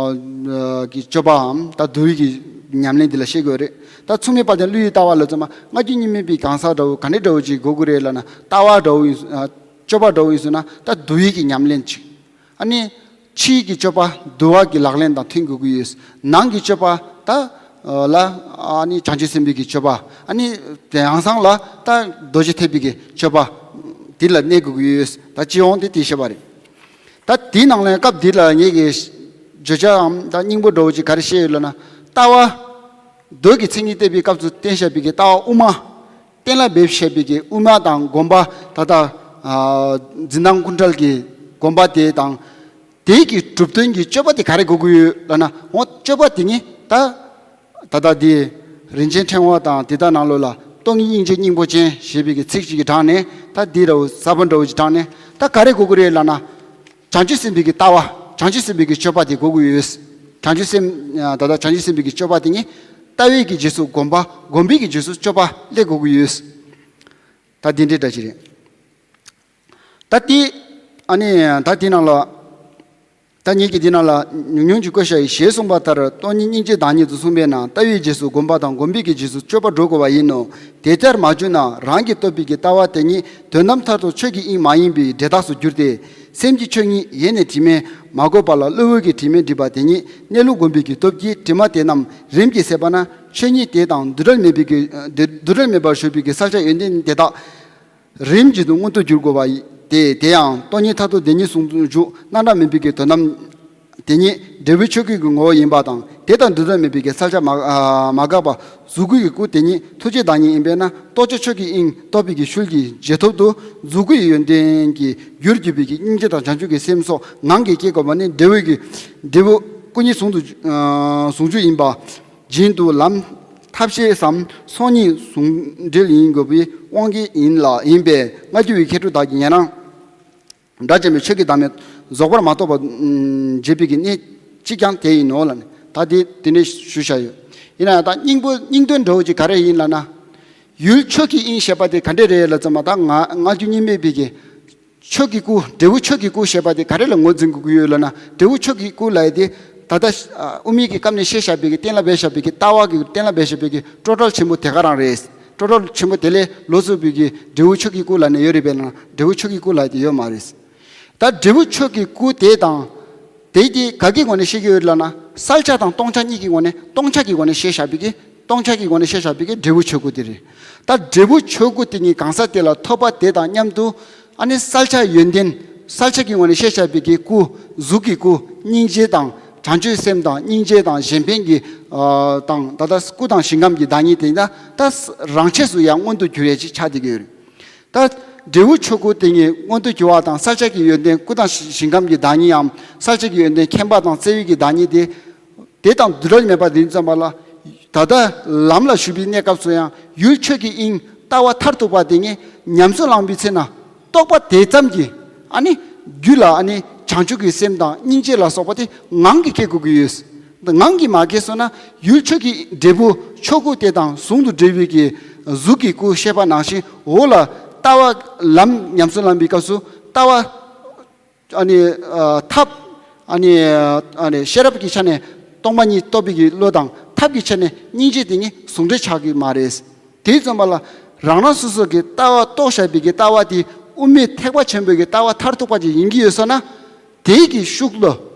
གི་སྤྱོད་པའམ་ད་འདུལ་བའི་གི་ཉམས་ལེན་འདི་ལ་བཤད་དགོས་རེད། ད་མཚུངས་མེད་དཔལ་ལྡན་ཀླུ་ཡི་ལྟ་བ་ལ་ཙམ་པ་སྔ་འགྱུར་རྙིང་མའི་གི་གང་ཟག་འདྲ་བོ་ག་འདྲའི་འདྲ་བོ་ཅིག་དགོས་ཀྱི་རེད་ལ་ན། ལྟ་བ་འདྲ་བོ་ཡིན་ཨ་སྤྱོད་པ་འདྲ་བོ་ཡིན་ཟེར་ན་ད་འདུལ་བའི་གི་ཉམས་ལེན་ཅིག་ཨ་ནི་ཕྱིའི་གི་སྤྱོད་པ་འདུལ་བ་གི་ལག་ལེན་དང་མཐུན་དགོས་ཀྱི་ཡོད། ནང་གི་སྤྱོད་པ་ད་ལ་ཨ་ནི་བྱང་ཆུབ་སེམས་དཔའི་གི་སྤྱོད་པ། ཨ་ནི་དེ་ཡང་སང་ལ་ད་རྡོ་རྗེ་ཐེག་པའི་གི་སྤྱོད་པ་འདི་ལ་གནས་དགོས་ཀྱི་ཡོད། ད་སྤྱི་ཡོངས་དེ་དེ་བཤད་པ་རེད། ད་དེའི་ནང་ལ་སྐབས་འདི་ལ་ངེད་ཀྱི་བརྗོད་བྱའམ་ད་སྙིང་པོ་འདྲ་བོ་ཅིག་ག་རེ་བཤད་ཡོད་ལ་ན། ལྟ་བ་མདོ་གི་མཚན་ཉིད་བསྟན་པའི་སྐབས་སུ་བསྟན་བཞག་པའི་གི་ལྟ་བ་དབུ་མ། གཏན་ལ་འབེབས་བྱས་པའི་གི་དབུ་མ་དང་སྒོམ་པ་ད་ལྟ་ཨ་འཛིན་སྟངས་ཀུན་བྲལ་གྱི་སྒོམ་པ་དེ་དང་། དེའི་གི་གྲུབ་དོན་གྱི་སྤྱོད་པ་དེ་ག་རེ་དགོས་ཀྱི་ཡོད་ལབ་ན། འོ་སྤྱོད་པ་དེ་ནི་ད་ད་ལྟ་འདི་རིན་ཆེན་ཕྲེང་བ་དང་དེ་དག་ནང་ལོགས་ལ་སྟོང་ཉིད་སྙིང་རྗེ་སྙིང་པོ་ཅན་ཞེས་པའི་གི་ཚིག་ཅིག་གི་དྲངས་ནས། ད་འདི་འདྲ་བོ་ས་བོན་འདྲ་བོ་ཅིག་དྲངས་ནས་ད་ག་རེ་དགོས་ཀྱི་རེད་ལབ་ན། བྱང་ཆུབ་སེམས་དཔའི་གི་ལྟ་བ། བྱང་ཆུབ་སེམས་དཔའི་གི་སྤྱོད་པ་དེ་དགོས་ཀྱི་ཡོད། བྱང་ཆུབ་སེམས་ད་ལྟ་བྱང་ཆུབ་སེམས་དཔའི་གི་སྤྱོད་པ་དེ་ནི་ལྟ་བའི་གི་རྗེས་སུ་སྒོམ་པ། སྒོམ་པའི་གི་རྗེས་སུ་སྤྱོད་པ་སླེབས་དགོས་ཀྱི་ཡོད། ད་འདི་འདྲའི་འདྲ་ཅིག་རེད། ད་དེ་ཨ་ནི་ད་དེ་ནང་ལ་ད་ངེད་ཀྱིས་དེ་ནང་ལ་ཉུང་ཉུང་ཅིག་བཀོད་བཞག་ཡིན། ཞེས་གསུངས་པ་ལྟར་སྟོང་ཉིད་སྙིང་རྗེའི་བདག་ཉིད་དུ་གསུངས་པས་ན། ལྟ་བའི་རྗེས་སུ་སྒོམ་པ་དང་སྒོམ་པའི་གི་རྗེས་སུ་སྤྱོད་པ་འགྲོ་དགོས་པ་ཡིན་ནོ། དེ་ལྟར་མ་བྱུང་ན་རང་གིས་རྟོགས་པའི་གི་ལྟ་བ་དེ་ཉིད་དོན་དམ་མཐར་ཐུག་ཆོས་ཀྱི་དབྱིངས་མ་ཡིན་པའི་འབྲས་རྟགས་སུ་འགྱུར་ཏེ། སེམས་ཀྱི་ཆོས་ཉིད་ཡེ་ནས་དྲི་མས་མ་གོས་པ་ལ་གློ་བུར་གྱི་དྲི་མས་བསྒྲིབས་པ་དེ་ཉིད་གནས་ལུགས་སྒོམ་པའི་གི་སྟོབས་ཀྱིས་དྲི་མ་དེ་རྣམས་རིམ་གྱིས་ཟད་པ་ན། ཆོས་ཉིད་དེ་དང་འདུ་འབྲལ་མེད་པའི་གི་འདུ་འབྲལ་མེད་པར་གཞོལ་བའི་གི་བསལ་བྱ་ཡོན་ཏན་དེ་དག་རིམ་བཞིན་དུ་མངོན་དུ་གྱུར་དགོས་པ་ཡིན་ཏེ། དེ་ཡང་སྟོང་ཉིད་མཐར་ཐུག་བདེན་གཉིས་ཟུང་འཇུག་རྣམ་གྲངས་མིན་པའི་གི་དོན་དམ་དེ་ཉིད་འབྲས་བུ་ཆོས་སྐུ་གི་ངོ་བོ་ཡིན་པ་དང་། དེ་དང་འདུ་འབྲལ་མེད་པའི་གི་བསལ་བྱ་མ་མ་འགགས་པ་གཟུགས་སྐུ་ཡི་སྐུ་དེ་ཉིད་ཐུགས་རྗེའི་བདག་ཉིད་ཡིན་པས་ན། རྟོགས་བྱ་ཆོས་ཀྱི་དབྱིངས་རྟོགས་པའི་གི་ཤུལ་གྱི་རྗེས་ཐོབ་ཏུ་གཟུགས་སྐུ་ཡི་ཡོན་ཏན་གྱི་རྒྱུར་གྱུར་པའི་གི་སྙིང་རྗེ་དང་བྱང་ཆུབ་ཀྱི་སེམས་སོགས་ངང་གིས་སྐྱེ་དགོས་པ་ནི་འབྲས་བུ་གི་འབྲས་བུ་སྐུ་གཉིས་ཟུང་དུ་ཟུང་འཇུག་ཡིན་པ་བཞིན་དུ་ལམ་ཐབས་ཤེས་སམ་སྟོང་ཉིད་ཟུང་འབྲེལ་ཡིན་དགོས་པའི་དབང་གིས་ཡིན་ལ། ཡིན་པས་སྔ་འགྱུར་བའི་མཁས་གྲུབ་དག་གིས་ཉན་རང་སྒྲ་ཅན་པའི་ཆོས་ཀྱི་བདག་མེད་རྫོགས་པར་མ་རྟོགས་པ་བྱེད་པའི་གི་གནད་གཅིག་ཀྱང་དེ་ཡིན་ནོ་ལ་ནི། ད་དེ་དེ་འདྲའི་ཞུ་བྱ་ཡོད། ཡིན་ན་ཡང་ད་སྙིང་པོ་སྙིང་དོན་འདྲ་བོ་ཅིག་ག་རེ་ཡིན་ལ་ན། ཡུལ་ཆོས་ཀྱི་དབྱིངས་ཞེས་པ་དེ་ག་འདྲས་རེད་ལ་ཙམ་པ། ད་ང་སྔ་འགྱུར་རྙིང་མའི་པའི་གི་ཆོས་ཀྱི་སྐུ། འབྲས་བུ་ཆོས་ཀྱི་སྐུ་ཞེས་པ་དེ་ག་རེ་ལ་ངོས་འཛིན་དགོས་ཀྱི་ཡོད་ལབ་ན། འབྲས་བུ་ཆོས་ཀྱི་སྐུ་ལབ་ཡ་དེ་ད་ལྟ་དབུ་མའི་གི་སྐབས་ནས་བཤད་བཞག་པའི་གི་གཏན་ལ་འབེབས་བཞག་པའི་གི་ལྟ་བ་གི་གཏན་ལ་འབེབས་བཞག་པའི་གི་སྤྲོས་བྲལ་ཆེན་པོ་དེ་ག་རང་རེད། སྤྲོས་བྲལ་ཆེན་པོ་དེ་ལས་ལོགས་སུ་པའི་གི་འབྲས་བུ་ཆོས་ཀྱི་སྐུ་ལབ་ནས་ཡོད་རེད་པས་ན། འབྲས་བུ་ཆོས་ཀྱི་སྐུ་ལབ་ཡ་དེ་ཡོད་མ་རེད། ད་འབྲས་བུ་ཆོས་ཀྱི་སྐུ་དེ་དང་དེ་དེ་ག་གི་ངོས་ནས་བཤད་ཀྱི་ཡོད་ལབ་ན། བསལ་བྱ་དང་སྟོང་ཆ་གཉིས་ཀྱི་ངོས་ནས། སྟོང་ཆ་གི་ངོས་ནས་བཤད་བཞག་པའི་གི་སྟོང་ཆ་གི་སྒོ་ནས་བཤད་བཞག་པའི་གི་འབྲས་བུ་ཆོས་སྐུ་དེ་རེད། ད་འབྲས་བུ་ཆོས་སྐུ་དེ་ཉིད་གང་ཟག་དེ་ལ་ཐོབ་པ་དེ་དང་མཉམ་དུ། ཨ་ནི་བསལ་བྱ་ཡོན་ཏན། བསལ་བྱ་གི་ངོས་ནས་བཤད་བཞག་པའི་གི་སྐུ། གཟུགས་ཀྱི་སྐུ། སྙིང་རྗེ་དང་བྱང་ཆུབ་སེམས་དང་སྙིང་རྗེ་དང་གཞན་ཕན་གྱི་ཨ་དང་ད་ལྟ་སྐུ་དང་ཞིང་ཁམས་ཀྱི་བདག་ཉིད་དེ་ད་ད་རང་ཆས་སུ་ཡང་མངོན་དུ་གྱུར་ཡས་ཅིག་ཆགས་བསྡད་ཀྱི་ཡོད་རེད། ད་ འབྲས་བུ་ཆོས་སྐུ་དེ་ཉིད་མངོན་དུ་གྱུར་པ་དང་། བསལ་བྱ་གི་ཡོན་ཏན་སྐུ་དང་ཞིང་ཁམས་ཀྱི་བདག་ཉིད་འམ། བསལ་བྱ་གི་ཡོན་ཏན་མཁྱེན་པ་དང་བརྩེ་བའི་གི་བདག་ཉིད་དེ། དེ་དང་འདུ་འབྲལ་མེད་པ་དེ་ཙམ་པ་ལ། ད་ལྟ་ལམ་ལ་ཞུགས་པའི་གནས་སྐབས་སུ་ཡང་ཡུལ་ཆོས་ཀྱི་དབྱིངས་ལྟ་བ་མཐར་ཐུག་པ་དེ་ཉིད་ཉམས་སུ་བླངས་པའི་ཚེ་ན། རྟོགས་པ་དེ་ཙམ་གྱིས་ཨ་ནི་རྒྱུད་ལ་ཨ་ནི་བྱང་ཆུབ་ཀྱི་སེམས་དང་སྙིང་རྗེ་ལ་སོགས་པ་དེ་ངང་གིས་སྐྱེ་དགོས་ཀྱི་ཡོད། ངང་གིས་མ་སྐྱེས་སོང་ན་ཡུལ་ཆོས་ཀྱི་འབྲས་བུ་ཆོས་སྐུ་དེ་དང་ཟུང་དུ་འབྲེལ་བའི་གི་གཟུགས་ཀྱི་སྐུ་བཤད་པ་ནང་བཞིན་འོག་ལ་ལྟ་བ་ལམ་ཉམས་སུ་བླངས་པའི་སྐབས་སུ་ལྟ་བ། ཨ་ནི་ཨ་ཐབས། ཨ་ནི་ཨ་ནི་ཤེས་རབ་ཀྱི་ཆ་ནས་སྟོང་པ་ཉིད་རྟོགས་པའི་གི་བློ་དང་། ཐབས་ཀྱི་ཆ་ནས་སྙིང་རྗེ་དེ་ཉིད་ཟུང་འབྲེལ་ཆགས་ཀྱི་མ་རེད། དེ་ཙམ་པ་ལ་རང་རང་སོ་སོ་གི་ལྟ་བ་རྟོགས་བཞག་པའི་གི་ལྟ་བ་དེ་དབུ་མའི་ཐེག་པ་ཆེན་པོའི་གི་ལྟ་བ་མཐར་ཐུག་པ་ཅིག་ཡིན་གྱི་ཡོད་ས་ན། དེའི་གི་ཤུགས་ལ་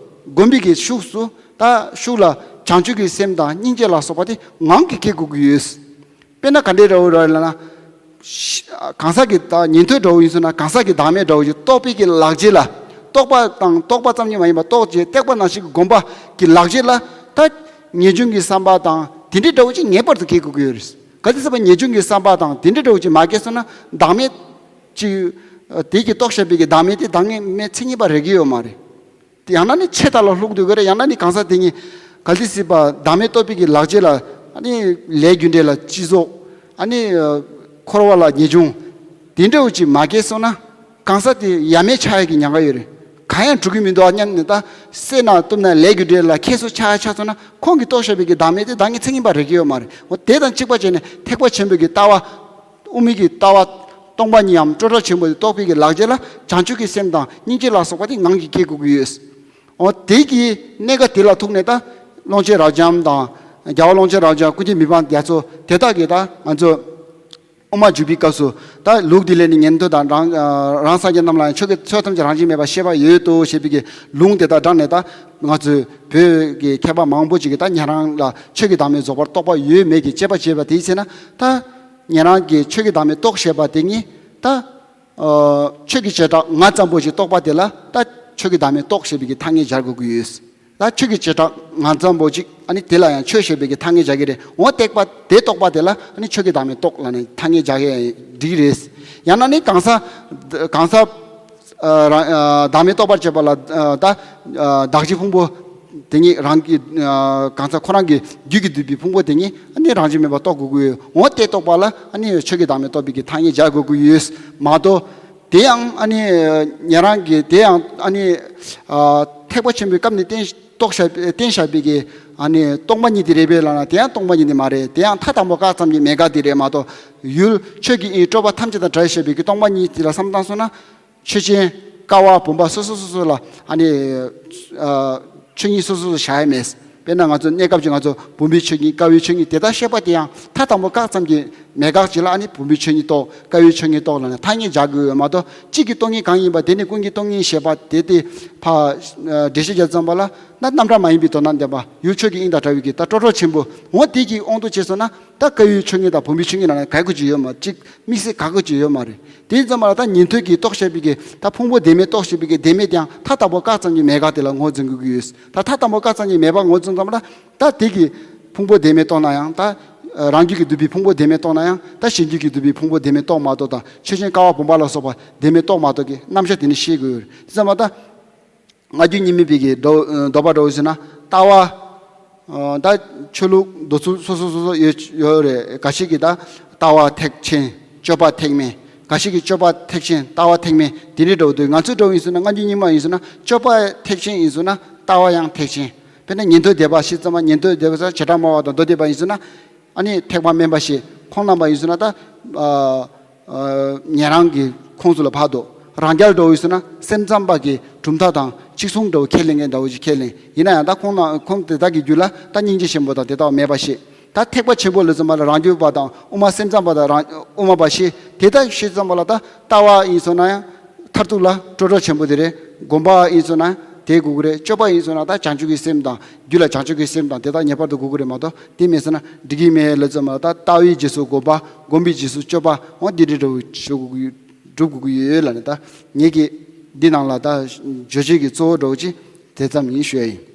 སྒོམ་པའི་གི་ཤུགས་སུ་ད་ཤུགས་ལ་བྱང་ཆུབ་ཀྱི་སེམས་དང་སྙིང་རྗེ་ལ་སོགས་པ་དེ་ངང་གིས་སྐྱེ་དགོས་ཀྱི་ཡོད། དཔེར་ན་ག་འདྲའི་འདྲ་བོ་རེད་ལབ་ན། ཤ་གང་ཟག་གི་ད་ཉན་ཐོས་འདྲ་བོ་ཡིན་ཟེར་ན་གང་ཟག་གི་བདག་མེད་འདྲ་བོ་ཞིག་རྟོགས་པའི་གི་ལག་རྗེས་ལ། རྟོགས་པ་དང་རྟོགས་པ་ཙམ་གྱིས་མ་ཡིན་པར་རྟོགས་བྱེད་བརྟག་པ་ནང་བཞིན་གྱི་སྒོམ་པ་གི་ལག་རྗེས་ལ་ད་ངེས་འབྱུང་གི་བསམ་པ་དང་དེ་འདྲའི་འདྲ་བོ་ཅིག་ངེས་པར་དུ་སྐྱེ་དགོས་ཀྱི་ཡོད་རེད། ག་དུས་ཙམ་པ་ངེས་འབྱུང་གི་བསམ་པ་དང་དེ་འདྲའི་འདྲ་བོ་ཅིག་མ་སྐྱེས་སོང་ན་བདག་མེད་ཅིག་དེ་གི་རྟོགས་བྱས་པའི་གི་བདག་མེད་དེ་བདག་མེད་མཚན་ཉིད་པ་རེག་གི་ཡོད་མ་རེད། དེ་ཡང་ན་ནི་ཆད་ལྟ་ལ་ལྷུག་འདུག་གི་རེད། ཡང་ན་ནི་གང་ཟག་དེ་ཉིད་གལ་ཏེ་སྲིད་པ་བདག་མེད་རྟོགས་པའི་གི་ལག་རྗེས་ལ་ཨ་ནི་ལས་རྒྱུ་འབྲས་ལ་སྤྱི་རྫོགས་ཨ་ནི་འཁོར་བ་ལ་ངེས་འབྱུང་དེ་འདྲ་བོ་ཅིག་མ་སྐྱེས་སོང་ན་གང་ཟག་དེ་ཡ་མེད་ཆགས་ཡ་གི་ཉེན་ཁ་ཡོད་རེད། གང་ཡང་འགྲུབ་ཀྱི་མི་འདུག་ཨ་སྙམ་ནས་ད་སེར་སྣ་གཏུམ་ན་ལས་རྒྱུ་འབྲས་ལ་ཁྱད་གསོད་ཆགས་ཡ་ཆགས་སོང་ན་ཁོང་གིས་རྟོགས་བཞག་པའི་གི་བདག་མེད་དེ་བདག་མེད་མཚན་ཉིད་པ་རེག་གི་ཡོད་མ་རེད། འོ་དེ་དང་གཅིག་པ་བྱས་ནས་ཐེག་པ་ཆེན་པོའི་གི་ལྟ་བ། དབུ་མའི་གི་ལྟ་བ་སྟོང་པ་ཉིད་འམ་སྤྲོས་བྲལ་ཆེན་པོ་དེ་རྟོགས་པའི་གི་ལག་རྗེས་ལ་བྱང་ཆུབ་ཀྱི་སེམས་དང་སྙིང་རྗེ་ལ་སོགས་པ་དེ་ངང་གིས་སྐྱེ་དགོས་ཀྱི་ཡོད། འོ་དེ་གི་གནད་ཀ་དེ་ལ་ཐུག་ནས་ད་ཀློང་ཆེན་རབ་འབྱམས་དང་རྒྱལ་བ་ཀློང་ཆེན་རབ་འབྱམས་ཀུན་མཁྱེན་མི་ཕམ་རྒྱ་མཚོ་དེ་དག་གིས་ད་ང་ཚོ་དབུ་མ་འཇུག་པའི་སྐབས་སུ་ད་ལུགས་འདི་ལས་ནི་ཉན་ཐོས་དང་རང་རང་སངས་རྒྱས་རྣམས་ལ་ཡང་ཆོས་ཀྱི་ཆོས་ཐམས་ཅད་རང་བཞིན་མེད་པར་ཤེས་པ་ཡོད་དོ་ཞེས་པའི་གི་ལུང་དེ་དག་དྲངས་ནས་ད་ང་ཚོའི་བོད་ཀྱི་མཁས་པ་མང་པོ་ཅིག་གིས་ད་ཉན་རང་ལ་ཆོས་ཀྱི་བདག་མེད་རྫོགས་པར་རྟོགས་པ་ཡོད་མེད་ཀྱི་དཔྱད་པ་བྱས་པ་དེའི་ཚེ་ན་ད། ཉན་རང་གིས་ཆོས་ཀྱི་བདག་མེད་རྟོགས་ཞེས་པ་དེ་ཉིད་ད། ཨ་ཆོས་ཀྱི་བྱེ་བྲག་ང་ཙམ་པོ་ཞིག་རྟོགས་པ་དེ་ལ་ད་ཆོས་ཀྱི་བདག་མེད་རྟོགས་ཞེས་པའི་གི་ཐ་སྙད་སྦྱར་དགོས་ཀྱི་ཡོད། ད་ཆོས་ཀྱི་བྱེ་བྲག་ང་ཙམ་པོ་ཅིག་ཨ་ནི་དེ་ལ་ཡང་ཆོས་ཞེས་པའི་གི་ཐ་སྙད་སྦྱར་གྱི་རེད། འོ་རྟོགས་པ་དེ་རྟོགས་པ་དེ་ལ་ཨ་ནི་ཆོས་ཀྱི་བདག་མེད་རྟོགས་ལབ་ནས་ཐ་སྙད་སྦྱར་གྱི་འགྲིག་གི་རེད། ཡང་ན་ནི་གང་ཟག་གང་ཟག་ཨ་རང་ཨ་བདག་མེད་རྟོགས་པར་བྱེད་པ་ལ་ཨ་ད་ཨ་བདག་གཞན་ཕུང་པོ་དེ་ཉིད་རང་གི་ཨ་གང་ཟག་ཁོ་རང་གི་རྒྱུད་ཀྱིས་བསྡུས་པའི་ཕུང་པོ་དེ་ཉིད་ཨ་ནི་རང་བཞིན་མེད་པར་རྟོགས་དགོས་ཀྱི་ཡོད། འོ་དེ་རྟོགས་པ་ལ་ཨ་ནི་ཆོས་ཀྱི་བདག་མེད་རྟོགས་པའི་གི་ཐ་སྙད་སྦྱར་དགོས་ཀྱི་ཡོད་མ་གཏོགས། དེ་ཡང་ཨ་ནི་ཉན་རང་གི་དེ་ཡང་ཨ་ནི་ཨ་ཐེག་པ་ཆེན་པོའི་སྐབས་ནས་བསྟན་རྟོགས་བཞག་བསྟན་བཞག་པའི་གི་ཨ་ནི་སྟོང་པ་ཉིད་དེ་རེད་པས་ལབ་ན་དེ་ཡང་སྟོང་པ་ཉིད་དེ་མ་རེད། དེ་ཡང་མཐའ་དང་པོ་བཀག་ཙམ་གྱི་མེད་དགག་དེ་རེད་མ་གཏོགས་ཡུལ་ཆོས་ཀྱི་དབྱིངས་སྤྲོས་པ་ཐམས་ཅད་དང་བྲལ་བཞག་པའི་གི་སྟོང་པ་ཉིད་དེ་ལ་བསམ་བཏང་སོང་ན། ཆོས་ཅན། ཀ་བ་བུམ་པ་སོ་སོ་སོ་སོ་ལ་ཨ་ནི་ཨ་ཆོས་ཉིད་སོ་སོ་སོ་བཞག་ཡ་མེད། དཔེར་ན་ང་ཚོ་གནས་སྐབས་ཀྱི་ང་ཚོ་བུམ་པའི་ཆོས་ཉིད་ཀ་བའི་ཆོས་ཉིད་དེ་དག་བཤད་པ་དེ་ཡང་མཐའ་དང་པོ་བཀག་ཙམ་གྱི་མེད་དགག་ཅིག་ལ་ཨ་ནི་བུམ་པའི་ཆོས་ཉིད་རྟོགས་ཀ་བའི་ཆོས་ཉིད་རྟོགས་ལབ་ནས་ཐ་སྙད་སྦྱར་དགོས་ཡོད་མ་གཏོགས་གཅིག་གི་སྟོང་ཉིད་གང་ཡིན་པ་དེ་ནི་ཀུན་གྱི་སྟོང་ཉིད་ཞེས་པ་དེ་དེ་ཕ་འགྲེལ་བཤད་རྒྱག་ཙམ་པ་ལ་ན་རྣམ་གྲངས་མ་ཡིན་པའི་དོན་དམ་བདེན་པ་ཡུལ་ཆོས་ཀྱི་དབྱིངས་དང་བྲལ་བའི་གི་ད་སྤྲོས་བྲལ་ཆེན་པོ་འོ་དེ་གི་དབང་དུ་བྱས་སོང་ན་ད་ཀ་བའི་ཆོས་ཉིད་དང་བུམ་པའི་ཆོས་ཉིད་ལབ་ན་ག་གི་ཅིག་ཡོད་མ་གཅིག་དམིགས་བསལ་ག་གི་ཅིག་ཡོད་མ་རེད། དེ་ཙམ་པ་ལ་ད་ཉན་ཐོས་ཀྱིས་རྟོགས་བཞག་པའི་གི་ད་ཕུང་པོ་བདེན་མེད་རྟོགས་བཞག་པའི་གི་བདེན་མེད་དེའང་མཐའ་དག་པོ་བཀག་ཙམ་གྱི་མེད་དགག་དེ་ལ་ངོས་འཛིན་དགོས་ཀྱི་ཡོད། ད་མཐའ་དག་པོ་བཀག་ཙམ་གྱི་མེད་པ་ངོས་འཛིན་ཙམ་པ་ལ་ད་དེ་གི་ཕུང་པོ་བདེན་མེད་རྟོགས་ན་ཡང་ད་རང་རྒྱུད་ཀྱིས་བསྡུས་པའི་ཕུང་པོ་བདེན་མེད་རྟོགས་ན་ཡང་ད་གཞན་རྒྱུད་ཀྱིས་བསྡུས་པའི་ཕུང་པོ་བདེན་མེད་རྟོགས་མ་གཏོགས་དང་ཆོས་ཅན་ཀ་བ་བུམ་པ་ལ་སོགས་པ་བདེན་མེད་རྟོགས་མ་གཏོགས་ཀྱི་རྣམ་གཞག་དེ་ནི་ཤེས་དགོས་ཡོད། དེ་ཙམ་པ་ད། སྔ་རྒྱུད་རྙིང་མའི་བོད་ཀྱི་འདོ་འདོད་པ་འདྲ་བོ་ཟེར་ན་ལྟ་བ། ཨ་ད་ཆོས་ལུགས་འདོད་ཚུལ་སོ་སོ་སོ་སོ་ཡོད་ཡོད་རེད། འགའ་ཞིག་གིས་ད་ལྟ་བ་ཐེག་ཆེན་སྤྱོད་པ་ཐེག་དམན། འགའ་ཞིག་གིས་སྤྱོད་པ་ཐེག་ཆེན་ལྟ་བ་ཐེག་དམན་དེ་འདྲའི་འདྲ་བོ་འདུག་ང་ཚོའི་འདྲ་བོ་ཡིན་ཟེར་ན་སྔ་རྒྱུད་རྙིང་མ་ཡིན་ཟེར་ན་སྤྱོད་པ་ཐེག་ཆེན་ཡིན་ཟེར་ན་ལྟ་བ་ཡང་ཐེག་ཆེན། དཔེར་ན་ཉན་ཐོས་སྡེ་པ་ཞེས་ཙམ་པ་ཉན་ཐོས་སྡེ་པ་ཟེར་བྱེ་བྲག་སྨྲ་བ་དང་མདོ་སྡེ་པ་ཡིན་ཟེར་ན། ཨ་ནི་ཐེག་པ་དམན་པ་ཞེས་ཁོང་རྣམ་པ་ཡིན་ཟེར་ན་ད། ཨ་ཨ་ཉན་རང་གི་ཁོངས་སུ་ལ་བབས་འདུག་རང་རྒྱལ་འདྲ་བོ་ཡིན་ཟེར་ན་སེམས་ཙམ་པ་གི་གྲུབ་མཐའ་དང་གཅིག་མཚུངས་འདྲ་བོ་ཁས་ལེན་མཁན་འདྲ་བོ་ཞིག་ཁས་ལེན། ཡིན་ན་ཡང་ད་ཁོང་རྣམ་ཁོང་དེ་དག་གི་རྒྱུད་ལ་ད་སྙིང་རྗེ་ཆེན་པོ་དང་དེ་དག་མེད་པ་ཞེས། ད་ཐེག་པ་ཆེན་པོ་ལ་ཙམ་པ་ལ་རང་རྒྱུད་པ་དང་དབུ་མ་སེམས་ཙམ་པ་དང་རང་དབུ་མ་པ་ཞེས་དེ་དག་ཤེས་ཙམ་པ་ལ་ད་ལྟ་བ་ཡིན་སོང་ན་ཡང་། མཐར་ཐུག་ལ་སྤྲོས་བྲལ་ཆེན་པོ་དེ་རེད། སྒོམ་པ་ཡིན་སོང་ན་དེ་དགོས་ཀྱི་རེད། སྤྱོད་པ་ཡིན་སོང་ན་ད་བྱང་ཆུབ་ཀྱི་སེམས་དང་རྒྱུད་ལ་བྱང་ཆུབ་ཀྱི་སེམས་དང་དེ་དག་ངེས་པར་དུ་དགོས་ཀྱི་རེད་མ་གཏོགས་དེ་མེད་སོང་ན་འགྲིག་གི་མེད་ལབ་ཙམ་ལ་ད་ལྟ་བའི་རྗེས་སུ་སྒོམ་པ། སྒོམ་པའི་རྗེས་སུ་སྤྱོད་པ་འོ་འདི་འདྲ་འདྲ་བོ་ཞུ་དགོས་ཀྱི་སྒྲུབ་དགོས་ཀྱི་ཡོད་ལབ་ནས་ད་ངེད་ཀྱི་འདི་ནང་ལ་ད་བརྗོད་བྱེད་ཀྱི་གཙོ་བོ་འདྲ་བོ་ཅིག་དེ་ཙམ་ཡིན་ཞུ་ཡ་ཡིན།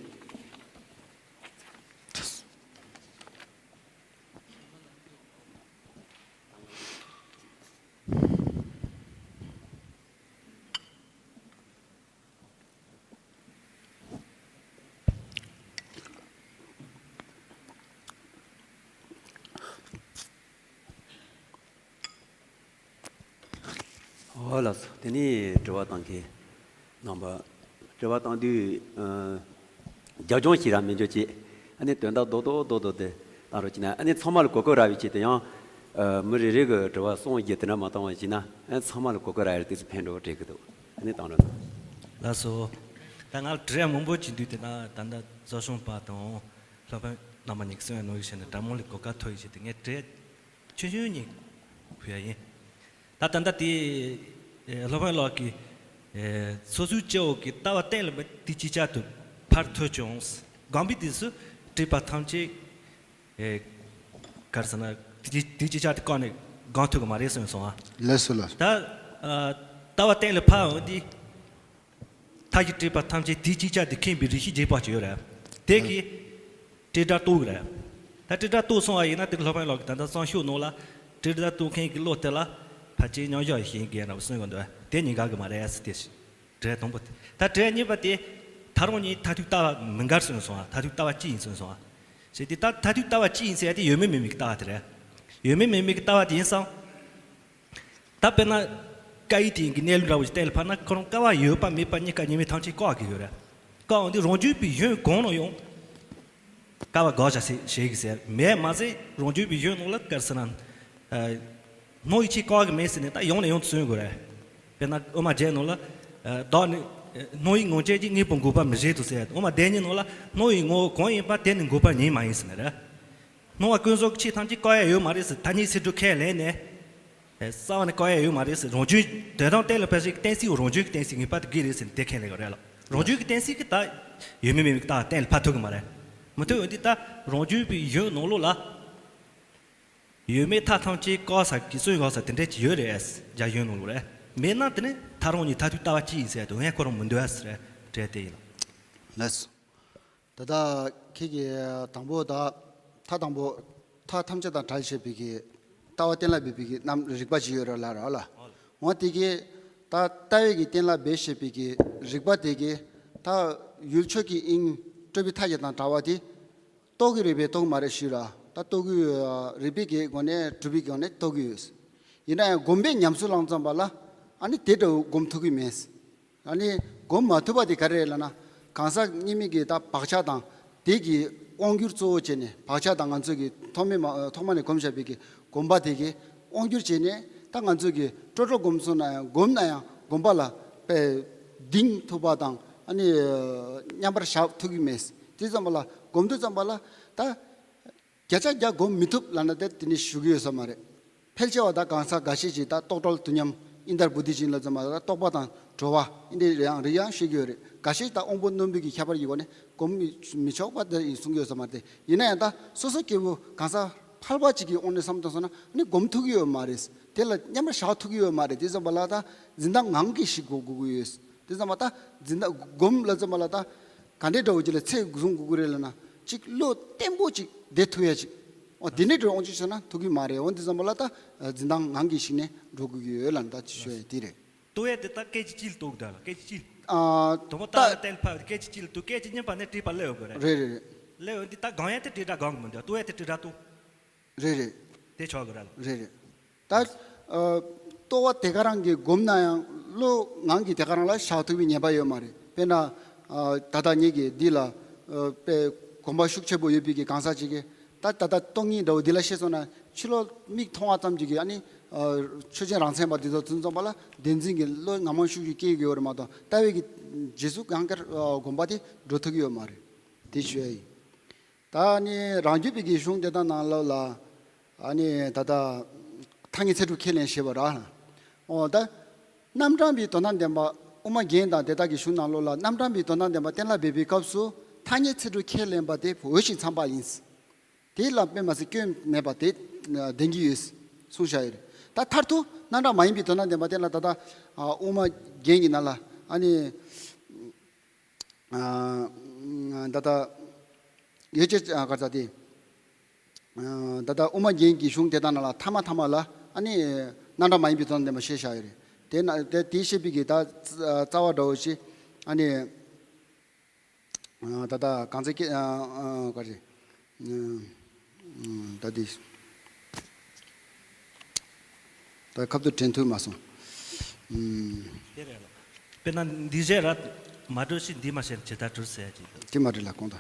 འོ་ལགས་སོ། དེ་ནས་དྲི་བ་བཏང་མཁན་རྣམ་པ། དྲི་བ་བཏང་དུས་ཨ་རྒྱབ་ལྗོངས་ཤིག་ར་མི་འཇོག་ཅེས། ཨ་ནི་དོན་དག་རྡོག་རྡོག་རྡོག་རྡོག་དེ་བཏང་རོགས་བྱས་ན། ཨ་ནི་ཚང་མ་ལ་གོ་སྐབས་རག་པའི་ཆེད་དུ་ཡང་ཨ་མི་རེ་རེ་གི་དྲི་བ་གསུམ་བཞི་དེ་འདྲ་མ་བཏང་བ་བྱས་ན། ཨ་ཚང་མ་ལ་གོ་སྐབས་རག་ཡ་དེ་ཚོ་ཕན་འགྲོ་དྲན་གི་འདུག་ཨ་ནི་བཏང་རོགས་གནང་། ལགས་སོ། ད་ང་ལ་དྲི་ཡ་མང་པོ་ཅིག་འདུག་དེ་ན་ད་ལྟ་བཟོ་ཤོང་པ་དང་སློབ་དཔོན་རྣམ་པ་གཉིས་ཀྱིས་གསུང་ཡ་ནོར་གྱི་བྱས་ནས་དྲ་མོ་ལ་གོ་སྐབས་ཐོབ་ཡོད་ཆེད་དུ་ངས་དྲི་ཡ་ཆུང་ཆུང་གཉིས་ཕུལ་ཡ་ཡིན། ད་ད་ལྟ་དེ་ཨེ་སློབ་དཔོན་ལགས་ཀྱིས་ཨེ་སོ་སོའི་སྐྱེ་བོ་གི་ལྟ་བ་གཏན་ལ་དེ་ཅིག་ཅར་དུ་ཕར་ཐོས་བྱུང་། དགོངས་པའི་དུས་སུ་སྒྲིབ་པ་ཐམས་ཅད་ཨེ་ག་རེ་ཟེར་ན་དེ་དེ་ཅིག་ཅར་དུ་བཀག་ནས་སྒོམ་ཐུབ་ཀྱི་མ་རེད་གསུངས་སོང་ཨ། ལགས་སོ་ལགས། ད་ཨ་ལྟ་བ་གཏན་ལ་ཕབ་འོང་དུས། མཐའ་བཞི་སྒྲིབ་པ་ཐམས་ཅད་དེ་ཅིག་ཅར་དུ་མཁྱེན་པའི་རིགས་ཤེས་རྗེས་དཔག་ཅིག་ཡོད་རེད། དེ་གིས་སྤྲོས་བྲལ་རྟོགས་ཀྱི་རེད། ད་སྤྲོས་བྲལ་རྟོགས་སོང་བ་ཡིན་ན། དེ་སློབ་དཔོན་ལགས་ཀྱིས་ད་ལྟ་གསང་ཤོག་ནང་ལ་སྤྲོས་བྲལ་རྟོགས་མཁན་གྱི་བློ་དེ་ལ་ཕལ་ཆེར་མཉམ་བཞག་ཞེན་མཁན་རབ་གསུངས་ཀྱི་འདུག་དེ་ཉེན་ཁ་གི་མ་རེད་ཟེར་ཏེ། དྲི་བ་དང་པོ་དེ། ད་དྲི་བ་གཉིས་པ་དེ། ད་རུང་གཉིས་མཐར་ཐུག་ལྟ་བ་མི་འགལ་གསུངས་སོང་བ། མཐར་ཐུག་ལྟ་བ་གཅིག་ཡིན་གསུངས་སོང་བ། ཞེས་ཏེ་ད་མཐར་ཐུག་ལྟ་བ་གཅིག་ཡིན་ཟེར་ཡ་དེ་ཡོད་མིན་མེད་མིན་གྱི་ལྟ་བ་དེ་རེད། ཡོད་མིན་མེད་མིན་གྱི་ལྟ་བ་དེ་ཡིན་ཙང་། ད་དཔེར་ན། ཀ་ཡེ་དེ་ཡིན་གྱི་གནས་ལུགས་འདྲ་བོ་ཞིག་གཏན་ལ་ཕབ་ན། ཁོ་རང་ཀ་བ་ཡོད་པ་མེད་པ་གཉིས་ཀ་ཉི་མའི་ཐང་ཆེན་བཀག་གི་ཡོད་རེད། བཀག་འོང་དུས་རང་རྒྱུད་པའི་གཞུང་གང་ནས་ཡང་ཀ་བ་དགག་བྱ་ཞིག་བྱེད་ཀྱི་ཟེར་མེད་མ་ཟད། རང་རྒྱུད་པའི་གཞུང་ནང་ལ་ག་རེ་ཟེར་ན། ཨ་སྣང་བའི་ཆོས་བཀག་གི་མེད་ཟེར་ནས་ད་ཡང་ནས་ཡང་དུ་གསུང་དགོས་རེད། དཔེར་ན་དབུ་མ་རྒྱན་ནང་ལ། ཨ་བདག་ནི་སྣང་བའི་ངང་བཅས་ཀྱི། དངོས་པོ་འགོག་པ་མི་བྱེད་དོ་ཟེར། དབུ་མ་བདེན་གཉིས་ནང་ལ་སྣང་བའི་ངོ་བོ་གང་ཡིན་པ་དེ་ནི་འགོག་པ་ཉིད་མ་ཡིན་ཟེར་ནས་རེད། སྣང་བ་ཀུན་རྫོབ་ཀྱི་ཆོས་ཐམས་ཅད་བཀག་ཡ་ཡོད་མ་རེད་ཟེར། ཐ་སྙད་ཚིག་འབྲུ་ཁས་ལེན་ནས། ཨེ་རྩ་བ་ནས་བཀག་ཡ་ཡོད་མ་རེད་ཟེར། རང་རྒྱུད་དོན་དམ་གཏན་ལ་ཕབ་བྱེད་ཀྱི་གཏན་ཚིགས་རང་རྒྱུད་ཀྱི་གཏན་ཚིགས་ངེས་པར་དུ་དགོས་རེད་ཟེར་ནས་དེ་ཁས་ལེན་གྱི་རེད་ལ། རང་རྒྱུད་ཀྱི་གཏན་ཚིགས་ཀྱིས་ད་ཡོད་མིན་མེད་མིན་གྱི་ལྟ་བ་གཏན་ལ་ཕབ་ཐུབ་ཀྱི་མ་རེད། མི་ཐུབ་འོན་དུས་ད་རང་རྒྱུད་པའི་གཞུང་ནང་ལོགས་ལ། ཡོད་མེད་མཐའ་ཐམས་ཅད་བཀག་ས་ཀྱི་སུན་འགོག་ས་དེ་འདྲ་ཅིག་ཡོད་རེད། རྒྱ་གཞུང་ནང་ལོགས་རེད། མེད་ན་དེ་ནི་ད་རུང་གཉིས་མཐར་ཐུག་ལྟ་བ་གཅིག་ཡིན་ཟེར་དུས་ངས་ཁོ་རང་མི་འདོད་ཟེར་དྲན་དེ་ཡིན་ལ། ལགས་སོ། ད་ལྟ་ཁྱེད་ཀྱིས་དང་པོ་ད་མཐའ་དང་པོ་མཐའ་ཐམས་ཅད་དང་བྲལ་བྱེད་པའི་གི་ལྟ་བ་གཏན་ལ་འབེབས་པའི་གི་རྣམ་རིག་པ་ཅིག་ཡོད་རེད་ལ་ར་ལ། འོ་དེ་གི་ད་ལྟ་བའི་གི་གཏན་ལ་འབེབས་བྱེད་པའི་གི་རིག་པ་དེ་གི་ད་ཡུལ་ཆོས་ཀྱི་དབྱིངས་སྤྲོས་པའི་མཐའ་བརྒྱད་དང་བྲལ་བ་དེ། རྟོགས་ཀྱི་རེད་པས་རྟོགས་མ་རེད་ཞུས་ར། ད་རྟོགས་ཀྱི་རེད་པས་ཀྱི་སྒོ་ནས་གྲུབ་པའི་སྒོ་ནས་རྟོགས་ཀྱི་ཡོད། ཡིན་ན་ཡང་སྒོམ་པས་ཉམས་སུ་བླངས་ཙམ་པ་ལ་ཨ་ནི་དེ་འདྲ་བོ་སྒོམ་ཐུབ་ཀྱི་མེད། ཨ་ནི་སྒོམ་མ་ཐུབ་པ་དེ་ག་རེ་རེད་ལབ་ན། གང་ཟག་གཉིས་མེད་ཀྱི་ད་བག་ཆགས་དང་དེ་གི་དབང་སྒྱུར་གཙོ་བོ་བྱས་ནས། བག་ཆགས་དང་ང་ཚོ་གི་ཐོག་མེད་མ་ཐོག་མ་ནས་གོམས་བཞག་པའི་གི་གོམས་པ་དེ་གི་དབང་སྒྱུར་བྱས་ནས། ད་ང་ཚོ་གི་སྤྲོ་སྤྲོ་སྒོམ་སོང་ན་ཡང་། སྒོམ་ན་ཡང་སྒོམ་པ་ལ་པའི་གདིང་ཐུབ་པ་དང་། ཨ་ནི་མཉམ་པར་བཞག་ཐུབ་ཀྱི་མེད། དེ་ཙམ་པ་ལ་སྒོམ་དུས་ཙམ་པ་ལ་ད། བརྒྱ་ཆ་བརྒྱ་སྒོམ་མི་ཐུབ་ལབ་ན་དེ་དེ་ནི་ཞུ་གི་ཡོད་ས་མ་རེད། ཕལ་ཆེ་བ་ད་གང་ཟག་འགའ་ཤས་ཅིག་ད་རྟོགས་གྲོལ་དུས་མཉམ་ཨིན་དར་བོ་དྷི་ཅན་ལ་ཙམ་པ་ད་རྟོགས་པ་དང་གྲོལ་བ་ཨིན་དེ་རེ་ཡང་རེ་ཡང་ཤེས་ཀྱི་ཡོད་རེད། འགའ་ཤས་ད་དབང་པོ་རྣོན་པོའི་གི་ཁྱད་པར་གྱི་སྒོ་ནས་སྒོམ་མི་མི་ཆོག་པ་དེ་ཡིན་གསུང་གི་ཡོད་ས་མ་རེད། དེ་ཡིན་ན་ཡང་ད་སོ་སོ་སྐྱེ་བོ་གང་ཟག་ཕལ་པ་ཅིག་གི་དབང་ནས་བསམ་བཏང་སོང་ན་ནི་སྒོམ་ཐུབ་ཀྱི་ཡོད་མ་རེད། དེ་ལ་མཉམ་པར་བཞག་ཐུབ་ཀྱི་ཡོད་མ་རེད། དེ་ཙམ་པ་ལ་ད་འཛིན་སྟངས་ངང་གིས་ཤིག་དགོས་དགོས་ཀྱི་ཡོད། དེ་ཙམ་པ་ད་འཛིན་སྟངས་སྒོམ་ལ་ཙམ་པ་ལ་ད། ག་འདྲའི་འདྲ་བོ་ཅིག་ལ་ཚད་བཟུང་དགོས་ཀྱི་རེད་ལབ་ན། གཅིག་བློ་བརྟན་པོ་ཅིག་བསྡད་ཐུབ་ཡ་ཅིག་འོ་དེ་འདྲའི་འདྲ་བོ་ཅིག་བྱུང་ན་ཐུབ་ཀྱི་མ་རེད། འོ་དེ་ཙམ་པ་ལ་ད་འཛིན་སྟངས་ངང་གིས་ཤིག་ནས་འགྲོ་དགོས་ཀྱི་ཡོད་ལབ་ན་ད་ཅི་ཤོད་ཡ་དེ་རེད། ལྟོས་ཡ་དེ་ད་སྐད་ཅིག་གཅིག་ལ་ལྟོས་དགོས་ད་ལ། སྐད་ཅིག་གཅིག་ལ། ཨ། དང་པོ་ད་ད་ལ་གཏན་ལ་ཕབ་སྐད་ཅིག་གཅིག་ལ་ལྟོས། སྐད་ཅིག་གཉིས་པ་ནས་སྤྲོས་པ་སླེབས་ཡོང་དགོས་རེད། རེད་རེད་རེད། སླེབས་ཡོང་དུས་ད་སྒོམ་ཡ་དེ་སྤྲོས་བྲལ་སྒོམ་གི་མི་འདུག་ལྟོས་ཡ་དེ་སྤྲོས་བྲལ་ལྟོས། རེད་རེད། དེ་ཆོག་གི་རེད་ལ། རེད་རེད། ད་ཨ་ལྟོས་པ་དེ་ག་རང་གིས་སྒོམ་ན་ཡང་བློ་ངང་གིས་དེ་ག་རང་ལ་བཞག་ཐུབ་པའི་ཉེན་པ་ཡོད་མ་རེད། དཔེར་ན་ཨ་ད་ལྟ་ངེད་ཀྱིས་འདི་ལ་ཨ་དཔེ་གོམས་པ་ཤུགས་ཆེ་པོ་ཡོད་པའི་གི་གང་ཟག་ཅིག་གིས་ད་ད་ལྟ་སྟོང་ཉིད་འདྲ་བོ་འདི་ལ་ཤེས་སོང་ན་ཕྱི་ལོགས་མིག་མཐོང་བ་ཙམ་གྱིས་གི་ཨ་ནི་ཨ་ཆོས་ཅན་རང་མཚན་པ་འདི་ཚོ་ཚུན་ཚོད་པ་ལ་བདེན་འཛིན་གྱི་བློ་ངང་མོ་ཤུགས་ཀྱིས་སྐྱེ་གི་ཡོད་རེད་མ་གཏོགས། ལྟ་བའི་གི་རྗེས་སུ་ཡང་བསྐྱར་ཨ་གོམས་པ་དེ་འགྲོ་ཐུབ་ཀྱི་ཡོད་མ་རེད། དེ་ཞུ་ཡ་ཡིན། ད་ནི་རང་རྒྱུད་པའི་གི་གཞུང་དེ་དག་ནང་ལོགས་ལ་ཨ་ནི་ད་ལྟ་ཐ་སྙད་ཚིག་འབྲུ་ཁས་ལེན་ཞེས་པ་ར། འོ་ད་རྣམ་གྲངས་པའི་དོན་དམ་བདེན་པ། དབུ་མ་རྒྱན་དང་དེ་དག་གི་གཞུང་ནང་ལོགས་ལ་རྣམ་གྲངས་པའི་དོན་དམ་བདེན་པ་གཏན་ལ་འབེབས་པའི་སྐབས་སུ་ཐ་སྙད་ཚིག་འབྲུ་ཁས་ལེན་པ་དེ་འོས་ཤིང་འཚམས་པ་ཡིན། དེ་ལ་དཔེ་མ་སྲིད་སྐྱོན་མེད་པ་དེ་ལྡན་གྱི་ཡོད་གསུངས་བཞག་ཡོད་རེད། ད་མཐར་ཐུག་རྣམ་གྲངས་མ་ཡིན་པའི་དོན་དམ་བདེན་པ་དེ་ལ་ད་ལྟ་དབུ་མ་རྒྱན་གྱི་ནང་ལ་ཨ་ནི། ཨ་ད་ལྟ་ཡོད་ཅེས་ག་ཚ་དེ། ཨ་ད་ལྟ་དབུ་མ་རྒྱན་གྱི་གཞུང་དེ་དག་ནང་ལ་ཐ་མ་ཐ་མ་ལ་ཨ་ནི་རྣམ་གྲངས་མ་ཡིན་པའི་དོན་དམ་བདེན་པ་ཞེས་བཞག་ཡོད་རེད། དེ་ན་དེ་དེའི་བཤད་པའི་གི་ད་རྩ་བ་འདྲ་བོ་ཞིག་ཨ་ནི། ཨ་ད་ལྟ་གང་ཚེ་སྐད་ཨ་ཨ་ག་རེ། ཨ་ཨ་ད་དེ། ད་ཁ་ཐུག་དྲན་ཐུབ་མ་སོང་། ཨུམ། དེ་རེད་ལ། དཔེར་ན་འདི་བྱས་ར་མ་འགྲོ་ཞིག་འདི་མ་བྱས་ཇི་ལྟར་འགྲུབ་ཟེར་ཡ་ཅིག་འདུག་དེ་མ་རེད་ལ་གོང་དང་།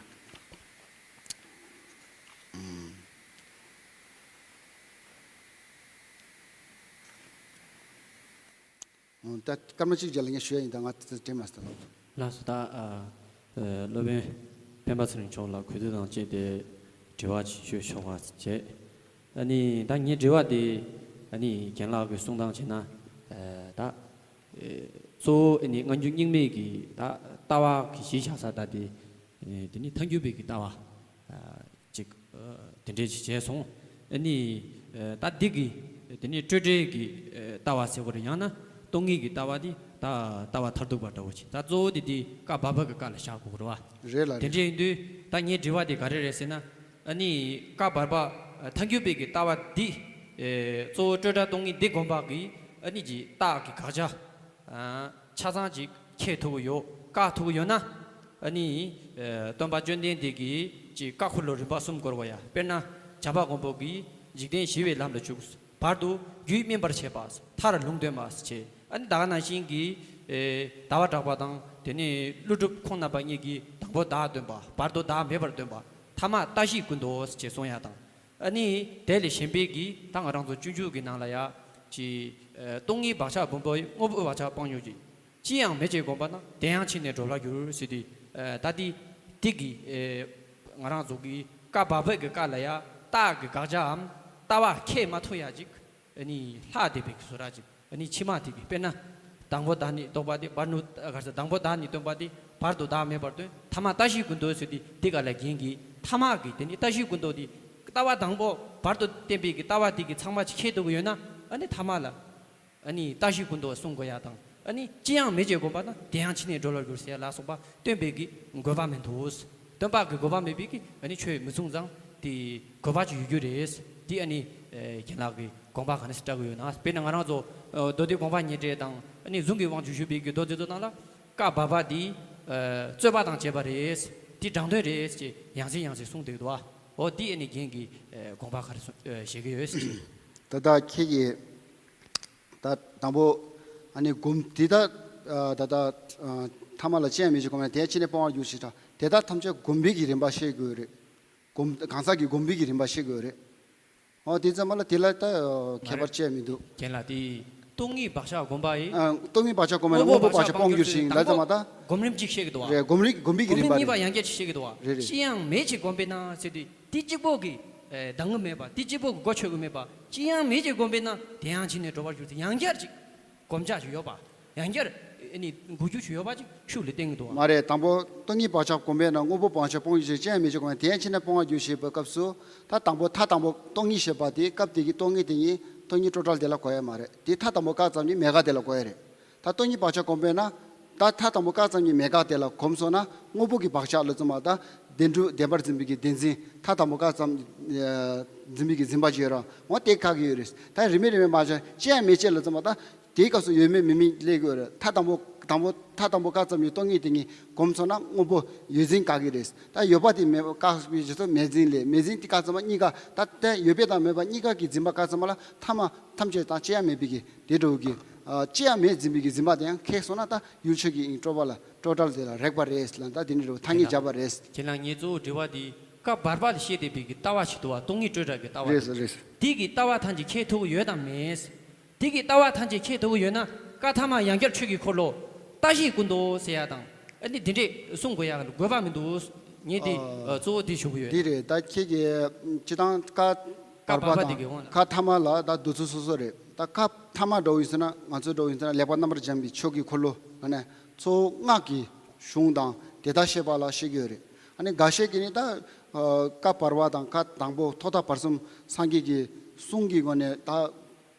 ཨུམ། ད་སྐར་མ་གཅིག་རྗེས་ལ་ངས་ཞུ་ཡ་ཡིན། ད་ང་དེ་དྲན་མ་སོང་། ལགས་སོ། ད་ཨ་ཨ་སློབ་དཔོན་སྤེན་པ་ཚེ་རིང་མཆོག་ལ་གུས་བཏུད་དང་བཅས་ཏེ་དྲི་བ་ཅིག་ཞུ་ཆོག་པ་བྱས། ཨ་ནི་ད་ངའི་དྲི་བ་དེ་ཨ་ནི་རྒན་ལགས་ཀྱིས་གསུང་སྟངས་བྱས་ན་ཨ་ད་ཨེ་གཙོ་བོ་ཨ་ནི་སྔ་འགྱུར་རྙིང་མའི་གི་ད་ལྟ་བ་གི་གཞི་བཞག་ས་ད་དེ་ཨེ་དེ་ནི་ཐལ་འགྱུར་བའི་གི་ལྟ་བ་ཨ་ཅིག་ཨ་དེ་འདྲས་ཅིག་བྱས་སོང་། ཨ་ནི་ཨ་ད་འདི་གི་དེ་ནི་སྤྲོས་བྲལ་གྱི་ཨ་ལྟ་བ་ཟེར་དགོས་རེད། ཡང་ན་སྟོང་ཉིད་ཀྱི་ལྟ་བ་འདི་ད་ལྟ་བ་མཐར་ཐུག་པ་འདྲ་བོ་ཅིག་ད་གཙོ་བོ་དེ་དེ་བཀའ་བར་པ་གི་བཀའ་ལ་བཞག་དགོས་རེད་བ། རེད་ལ་དེ་རེད། འདྲས་ཡིན་དུས་ད་ངའི་དྲི་བ་དེ་ག་རེ་རེད་ཟེར་ན། ཨ་ནི་བཀའ་བར་པ་ཨ་ཐལ་འགྱུར་བའི་གི་ལྟ་བ་འདི་ཨེ་གཙོ་བོ་སྤྲོས་བྲལ་སྟོང་ཉིད་འདི་སྒོམ་པ་གི་ཨ་ནི་ཀྱི་རྟགས་ཀྱི་དགག་བྱ་ཨ་ཆ་ཚང་ཅིག་ཁྱེད་ཐུབ་ཀྱི་ཡོད། བཀག་ཐུབ་ཀྱི་ཡོད་ན། ཨ་ནི་ཨེ་སྟོན་པ་བཅོམ་ལྡན་འདས་ཀྱིས་ཅིག་བཀའ་འཁོར་ལོ་རིམ་པ་གསུམ་བསྐོར་བ་ཡ། དཔེར་ན་བྱམས་པ་མགོན་པོ་གིས་འཇིག་རྟེན་ཞི་བའི་ལམ་ལ་འཇུག་བར་དུ་རྒྱུད་སྨིན་པར་བྱེད་པ། མཐར་ལུང་སྟོན་པ་ཞེས། ཨ་ནི་ད་ག་ནང་བཞིན་གྱི་ཨེ་ཟླ་བ་གྲགས་པ་དང་དེ་ནས་ཀླུ་སྒྲུབ་ཁོང་རྣམ་པ་གཉིས་ཀྱིས་དང་པོ་བདག་སྟོན་པ། བར་དུ་བདག་མེད་པར་སྟོན་པ། ཐ་མ་བརྟག་གཞིག་ཀུན་ཏུ་ཞེས་གསུངས་ཡ་དང་། ཨ་ནི་དེ་ལས་གཞན་པའི་གི་ད་ང་རང་ཚོ་སྤྱོད་འཇུག་གི་ནང་ལ་ཡ་ཅི་ཨེ་སྟོང་ཉིད་བག་ཆགས་བུམ་པ་ཡི། དངོས་པོ་བག་ཆགས་སྤང་ཡོད་ཅིང་། ཅི་ཡང་མེད་ཅེས་བསྒོམས་པ་ན། དེ་ཡང་ཕྱིར་ནི་འགྲོ་བར་འགྱུར་ཟེར་དུས་ཨེ་ད་འདི་འདི་གི་ཨེ་ང་རང་ཚོ་གི་བཀའ་བར་པ་གི་བཀའ་ལ་ཡ་རྟགས་ཀྱི་དགག་བྱའམ་ལྟ་བ་ཁས་མ་ཐུབ་ཡ་ཅིག་ཨ་ནི་ལྷག་བསྡད་པའི་གི་བཟོ་འདྲ་ཅིག་ཨ་ནི་ཕྱི་མ་དེ་གི་དཔེར་ན་དང་པོ་བདག་ཉིད་རྟོགས་པ་དེ་བར་དུ་ག་རེ་ཟེར། དང་པོ་བདག་ཉིད་སྟོན་པ་དེ་བར་དུ་བདག་མེད་པར་སྟོན། ཐ་མ་བརྟག་གཞིག་ཀུན་ཏུ་ཟེར་དུས་འདི་ག་ལ་རྒན་གྱི་ཐ་མ་གི་དེ་ནི་བརྟག་གཞིག་ཀུན་ཏུ་དེ་ལྟ་བ་དང་པོ་བར་དུ་བསྟན་པའི་གི་ལྟ་བ་དེ་གི་ཚང་མ་ཅིག་ཁྱེད་ཐུབ་ཀྱི་ཡོད་ན། ཨ་ནི་ཐ་མ་ལ་ཨ་ནི་བརྟག་གཞིག་ཀུན་ཏུ་གསུང་དགོས་ཡ་དང་། ཨ་ནི་ཅི་ཡང་མེད་ཅེས་བསྒོམས་པ་ན། དེ་ཡང་ཕྱིར་ནི་འགྲོ་བར་འགྱུར་ཟེར་ཡ་ལ་སོགས་པ་སྟོན་པའི་གི་དགོས་པ་མི་འདུག་སྟོན་པ་གི་དགོས་པ་མེད་པའི་གི་ཨ་ནི་ཆོས་མི་གསུང་ཙང་དེ་དགོས་པ་ཅིག་ཡོད་རྒྱུ་རེད། དེ་ཨ་ནི་ཨེ་རྒན་ལགས་ཀྱི་དགོངས་པ་ག་ནས་སེ་བཀྲལ་གི་ཡོད་ན། དཔེར་ན་ང་རང་ཚོ་ཨ་མདོ་སྡེ་དགོངས་པ་བརྙེས་འགྲེལ་དང་ཨ་ནི་གཟུངས་ཀྱི་དབང་ཕྱུག་བཞུགས་པའི་གི་མདོ་དེ་ཚོ་ནང་ལ་བཀའ་བར་པ་འདི་ཨ་རྩོད་པ་དང་བཅས་པ་རེད། འདི་དྲང་དོན་རེད་ཅེས་ཡང་སེ་ཡང་སེ་གསུངས་བསྡད་འདུག་བ། འོ་འདི་ཨ་ནི་རྒན་གྱི་ཨེ་དགོངས་པ་ག་རེ་གསུང་ཨེ་བཞེས་ཀྱི་ཡོད་ཟེར། ད་ལྟ་ཁྱེད་ཀྱིས་ད་དང་པོ་ཨ་ནི་སྒོམ་དེ་ད་ཨ་ད་ལྟ་ཨ་ཐ་མ་ལ་ཅི་ཡང་མེད་ཅེས་བསྒོམས་ན་དེ་ཕྱིར་ནི་སྤང་བར་འགྱུར་ཞེས་དང་། དེ་དག་ཐམས་ཅད་སྒོམ་པའི་གི་རིམ་པ་ཤེས་དགོས་རེད། སྒོམ་གང་ཟག་གི་སྒོམ་པའི་གི་རིམ་པ་ཤེས་དགོས་རེད། འོ་དེ་ཙམ་པ་ལ་དེ་ལ་ད་ཁྱད་པར་ཅི་ཡང་མི་འདུག་རྒན་ལགས་དེ་སྟོང་ཉིད་བག་ཆགས་སྒོམ་པ་ཡི། ཨ་སྟོང་ཉིད་བག་ཆགས་སྒོམ་པ་ཡི་དངོས་པོ་བག་ཆགས་སྤང་འགྱུར་ཞིང་ལ་ཙམ་མ་ད། སྒོམ་རིམ་གཅིག་ཤེས་ཀྱི་འདུག་བ། རེད། སྒོམ་རིམ་སྒོམ་པའི་གི་རིམ་པ་རེད། སྒོམ་རིམ་གཉིས་པ་ཡང་བསྐྱར་ཅིག་ཤེས་ཀྱི་འདུག་བ། རེད་རེད། ཅི་ཡང་མེད་ཅེས་བསྒོམས་པས་ན་ཟེར་དུས་དེ་གཅིག་པོ་གི་ཨེ་གདེང་གི་མེད་པ། དེ་གཅིག་པོ་གི་གོ་ཆོད་གི་མེད་པ། ཅི་ཡང་མེད་ཅེས་བསྒོམས་པས་ན་དེ་ཡང་ཕྱིར་ནི་འགྲོ་བར་འགྱུར་ཟེར་ཡང་བསྐྱར་ཅིག་སྒོམ་རྒྱུ་ཅིག་ཡོད་པ། ཡང་བསྐྱར་ཨ་ནི་འགུག་རྒྱུ་ཅིག་ཡོད་པ་ཅིག་ཤུགས་ལ་བསྟན་གྱི་འདུག་བ། མ་རེད། དང་པོ་སྟོང་ཉིད་བག་ཆགས་སྒོམ་པས་ན། དངོས་པོ་བག་ཆགས་སྤང་འགྱུར་ཞིང་། ཅི་ཡང་མེད་ཅེས་བསྒོམས་པས་ན། དེ་ཡང་ཕྱིར་ནི་སྤང་བར་འགྱུར་ཞེས་པའི་སྐབས་སུ། ད་དང་པོ་མཐའ་དང་པོ་སྟོང་ཉིད་ཞེས་པ་དེ་སྐབས་དེ་གི་སྟོང་ཉིད་དེ་ཉིད་སྟོང་ཉིད་སྤྲོས་བྲལ་དེ་ལ་གོ་ཡ་མ་རེད། དེ་མཐའ་དང་པོ་བཀག་ཙམ་གྱིས་མེད་དགག་དེ་ལ་གོ་ཡ་རེད། ད་སྟོང་ཉིད་བག་ཆགས་སྒོམ་པས་ན། ད་མཐའ་དང་པོ་བཀག་ཙམ་གྱིས་མེད་དགག་དེ་ལ་གོམས་སོང་ན། དངོས་པོ་གི་བག་ཆགས་ལ་ཙམ་མ་ད་བདེན་གྲུབ་བདེན་པར་འཛིན་པའི་གི་བདེན་འཛིན། མཐའ་དང་པོ་བཀག་ཙམ་ཨ་འཛིན་པའི་གི་འཛིན་པ་ཅིག་ཡོད་ར། འོ་དེ་བཀག་གི་ཡོད་རེད། ད་རིམ་པས་རིམ་པས་མ་བྱས་ཅི་ཡང་མེད་ཅེས་ལ་ཙམ་མ་ད། དེའི་སྐབས་སུ་ཡོད་མེད་མེད་མིན་སླེབས་ཀྱི་ཡོད་རེད། མཐའ་དང་པོ་དང་པོ་མཐའ་དང་པོ་བཀག་ཙམ་གྱི་སྟོང་ཉིད་དེ་ཉིད་གོམས་སོང་ན་དངོས་པོ་ཡོད་འཛིན་བཀག་གི་རེད། ད་ཡོད་པ་དེ་མེད་པ་བཀག་པའི་རྗེས་སུ་མེད་འཛིན་སླེབས། མེད་འཛིན་དེ་བཀག་ཙམ་པ་གཉིས་ཀ་ད་ལྟ་ཡོད་པ་དང་མེད་པ་གཉིས་ཀ་གི་འཛིན་པ་བཀག་ཙམ་པ་ལ་ཐ་མ་ཐམས་ཅད་དང་ཅི་ཡང་མེད་པའི་གི་དེ་འདྲ་བོ་གི་ཨ་ཅི་ཡང་མེད་འཛིན་པའི་གི་འཛིན་པ་དེ་ཡང་ཁེགས་སོང་ན། ད་ཡུལ་ཆོས་ཀྱི་དབྱིངས་སྤྲོས་པ་ལ་སྤྲོས་བྲལ་དེ་ལ་རེག་པ་རེད་ལ། ད་དེ་འདྲ་བོ་ཐ་སྙད་བརྒྱབ་པ་རེད། ཁྱེད་རང་ངའི་གཙོ་བོ་དྲི་བ་དེ་བཀའ་བར་པ་ལ་བཤད་བསྡད་པའི་གི་ལྟ་བ་ཞིག་འདུག་བ། སྟོང་ཉིད་སྤྲོས་བྲལ་གི་ལྟ་བ་རེད་དེ། རེད། དེ་གི་ལྟ་བ་ཐམས་ཅད་ཁྱེད་ཐུག་ཡོད་དམ་མེད། དེ་གི་ལྟ་བ་ཐམས་ཅད་ཁྱེད་ཐུག་ཡོད་ན། བཀའ་ཐ་མ་ཡང་བསྐྱར་ཆོས་ཀྱི་འཁོར་ལོ་བརྟག་གཞིག་ཀུན་ཏུ་ཟེར་ཡ་དང་། ཨ་ནི་འདི་འདྲས་གསུང་དགོས་ཡ་དགོས་པ་མི་འདུག་ངས་འདི་ཨ་གཙོ་བོ་འདི་ཞུ་གི་ཡོད། འདི་རེད། ད་ཁྱེད་ཀྱིས་སྤྱི་བཏང་བཀའ་བཀའ་བར་པ་བར་པ་དང་འདི་གི་འོང་ན། བཀའ་ཐ་མ་ལ་ད་འདོད་ཚུལ་སོ་སོ་རེད། ད་བཀའ་ཐ་མ་འདྲ་བོ་ཡིན་ཟེར་ན། ང་ཚོའི་འདྲ་བོ་ཡིན་ཟེར་ན་ལེགས་པར་རྣམ་པར་སྦྱངས་པའི་ཆོས་ཀྱི་འཁོར་ལོ་ནས་གཙོ་བོ་སྔགས་ཀྱི་གཞུང་དང་དེ་དག་བཤད་པ་ལ་བཤད་ཀྱི་ཡོད་རེད། ཨ་ནི་འགའ་ཤས་ཀྱིས་ནི་ད་ཨ་བཀའ་བར་པ་དང་བཀའ་དང་པོ་ཐོག་མཐའ་བར་གསུམ་སངས་རྒྱས་ཀྱི་གསུང་གི་ངོས་ནས། ད་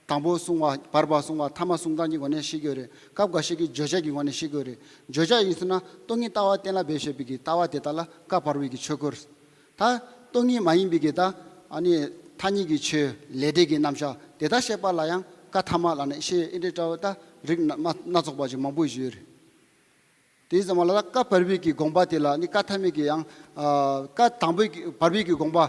དང་པོ་གསུང་བ། བར་པ་གསུང་བ། ཐ་མ་གསུང་སྟངས་ཀྱི་ངོས་ནས་བཤད་ཀྱི་ཡོད་རེད། སྐབས་འགའ་ཤས་ཀྱིས་བརྗོད་བྱ་གི་ངོས་ནས་བཤད་ཀྱི་ཡོད་རེད། བརྗོད་བྱ་ཡིན་ཟེར་ན་སྟོང་ཉིད་ལྟ་བ་གཏན་ལ་འབེབས་བྱེད་པའི་གི་ལྟ་བ་དེ་དག་ལ་བཀའ་བར་པའི་གི་ཆོས་སྐོར། ད་སྟོང་ཉིད་མ་ཡིན་པའི་གི་ད་ཨ་ནི་ཐ་སྙད་ཀྱི་ཆོས། ལས་འབྲས་ཀྱི་རྣམ་གཞག་དེ་དག་བཤད་པ་ལ་ཡང་བཀའ་ཐ་མ་ལབ་ནས་བཤད། ཨེ་འདྲའི་འདྲ་བོ་ད་རིགས་སྣ་སྣ་ཚོགས་པ་ཅིག་མང་པོ་ཞིག་ཡོད་རེད། དེའི་ཙམ་པ་ལ་ད་བཀའ་བར་པའི་གི་དགོངས་པ་དེ་ལ་ནི་བཀའ་ཐ་མའི་གི་ཡང་ཨ་བཀའ་དང་པོའི་གི་བར་པའི་གི་དགོངས་པ་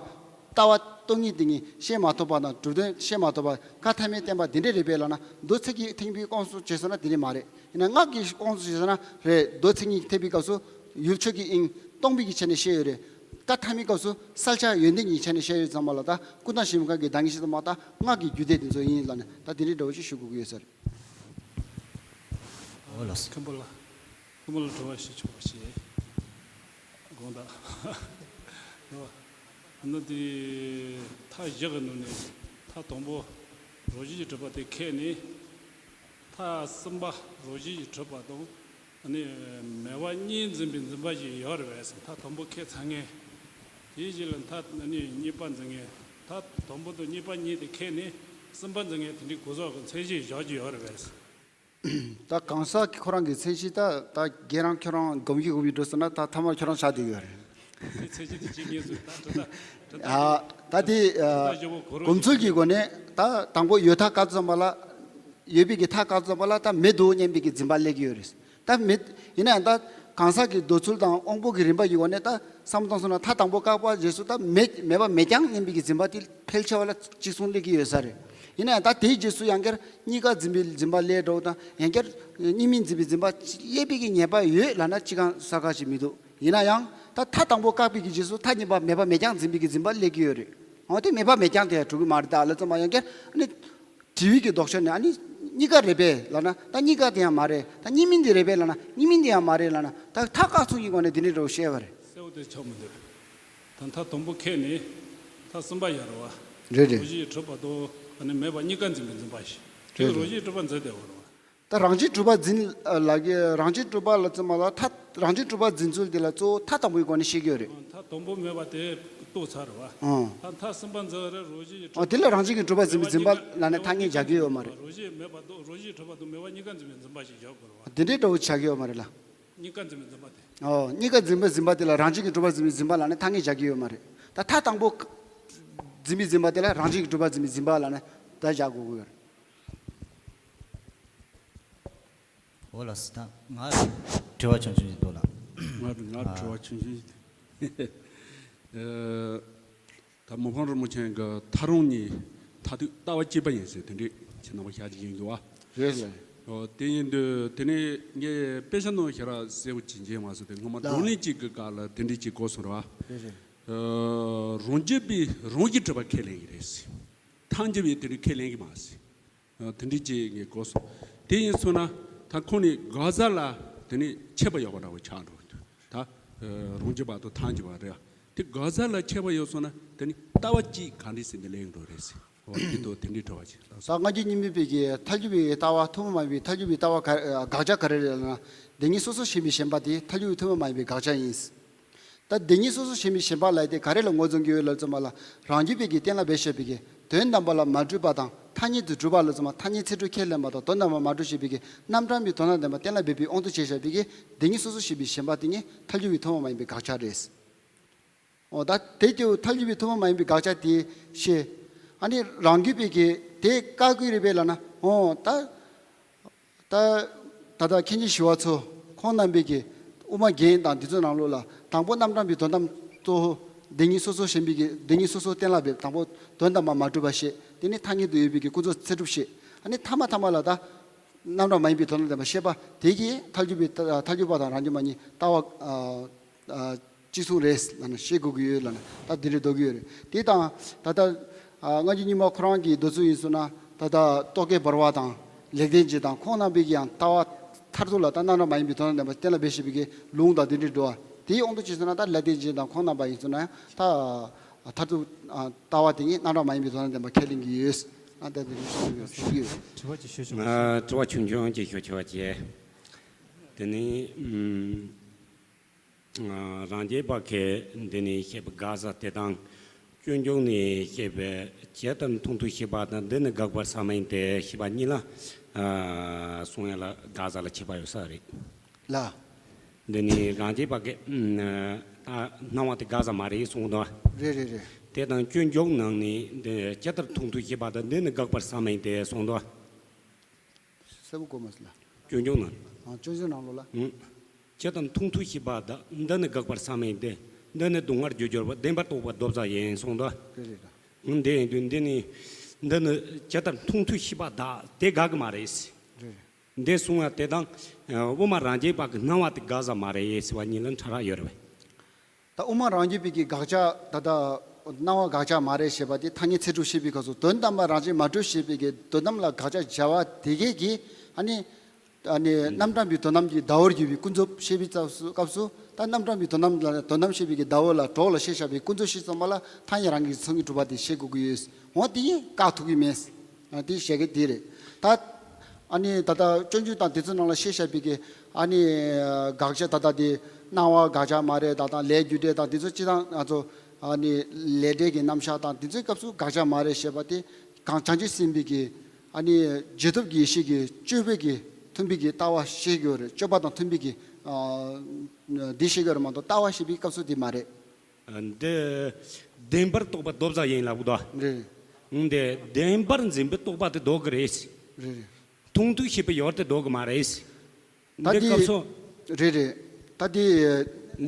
ལྟ་བ་སྟོང་ཉིད་དེ་ཉིད་ཤེས་མ་ཐུབ་པ་དང་གྲུབ་དོན་ཤེས་མ་ཐུབ་པ་བཀའ་ཐ་མའི་བསྟན་པ་འདི་འདྲ་རེད་པས་ལབ་ན། མདོ་ཚིག་གི་ཐེག་པའི་དབང་དུ་བྱས་སོང་ན་དེ་འདྲ་མ་རེད། ཡིན་ན་སྔགས་ཀྱི་དབང་དུ་བྱས་སོང་ན་རེད། མདོ་ཚིག་གཉིས་ཐེག་པའི་སྐབས་སུ་ཡུལ་ཆོས་ཀྱི་དབྱིངས་སྟོང་པའི་གི་ཆ་ནས་བཤད་ཡོད་རེད། བཀའ་ཐ་མའི་སྐབས་སུ་གསལ་ཆ་ཡོན་ཏན་གྱི་ཆ་ནས་བཤད་ཡོད་ཙམ་པ་ལ། ད་ཀུན་བརྟགས་ཞིབ་མོ་ཁང་གི་བདག་ཉིད་ཤེས་རྟོགས་མ་དང་སྔགས་ཀྱི་རྒྱུད་སྡེ་དེ་ཚོ་ཡིན་ལབ་ནས། ད་དེ་འདྲའི་འདྲ་བོ་ཞིག་ཞུ་དགོས་ཀྱི་ཡོད་ས་རེད། འོ་ལགས་སོ། མཁན་པོ་ལ། མཁན་པོ་ལ་དྲི་བ་ཞིག་ཆོག་པ་ཞིག་དགོངས་དག་ཨ་ནི་དེ་མཐའ་བཞི་གི་ནང་ནས་མཐའ་དང་པོ་རང་བཞིན་གྱིས་གྲུབ་པ་དེ་ཁེགས་ནས། མཐའ་གསུམ་པ་རང་བཞིན་གྱིས་གྲུབ་པ་དང་། ཨ་ནི་མེད་པ་གཉིས་འཛིན་པའི་འཛིན་པ་ཞིག་ཡོད་རེད་པས། མཐའ་དང་པོ་ཁེགས་ཚར་མཁན། དེའི་རྗེས་ལ་མཐའ་ཨ་ནི་གཉིས་པ་འཛིན་མཁན། མཐའ་དང་པོ་དང་གཉིས་པ་གཉིས་དེ་ཁེགས་ནས་གསུམ་པ་འཛིན་མཁན་དེ་འདྲའི་གོ་ས་གི་མཚན་གཞི་བཞག་རྒྱུ་ཡོད་རེད་པས། ད་གང་ཟག་གི་ཁོ་རང་གི་མཚན་གཞི། ད་ད་རྒན་རང་ཁྱོད་རང་སྒོམ་གྱི་སྒོམ་གྱི་འགྲོ་སོང་ན། ད་ཐ་མར་ཁྱོད་རང་ཆགས་བསྡད་ཡོད་རེད། དེ་མཚན་གཞི་དེ་གཅིག་ངེས་སུ་ད་དྲི་ད་དྲི་ད་ཨ། ད་དེ་ཨ། དྲི་ད་ཞུ་བ་གོ་རོགས་སྒོམ་ཚུལ་གྱི་སྒོ་ནས་ད་དང་པོ་ཡོད་མཐའ་བཀག་ཙམ་པ་ལ། ཡོད་པའི་གི་མཐའ་བཀག་ཙམ་པ་ལ་ད་མེད་འདུག་སྙམ་པའི་གི་འཛིན་པ་སླེབས་ཀྱི་ཡོད་རེད། ད་མེད། ཡིན་ན་ཡང་ད་གང་ཟག་གི་འདོད་ཚུལ་དང་དབང་པོ་གི་རིམ་པ་ཡི་འོག་ནས་ད་བསམ་བློ་བཏང་སོང་ན། མཐའ་དང་པོ་བཀག་པ་རྗེས་སུ་ད་མེད། མེད་པ་མེད་ཀྱང་སྙམ་པའི་གི་འཛིན་པ་དེ་ཕལ་ཆེ་བ་ལ་གཅིག་མཚུངས་སླེབས་ཀྱི་ཡོད་ས་རེད། ཡིན་ན་ཡང་ད་དེའི་རྗེས་སུ་ཡང་བསྐྱར་གཉིས་ཀ་འཛིན་པའི་འཛིན་པ་སླེབས་འགྲོ་དང་། ཡང་བསྐྱར་གཉིས་མིན་འཛིན་པའི་འཛིན་པ་སླེབས་པའི་གི་ངེས་པ་ཡོད་ལབ་ན་ཅི་གང་ས་ག་ཞིག་མི་འདུག་ཡིན་ན་ཡང་ད་མཐའ་དང་པོ་བཀག་པའི་གི་རྗེས་སུ་མཐའ་གཉིས་པ་མེད་པ་མེད་ཀྱང་འཛིན་པའི་གི་འཛིན་པ་སླེབས་ཀྱི་ཡོད་རེད། འོ་དེ་མེད་པ་མེད་ཀྱང་དེ་ཡང་གྲུབ་ཀྱི་མ་རེད། ད་ལ་ཙམ་མ་ཡང་བསྐྱར་ཨ་ནི། དྲི་བའི་གི་ལྡོག་ཕྱོགས་ནས་ཨ་ནི་གཉིས་ཀ་རེད་པས་ལབ་ན་ད་གཉིས་ཀ་དེ་ཡང་མ་རེད། ད་གཉིས་མིན་དེ་རེད་པས་ལབ་ན་གཉིས་མིན་དེ་ཡང་མ་རེད་ལབ་ན། ད་མཐའ་བཀག་ཚུལ་གྱི་སྒོ་ནས་དེ་འདྲའི་འདྲ་བོ་བཤད་པ་རེད། གསལ་བོ་དེ་ཆགས་མི་འདུག་ད་མཐའ་དང་པོ་ཁེགས་ནས་མཐའ་གསུམ་པ་ཡར་རོ་བ། རེད་རེད། རང་བཞིན་གྱིས་གྲུབ་པ་དང་ཨ་ནི་མེད་པ་གཉིས་ཀ་འཛིན་པའི་འཛིན་པ་ཞིག་དེ་རེད་རེད། རང་བཞིན་གྱིས་གྲུབ་པ་འཛིན་བསྡད་ཡོད་རེད་བ། ད་རང་བཞིན་གྲུབ་པ་འཛིན་ལ་གི་རང་བཞིན་གྲུབ་པ་ལ་ཙམ་མ་ལ་མཐའ་རང་བཞིན་གྲུབ་པ་འཛིན་ཚུལ་དེ་ལ་གཙོ་བོ་མཐའ་དང་པོའི་སྒོ་ནས་བཤད་ཀྱི་ཡོད་རེད། མཐའ་དང་པོ་མེད་པ་དེ་རྟོགས་ཚར་རེད་བ། ཨང་། ད་མཐའ་གསུམ་པ་འཛིན་རེད། རང་བཞིན་གྱིས་གྲུབ། ཨ་དེ་ལ་རང་བཞིན་གྱིས་གྲུབ་པ་འཛིན་པའི་འཛིན་པ་ལབ་ནས་ཐ་སྙད་རྒྱག་གི་ཡོད་མ་རེད། རང་བཞིན་མེད་པ་དང་རང་བཞིན་གྲུབ་པ་དང་མེད་པ་གཉིས་ཀ་འཛིན་པའི་འཛིན་པ་ཞིག་བཞག་དགོས་རེད་བ། དེ་འདྲའི་འདྲ་བོ་ཆགས་ཀྱི་ཡོད་མ་རེད་ལ། གཉིས་ཀ་འཛིན་པའི་འཛིན་པ་དེ། ཨོ། གཉིས་ཀ་འཛིན་པའི་འཛིན་པ་དེ་ལ་རང་བཞིན་གྱིས་གྲུབ་པ་འཛིན་པའི་འཛིན་པ་ལབ་ནས་ཐ་སྙད་རྒྱག་གི་ཡོད་མ་རེད། ད་མཐའ་དང་པོ་འཛིན་པའི་འཛིན་པ་དེ་ལ་རང་བཞིན་གྱིས་གྲུབ་པ་འཛིན་པའི་འཛིན་པ་ལབ་ནས་ད་བཞག་དགོས་ཀྱི་ཡོད་རེད། འོ་ལགས་སོ། ད་ང་དྲི་བ་ཆུང་ཆུང་ཞིག་འདུག་ལགས། ང་ང་དྲི་བ་ཆུང་ཆུང་ཞིག་འདུག་ཨ། ད་མི་ཕམ་རིན་པོ་ཆེ་གི་ཐག་རིང་གཉིས་མཐར་ཐུག་ལྟ་བ་གཅིག་པ་ཡིན་ཟེར་དེ་འདྲས་ཁྱེད་རྣམ་པ་ཤར་གྱི་ཡིན་འདུག་བ། རེད་ལགས། ཨོ་དེ་ཡིན་དུས་དེ་ནས་ངས་དཔེ་ཆ་ནང་ཞེ་དྲག་གསལ་པོ་ཅིག་མཇལ་མ་སོང་། དེ་སྔོན་མ་ལགས། རྡུང་ལེན་གཅིག་གི་སྐབས་ལ་དེ་འདྲས་ཅིག་གོ་སོང་ར། རེད་རེད། ཨ། རང་རྒྱུད་པས་རང་གིས་གྲུབ་པ་ཁས་ལེན་གྱི་རེད་ཟེར། ཐལ་འགྱུར་བས་དེ་འདྲས་ཁས་ལེན་གྱི་མ་ཟེར། ཨ། དེ་འདྲས་ཅིག་ངས་གོ་སོང་། དེ་ཡིན་སོང་ན་ད་ཁོང་ནི་དགག་བྱ་ལ་དེ་ནི་ཁྱད་པར་ཡོད་པ་འདྲ་བོ་ཆགས་འགྲོ་གི་འདུག་ད་ཨ་རང་རྒྱུད་པ་དང་ཐལ་འགྱུར་བ་རེད། དེ་དགག་བྱ་ལ་ཁྱད་པར་ཡོད་སོང་ན་དེ་ནི་ལྟ་བ་གཅིག་ག་འདྲས་ཟེར་ནས་ལེན་འགྲོ་རེད་ཟེར། འོ་དེ་དང་དེ་འདྲའི་འདྲ་བ་ཅིག་ལགས་སོ། ད་སྔ་འགྱུར་རྙིང་མའི་དཔེ་གི་ཐལ་འགྱུར་བའི་ལྟ་བ་ཐུན་མོང་མ་ཡིན་པའི་ཐལ་འགྱུར་བའི་ལྟ་བ་ག་དགག་བྱ་ག་རེ་རེད་ལབ་ན། བདེན་གཉིས་སོ་སོར་ཞེན་པའི་ཞེན་པ་དེ་ཐལ་འགྱུར་བའི་ཐུན་མོང་མ་ཡིན་པའི་དགག་བྱ་ཡིན། ད་བདེན་གཉིས་སོ་སོར་ཞེན་པའི་ཞེན་པ་ལབ་དེ་ག་རེ་ལ་ངོས་འཛིན་གྱི་ཡོད་ལབ་ཙམ་པ་ལ། རང་རྒྱུད་པའི་གི་གཏན་ལ་འབེབས་བྱས་པའི་གི་དོན་དམ་པ་ལ་མ་གྲུབ་པ་དང་ཐ་སྙད་དུ་གྲུབ་པ་ལབ་ཙམ་པ། ཐ་སྙད་ཚིག་གྲུབ་ཁས་ལེན་པ་དང་དོན་དམ་པ་མ་གྲུབ་བྱེད་པའི་གི་རྣམ་གྲངས་པའི་དོན་དམ་བདེན་པ་གཏན་ལ་འབེབས་པའི་དབང་དུ་བྱས་བཞག་པའི་གི་བདེན་གཉིས་སོ་སོར་ཞེན་པའི་ཞེན་པ་དེ་ཉིད་ཐལ་འགྱུར་བའི་ཐུན་མོང་མ་ཡིན་པའི་དགག་བྱ་རེད། འོ་ད་དེ་སྐྱེ་བོ་ཐལ་འགྱུར་བའི་ཐུན་མོང་མ་ཡིན་པའི་དགག་བྱ་དེ་ཤེས། ཨ་ནི་རང་རྒྱུད་པའི་གི་དེ་བཀག་དགོས་རེད་པས་ལབ་ན། འོ་ད། ད་ད་ལྟ་མཁན་ཆེན་ཞི་བ་འཚོ་ཁོང་རྣམ་པས་ཀྱི་དབུ་མ་རྒྱན་དང་འདི་ཚོའི་ནང་ལོགས་ལ་དང་པོ་རྣམ་གྲངས་པའི་དོན་དམ་གཙོ་བོ་བདེན་གཉིས་སོ་སོར་ཞེན་པའི་གི་བདེན་གཉིས་སོ་སོ་གཏན་ལ་འབེབས། དང་པོ་དོན་དམ་པ་མ་གྲུབ་པ་བཤད། དེ་ནས་ཐ་སྙད་དུ་ཡོད་པའི་གི་ཀུན་རྫོབ་ཚིག་གྲུབ་བཤད། ཨ་ནི་ཐ་མ་ཐ་མ་ལ་ད་རྣམ་གྲངས་མ་ཡིན་པའི་དོན་དམ་བདེན་པ་བཤད་པ་དེ་གིས་ཐལ་འགྱུར་བའི་ཐལ་འགྱུར་བ་དང་རང་རྒྱུད་པ་གཉིས་ལྟ་བ་ཨ་ཨ་གཅིག་མཚུངས་རེད་ལབ་ནས་བཤད་དགོས་ཀྱི་ཡོད་ལབ་ནས་ད་འདི་འདྲའི་འདོད་ཀྱི་ཡོད་རེད། དེ་དང་ད་ལྟ་ཨ་སྔ་འགྱུར་རྙིང་མ་ཁོ་རང་གི་འདོད་ཚུལ་ཡིན་སོང་ན། ད་ལྟ་རྟོག་གེ་འབར་བ་དང་ལེགས་ལྡན་འབྱེད་དང་ཁོང་རྣམ་པས་ཀྱང་ལྟ་བ་མཐར་ཐུག་ལ་ད་རྣམ་གྲངས་མ་ཡིན་པའི་དོན་དམ་བདེན་པ་གཏན་ལ་འབེབས་བྱེད་པའི་གི་ལུང་དང་འདི་འདྲའི་འགྲོ་བ་དེའི་དབང་དུ་བྱས་སོང་ན། ད་ལེགས་ལྡན་འབྱེད་དང་ཁོང་རྣམ་པ་ཡིན་སོང་ན་ཡང་ད་མཐར་ཐུག་ཨ་ལྟ་བ་དེ་ཉིད་རྣམ་གྲངས་མ་ཡིན་པའི་དོན་དམ་བདེན་པ་ཁས་ལེན་གྱི་ཡོད། ཨ་ད་འདི་འདྲའི་ཞུ་གི་ཡོད། དྲི་བ་ཅིག་ཞུ་ཆོག་མ། ཨ་དྲི་བ་ཆུང་ཆུང་ཅིག་ཞུ་ཆོག་ཅེས། དེ་ནི་ཨུམ། རང་རྒྱུད་པ་གིས་འདི་ནས་བཤད་པའི་དགག་བྱ་དེ་དང་། སྤྱོད་འཇུག་ནས་བཤད་པའི་ཇི་ལྟར་མཐོང་ཐོས་ཤེས་པ་དང་། འདི་ནི་དགག་པར་ཟད་མ་ཡིན་ཏེ་ཞེས་པ་གཉིས་ལ་ཨ་གསུང་ཡ་ལ་དགག་བྱ་ལ་ཁྱད་པར་ཡོད་ས་རེད་ལ། འདི་ནི་རང་རྒྱུད་པ་གིས་ཨ་སྣང་བ་དེ་དགག་བྱ་མ་རེད་གསུངས་འདུག་རེད་རེད་རེད། དེ་དང་སྤྱོད་འཇུག་ནང་ནས་འདི་ཇི་ལྟར་མཐོང་ཐོས་ཤེས་པ་དང་། འདི་ནི་དགག་པར་ཟད་མ་ཡིན་ཏེ་གསུངས་འདུག་གསལ་པོ་གོ་མ་སོང་ལ། སྤྱོད་འཇུག་ནང་། ཨ་སྤྱོད་འཇུག་ནང་ལོགས་ལ། ཨང་། ཇི་ལྟར་མཐོང་ཐོས་ཤེས་པ་དང་། འདི་ནི་དགག་པར་ཟད་མ་ཡིན་ཏེ། འདི་ནི་སྡུག་བསྔལ་རྒྱུར་གྱུར་པ་བདེན་པར་རྟོག་པ་ལྡོག་པ་ཡིན་གསུངས་དོ། རེད་རེད། འདི་ཡིན་དུས་འདི་ནི་འདི་ནི་ཇི་ལྟར་མཐོང་ཐོས་ཤེས་པ་དག་དེ་དགག་གི་མ་རེད། རེད། འདི་གསུང་བ་དེ་དང་དབུ་མ་རང་རྒྱུད་པ་གི་སྣང་བ་དེ་དགག་ས་མ་རེད་ཟེར་བ་གཉིས་ལ་ཕྲ་རགས་ཡོད་རེད་པས། ད་དབུ་མ་རང་རྒྱུད་པའི་གི་དགག་བྱ་ད་ལྟ་སྣང་བ་དགག་བྱ་མ་རེད་ཞེས་པ་དེ་ཐ་སྙད་ཚིག་གྲུབ་བཤད་པའི་སྐབས་སུ་དོན་དམ་པར་རང་བཞིན་མ་གྲུབ་ཞེས་པའི་གི་དོན་དམ་ལ་དགག་བྱ་བྱ་བ་དེ་གས་ཀྱིས་ཨ་ནི་ཨ་ནི་རྣམ་གྲངས་པའི་དོན་དམ་གྱི་ཟླ་བོར་གྱུར་པའི་ཀུན་རྫོབ་བཤད་པའི་སྐབས་སུ་སྐབས་སུ་ད་རྣམ་གྲངས་པའི་དོན་དམ་ལ་དོན་དམ་བཤད་པའི་གི་ཟླ་བོ་ལ་གྲོགས་ལ་ཤེས་བྱ་བའི་ཀུན་རྫོབ་ཤེས་ཙམ་པ་ལ་ཐ་སྙད་རང་གི་མཚན་ཉིད་གྲུབ་པ་དེ་བཤད་དགོས་ཀྱི་ཡོད། འོ་དེ་ཡིན་བཀག་ཐུབ་ཀྱི་མེད། ཨ་དེ་བཤད་ཀྱི་དེ་རེད། ད་ཨ་ནི་ད་ལྟ་སྤྱོད་འཇུག་དང་དེ་ཚོའི་ནང་ལ་ཤེས་བྱ་བའི་གི་ཨ་ནི་དགག་བྱ་ད་ལྟ་དེ་སྣང་བ་དགག་བྱ་མ་རེད། ད་དང་ལས་རྒྱུ་འབྲས་དང་དེ་ཚོ་སྤྱི་དང་ང་ཚོ་ཨ་ནི་ལས་འབྲས་ཀྱི་རྣམ་གཞག་དང་དེ་ཚོའི་སྐབས་སུ་དགག་བྱ་མ་རེད་ཞེས་པ་དེ་གང་བྱང་ཆུབ་སེམས་དཔའི་གི་ཨ་ནི་རྗེས་ཐོབ་ཀྱི་ཡེ་ཤེས་ཀྱི་སྤྱོད་པའི་གི་མཐུན་པའི་གི་ལྟ་བ་ཤེས་དགོས་རེད། སྤྱོད་པ་དང་མཐུན་པའི་གི་ཨ་འདི་ཤེས་དགོས་རེད་མ་གཏོགས་ལྟ་བ་ཤེས་པའི་སྐབས་སུ་དེ་མ་རེད། འདི་བདེན་པར་རྟོག་པ་ལྡོག་པ་ཡིན་ལབ་གོ་དོ། རེད། འདི་བདེན་པར་འཛིན་པའི་རྟོག་པ་དེ་ལྡོག་གི་རེད། རེད་རེད། མཐོང་ཐོས་ཤེས་པའི་ཡོར་དེ་ལྡོག་གི་མ་རེད། ད་འདི་འདི་སྐབས་སུ། རེད་རེད། ད་འདི་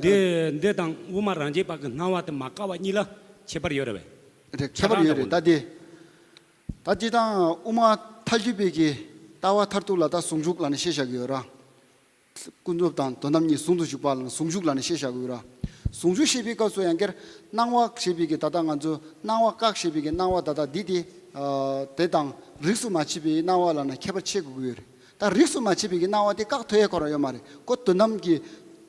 འདི་འདི་དང་དབུ་མ་རང་རྒྱུད་པ་གི་སྣང་བ་དེ་མ་བཀག་པ་གཉིས་ལ་ཁྱད་པར་ཡོད་རེད་པས། རེད། ཁྱད་པར་ཡོད་རེད། ད་འདི་ད་འདི་དང་དབུ་མ་ཐལ་འགྱུར་བའི་གི་ལྟ་བ་མཐར་ཐུག་ལ་ད་ཟུང་འཇུག་ལབ་ནས་ཤེས་བྱ་གི་ཡོད་ར། ཀུན་རྫོབ་དང་དོན་དམ་གཉིས་ཟུང་དུ་འཇུག་པ་ལ་ཟུང་འཇུག་ལབ་ནས་ཤེས་བྱ་དགོས་ར། ཟུང་འཇུག་ཞེས་པའི་སྐབས་སུ་ཡང་བསྐྱར་སྣང་བ་ཞེས་པའི་གི་ད་ལྟ་ང་ཚོ་སྣང་བ་བཀག་ཞེས་པའི་གི་སྣང་བ་ད་ལྟ་འདི་དེ་དེ་དང་རིས་སུ་མ་ཆད་པའི་སྣང་བ་ལབ་ནས་ཁྱད་པར་ཕྱེ་དགོས་ཀྱི་ཡོད་རེད། ད་རིས་སུ་མ་ཆད་པའི་གི་སྣང་བ་དེ་བཀག་ཐུབ་ཡས་ཁོ་རང་ཡོད་མ་རེད། ཁོ་དོན་དམ་གྱི་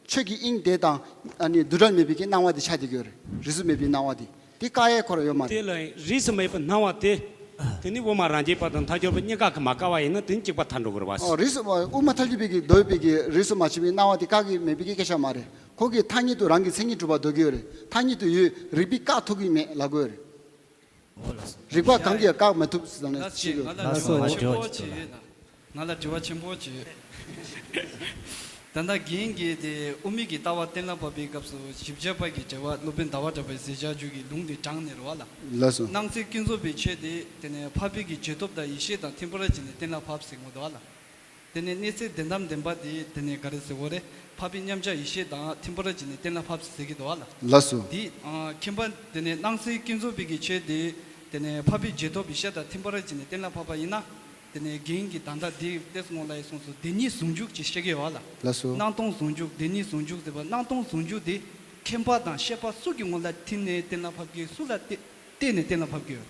ཆོས་ཀྱི་དབྱིངས་དེ་དང་ཨ་ནི་འདུ་འབྲལ་མེད་པའི་གི་སྣང་བ་དེ་ཆགས་བསྡད་ཀྱི་ཡོད་རེད། རིས་སུ་མེད་པའི་སྣང་བ་དེ། དེ་བཀག་ཡས་ཁོ་རང་ཡོད་མ་རེད། དེ་ལ་རིས་སུ་མེད་པའི་སྣང་བ་དེ། དེ་ནི་དབུ་མ་རང་རྒྱུད་པ་དང་ཐལ་འགྱུར་བ་གཉིས་ཀ་གིས་མ་བཀག་པ་ཡིན་ན་དེ་ནི་གཅིག་པ་ཐལ་འགྲོ་དགོས་རེད་པ། ཨོ་རིས་སུ་དབུ་མ་ཐལ་འགྱུར་བའི་གི་འདོད་པའི་གི་རིས་སུ་མ་ཆད་པའི་སྣང་བ་དེ་བཀག་གི་མེད་པའི་གི་སྐད་ཆ་མ་རེད། ཁོ་གི་ཐ་སྙད་དུ་རང་གི་མཚན་ཉིད་གྲུབ་པ་འདོད་ཀྱི་ཡོད་རེད། ཐ་སྙད་དུ་ཡོད། རིགས་པས་བཀག་ཐུབ་ཀྱི་མེད་ལབ་དགོས་རེད། རིགས་པ་གང་གིས་བཀག་མ་ཐུབ་ཟེར་ནས་ལགས་སོ། ཅིག་ང་ལ་ལགས་སོ། དྲི་བ་ཆེན་པོ་ཅིག་ཡོད་ན། ང་ལ་དྲི་བ་ཆེན་པོ་ཅིག་ཡོད། ད་ལྟ་རྒན་གྱིས་དེ་དབུ་མའི་གི་ལྟ་བ་གཏན་ལ་ཕབ་པའི་སྐབས་སུ་བཞི་བརྒྱ་པ་གི་དྲི་བ་སློབ་དཔོན་ཟླ་བ་གྲགས་པའི་ཟེར་བྱ་རྒྱུད་ཀྱི་ལུང་དེ་དྲངས་ནས་རེད་པ་ལགས། ལགས་སོ། སྣང་སྲིད་ཀུན་རྫོབ་པའི་ཆོས་དེ་དེ་ནས་འཕགས་པའི་གི་རྗེས་ཐོབ་དང་ཡེ་ཤེས་དང་ཐིམ་པར་བྱས་ནས་གཏན་ལ་ཕབ་ཟེར་གྱི་འདུག་པ་ལགས། དེ་ནས་གནས་ཚད་བདེན་གཏམ་བདེན་པ་དེ་དེ་ནས་ག་རེ་ཟེར་དགོས་རེད། འཕགས་པའི་མཉམ་གཞག་ཡེ་ཤེས་དང་ཐིམ་པར་བྱས་ནས་གཏན་ལ་ཕབ་ཟེར་གྱི་འདུག་པ་ལགས། ལགས་སོ། དེ་ཨ་མཁྱེན་པ་དེ་ནས་སྣང་སྲིད་ཀུན་རྫོབ་པའི་གི་ཆོས་དེ་དེ་ནས་འཕགས་པའི་རྗེས་ཐོབ་ཡེ་ཤེས་དང་ཐིམ་པར་བྱས་ནས་གཏན་ལ་ཕབ་པ་ཡིན་ན། དེ་ནས་རྒན་གྱིས་ད་ལྟ་དེ་ཏོག་ཙམ་སྔོན་ལ་ཡང་གསུངས་སོང་། བདེན་གཉིས་ཟུང་འཇུག་ཅེས་བཤད་ཀྱི་ཡོད་པ་ལགས། ལགས་སོ། སྣང་སྟོང་ཟུང་འཇུག་བདེན་གཉིས་ཟུང་འཇུག་ཟེར་བ་སྣང་སྟོང་ཟུང་འཇུག་དེ་མཁྱེན་པ་དང་ཤེས་པ་སུ་གི་ངོ་ལ་ཐིམ་ནས་གཏན་ལ་ཕབ་ཀྱི། སུ་ལ་བརྟེན་བརྟེན་ནས་གཏན་ལ་ཕབ་ཀྱི་ཡོད།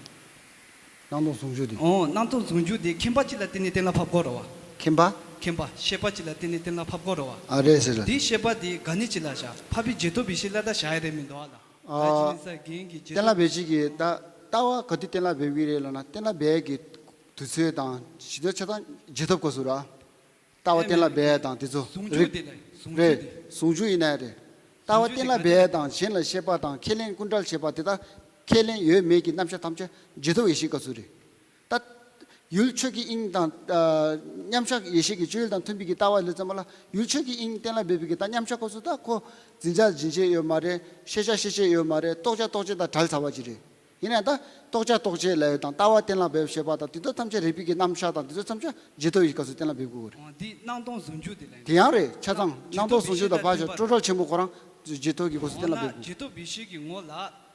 སྣང་སྟོང་ཟུང་འཇུག་དེ། ཨོ་སྣང་སྟོང་ཟུང་འཇུག་དེ་མཁྱེན་པ་གཅིག་ལ་བརྟེན་ནས་གཏན་ལ་ཕབ་དགོས་རེད་པ། མཁྱེན་པ། མཁྱེན་པ་ཤེས་པ་གཅིག་ལ་བརྟེན་ནས་གཏན་ལ་ཕབ་དགོས་རེད་པ། ཨ་རེད་ཟེར་ལ། དེ་ཤེས་པ་དེ་ག་ནས་གཅིག་ལ་བཞག་འཕགས་པའི་རྗེས་ཐོབ་ཡེ་ཤེས་ལ་ད་བཞག་ཡ་རེད་མི་འདུག་པ་ལགས། ཨ་ད་ཅི་ནས་ས་རྒན་གྱིས་རྗེས་གཏན་ལ་ཐོབ་འབད་བྱེད་ཀྱི་ད་ལྟ་བ་ག་དུས་གཏན་ལ་འབེབས་ཀྱི་རེད་ལབ་ན་གཏན་ལ་འབེབས་ཀྱི་དུས་ཚོད་དང་ཇི་ལྟར་ཆ་ཚང་རྗེས་ཐོབ་སྐབས་སུ་ར། ལྟ་བ་གཏན་ལ་འབེབས་ཡ་དང་དེ་ཚོ་ཟུང་འཇུག་རིགས་དེ་ལ་ཟུང་འཇུག་རེད། དེ། ཟུང་འཇུག་ཡིན་ན་རེད། ལྟ་བ་གཏན་ལ་འབེབས་ཡ་དང་གཞན་ལ་བཤད་པ་དང་ཁས་ལེན་ཀུན་བྲལ་བྱེད་པ་དེ་དག་ཁས་ལེན་ཡོད་མེད་ཀྱི་རྣམ་གཞག་ཐམས་ཅད་རྗེས་ཐོབ་ཡེ་ཤེས་སྐབས་སུ་རེད། ད་ཡུལ་ཆོས་ཀྱི་དབྱིངས་དང་ཨ་མཉམ་གཞག་ཡེ་ཤེས་ཀྱི་སྤྱོད་ཡུལ་དང་མཐུན་པའི་གི་ལྟ་བ་ལ་ཙམ་པ་ལ་ཡུལ་ཆོས་ཀྱི་དབྱིངས་གཏན་ལ་འབེབས་པའི་གི་ད་མཉམ་གཞག་སྐབས་སུ་ད་ཁོ་འཛིན་བྱ་འཛིན་བྱེད་ཡོད་མ་རེད། ཤེས་བྱ་ཤེས་བྱེད་ཡོད་མ་རེད། རྟོགས་བྱ་རྟོགས་བྱེད་དང་བྲལ་ཚར་བ་ཅིག་རེད། ཡིན་ནའང་ད་རྟོགས་བྱ་རྟོགས་བྱེད་ལབ་ཡ་དང་ལྟ་བ་གཏན་ལ་འབེབས་བྱེད་པ་དང་དེ་ཚོ་ཐམས་ཅད་རིགས་པའི་གི་རྣམ་གཞག་དང་དེ་ཚོ་ཐམས་ཅད་རྗེས་ཐོབ་ཡེ་ཤེས་སྐབས་སུ་གཏན་ལ་འབེབས་དགོས་རེད། འོ་འདི་སྣང་སྟོང་ཟུང་འཇུག་དེ་ལ་ཡིན། དེ་ཡང་རེད། ཆ་ཚང་སྣང་སྟོང་ཟུང་འཇུག་དང་བར་གྱི་སྤྲོས་བྲལ་ཆེན་པོ་ཁོ་རང་རྗེས་ཐོབ་ཀྱི་སྐབས་སུ་གཏན་ལ་འབེབས་དགོས། རྗེས་ཐོབ་ཡེ་ཤེས་ཀྱི་ངོ་ལ་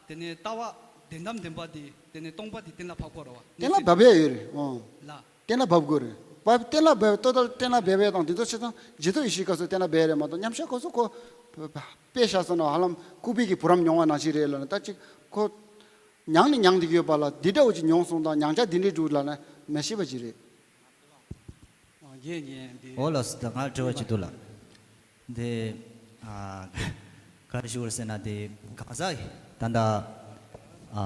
དེ་ནས་ལྟ་བ་བདེན་གཏམ་བདེན་པ་དེ་དེ་ནས་སྟོང་པ་དེ་གཏན་ལ་ཕབ་དགོས་རེད་པ། གཏན་ལ་འབེབས་ཡ་ཡོད་རེད། འོ། ལ། གཏན་ལ་འབེབས་དགོས་རེད། བབ་གཏན་ལ་འབེབས་ཏོ་ཏལ་གཏན་ལ་འབེབས་ཡ་དང་དེ་ཚོ་ཆ་ཚང་རྗེས་ཐོབ་ཡེ་ཤེས་སྐབས་སུ་གཏན་ལ་འབེབས་རེད་མ་གཏོགས་མཉམ་གཞག་སྐབས་སུ་ཁོ་དཔེ་བཞག་སོང་ན་ཧ་ལམ་ལྐུགས་པའི་གི་བུ་རམ་མྱོང་བ་ནང་བཞིན་རེད་ལབ་ན་ད་ཅིག་ཁོ་མྱང་ནི་མྱང་བསྡད་ཀྱི་ཡོད་པ་ལ་འདི་འདྲ་བོ་ཅིག་མྱོང་སོང་དང་མྱང་བྱ་འདི་འདྲའི་འདུག་ལབ་ན་མི་ཤེས་པ་ཅིག་རེད། ཨོ་ལགས་སོ། ད་ང་དྲི་བ་ཅིག་འདུག་ལགས། དེ་ཨ་ག་རེ་ཞུ་དགོས་རེད་ཟེར་ན་དེ་གང་ཟག་གི་ད་ལྟ་ཨ་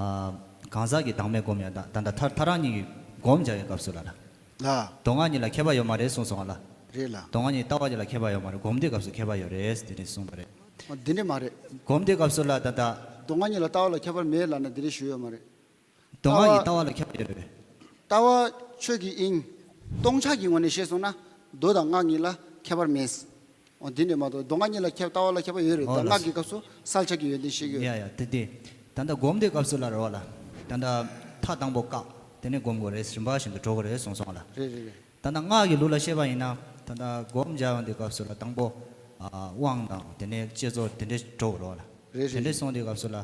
གང་ཟག་གི་བདག་མེད་སྒོམ་ཡ་ད་ད་ལྟ་ཐ་ཐ་རང་ཉིད་ཀྱིས་སྒོམ་བྱ་བའི་སྐབས་སུ་ལ་ལ། ལ། སྡུག་བསྔལ་གཉིས་ལ་ཁྱད་པར་ཡོད་མ་རེད་གསུངས་སོང་ང་ལ། རེད་ལ། སྡུག་བསྔལ་གཉིས་ལྟ་བ་གཉིས་ལ་ཁྱད་པར་ཡོད་མ་རེད། སྒོམ་དུས་སྐབས་སུ་ཁྱད་པར་ཡོད་རེད་དེ་འདྲ་གསུངས་པ་རེད། ཨ་འདི་འདྲ་མ་རེད། སྒོམ་དུས་སྐབས་སུ་ལ་ད་ལྟ། སྡུག་བསྔལ་གཉིས་ལ་ལྟ་བ་ལ་ཁྱད་པར་མེད་ལབ་ན་འདི་འདྲ་ཞུ་ཡོད་མ་རེད། སྡུག་བསྔལ་གཉིས་ལྟ་བ་ལ་ཁྱད་པར་ཡོད་རེད། ལྟ་བ་ཆོས་ཀྱི་དབྱིངས་སྟོང་ཆ་གི་ངོས་ནས་བཤད་སོང་ན་མདོ་དང་སྔགས་གཉིས་ལ་ཁྱད་པར་མེད། འོ་འདི་འདྲ་མ་གཏོགས་སྡུག་བསྔལ་གཉིས་ལ་ཁྱད་ལྟ་བ་ལ་ཁྱད་པར་ཡོད་རེད། ད་ཨོ་ལགས། སྔགས་ཀྱི་སྐབས་སུ་གསལ་ཆ་གི་ཡོན་ཏན་བཤད་ཀྱི་ཡོད་ཡ་རེད། ཡ་དེ་དེ། ད་ལྟ་སྒོམ་དུས་སྐབས་སུ་ལ་རེད་བ་ལ། ད་ལྟ་ཐག་དང་པོ་བཀག་དེ་ནས་སྒོམ་དགོས་རེད། རིམ་པ་བཞིན་དུ་འགྲོ་དགོས་རེད་གསུངས་སོང་ང་ལ། རེད་རེད་རེད། ད་ལྟ་སྔགས་ཀྱི་ལུགས་ལ་བཤད་པ་ཡིན་ན་ད་ལྟ་སྒོམ་བྱ་ཡོང་དུས་སྐབས་སུ་ལ་དང་པོ་ཨ་དབང་དང་དེ་ནས་བསྐྱེད་རྫོགས་དེ་འདྲས་འགྲོ་དགོས་རེད་བ་ལ། རེད། དེ་རེད། འདྲ་གསུངས་དུས་སྐབས་སུ་ལ།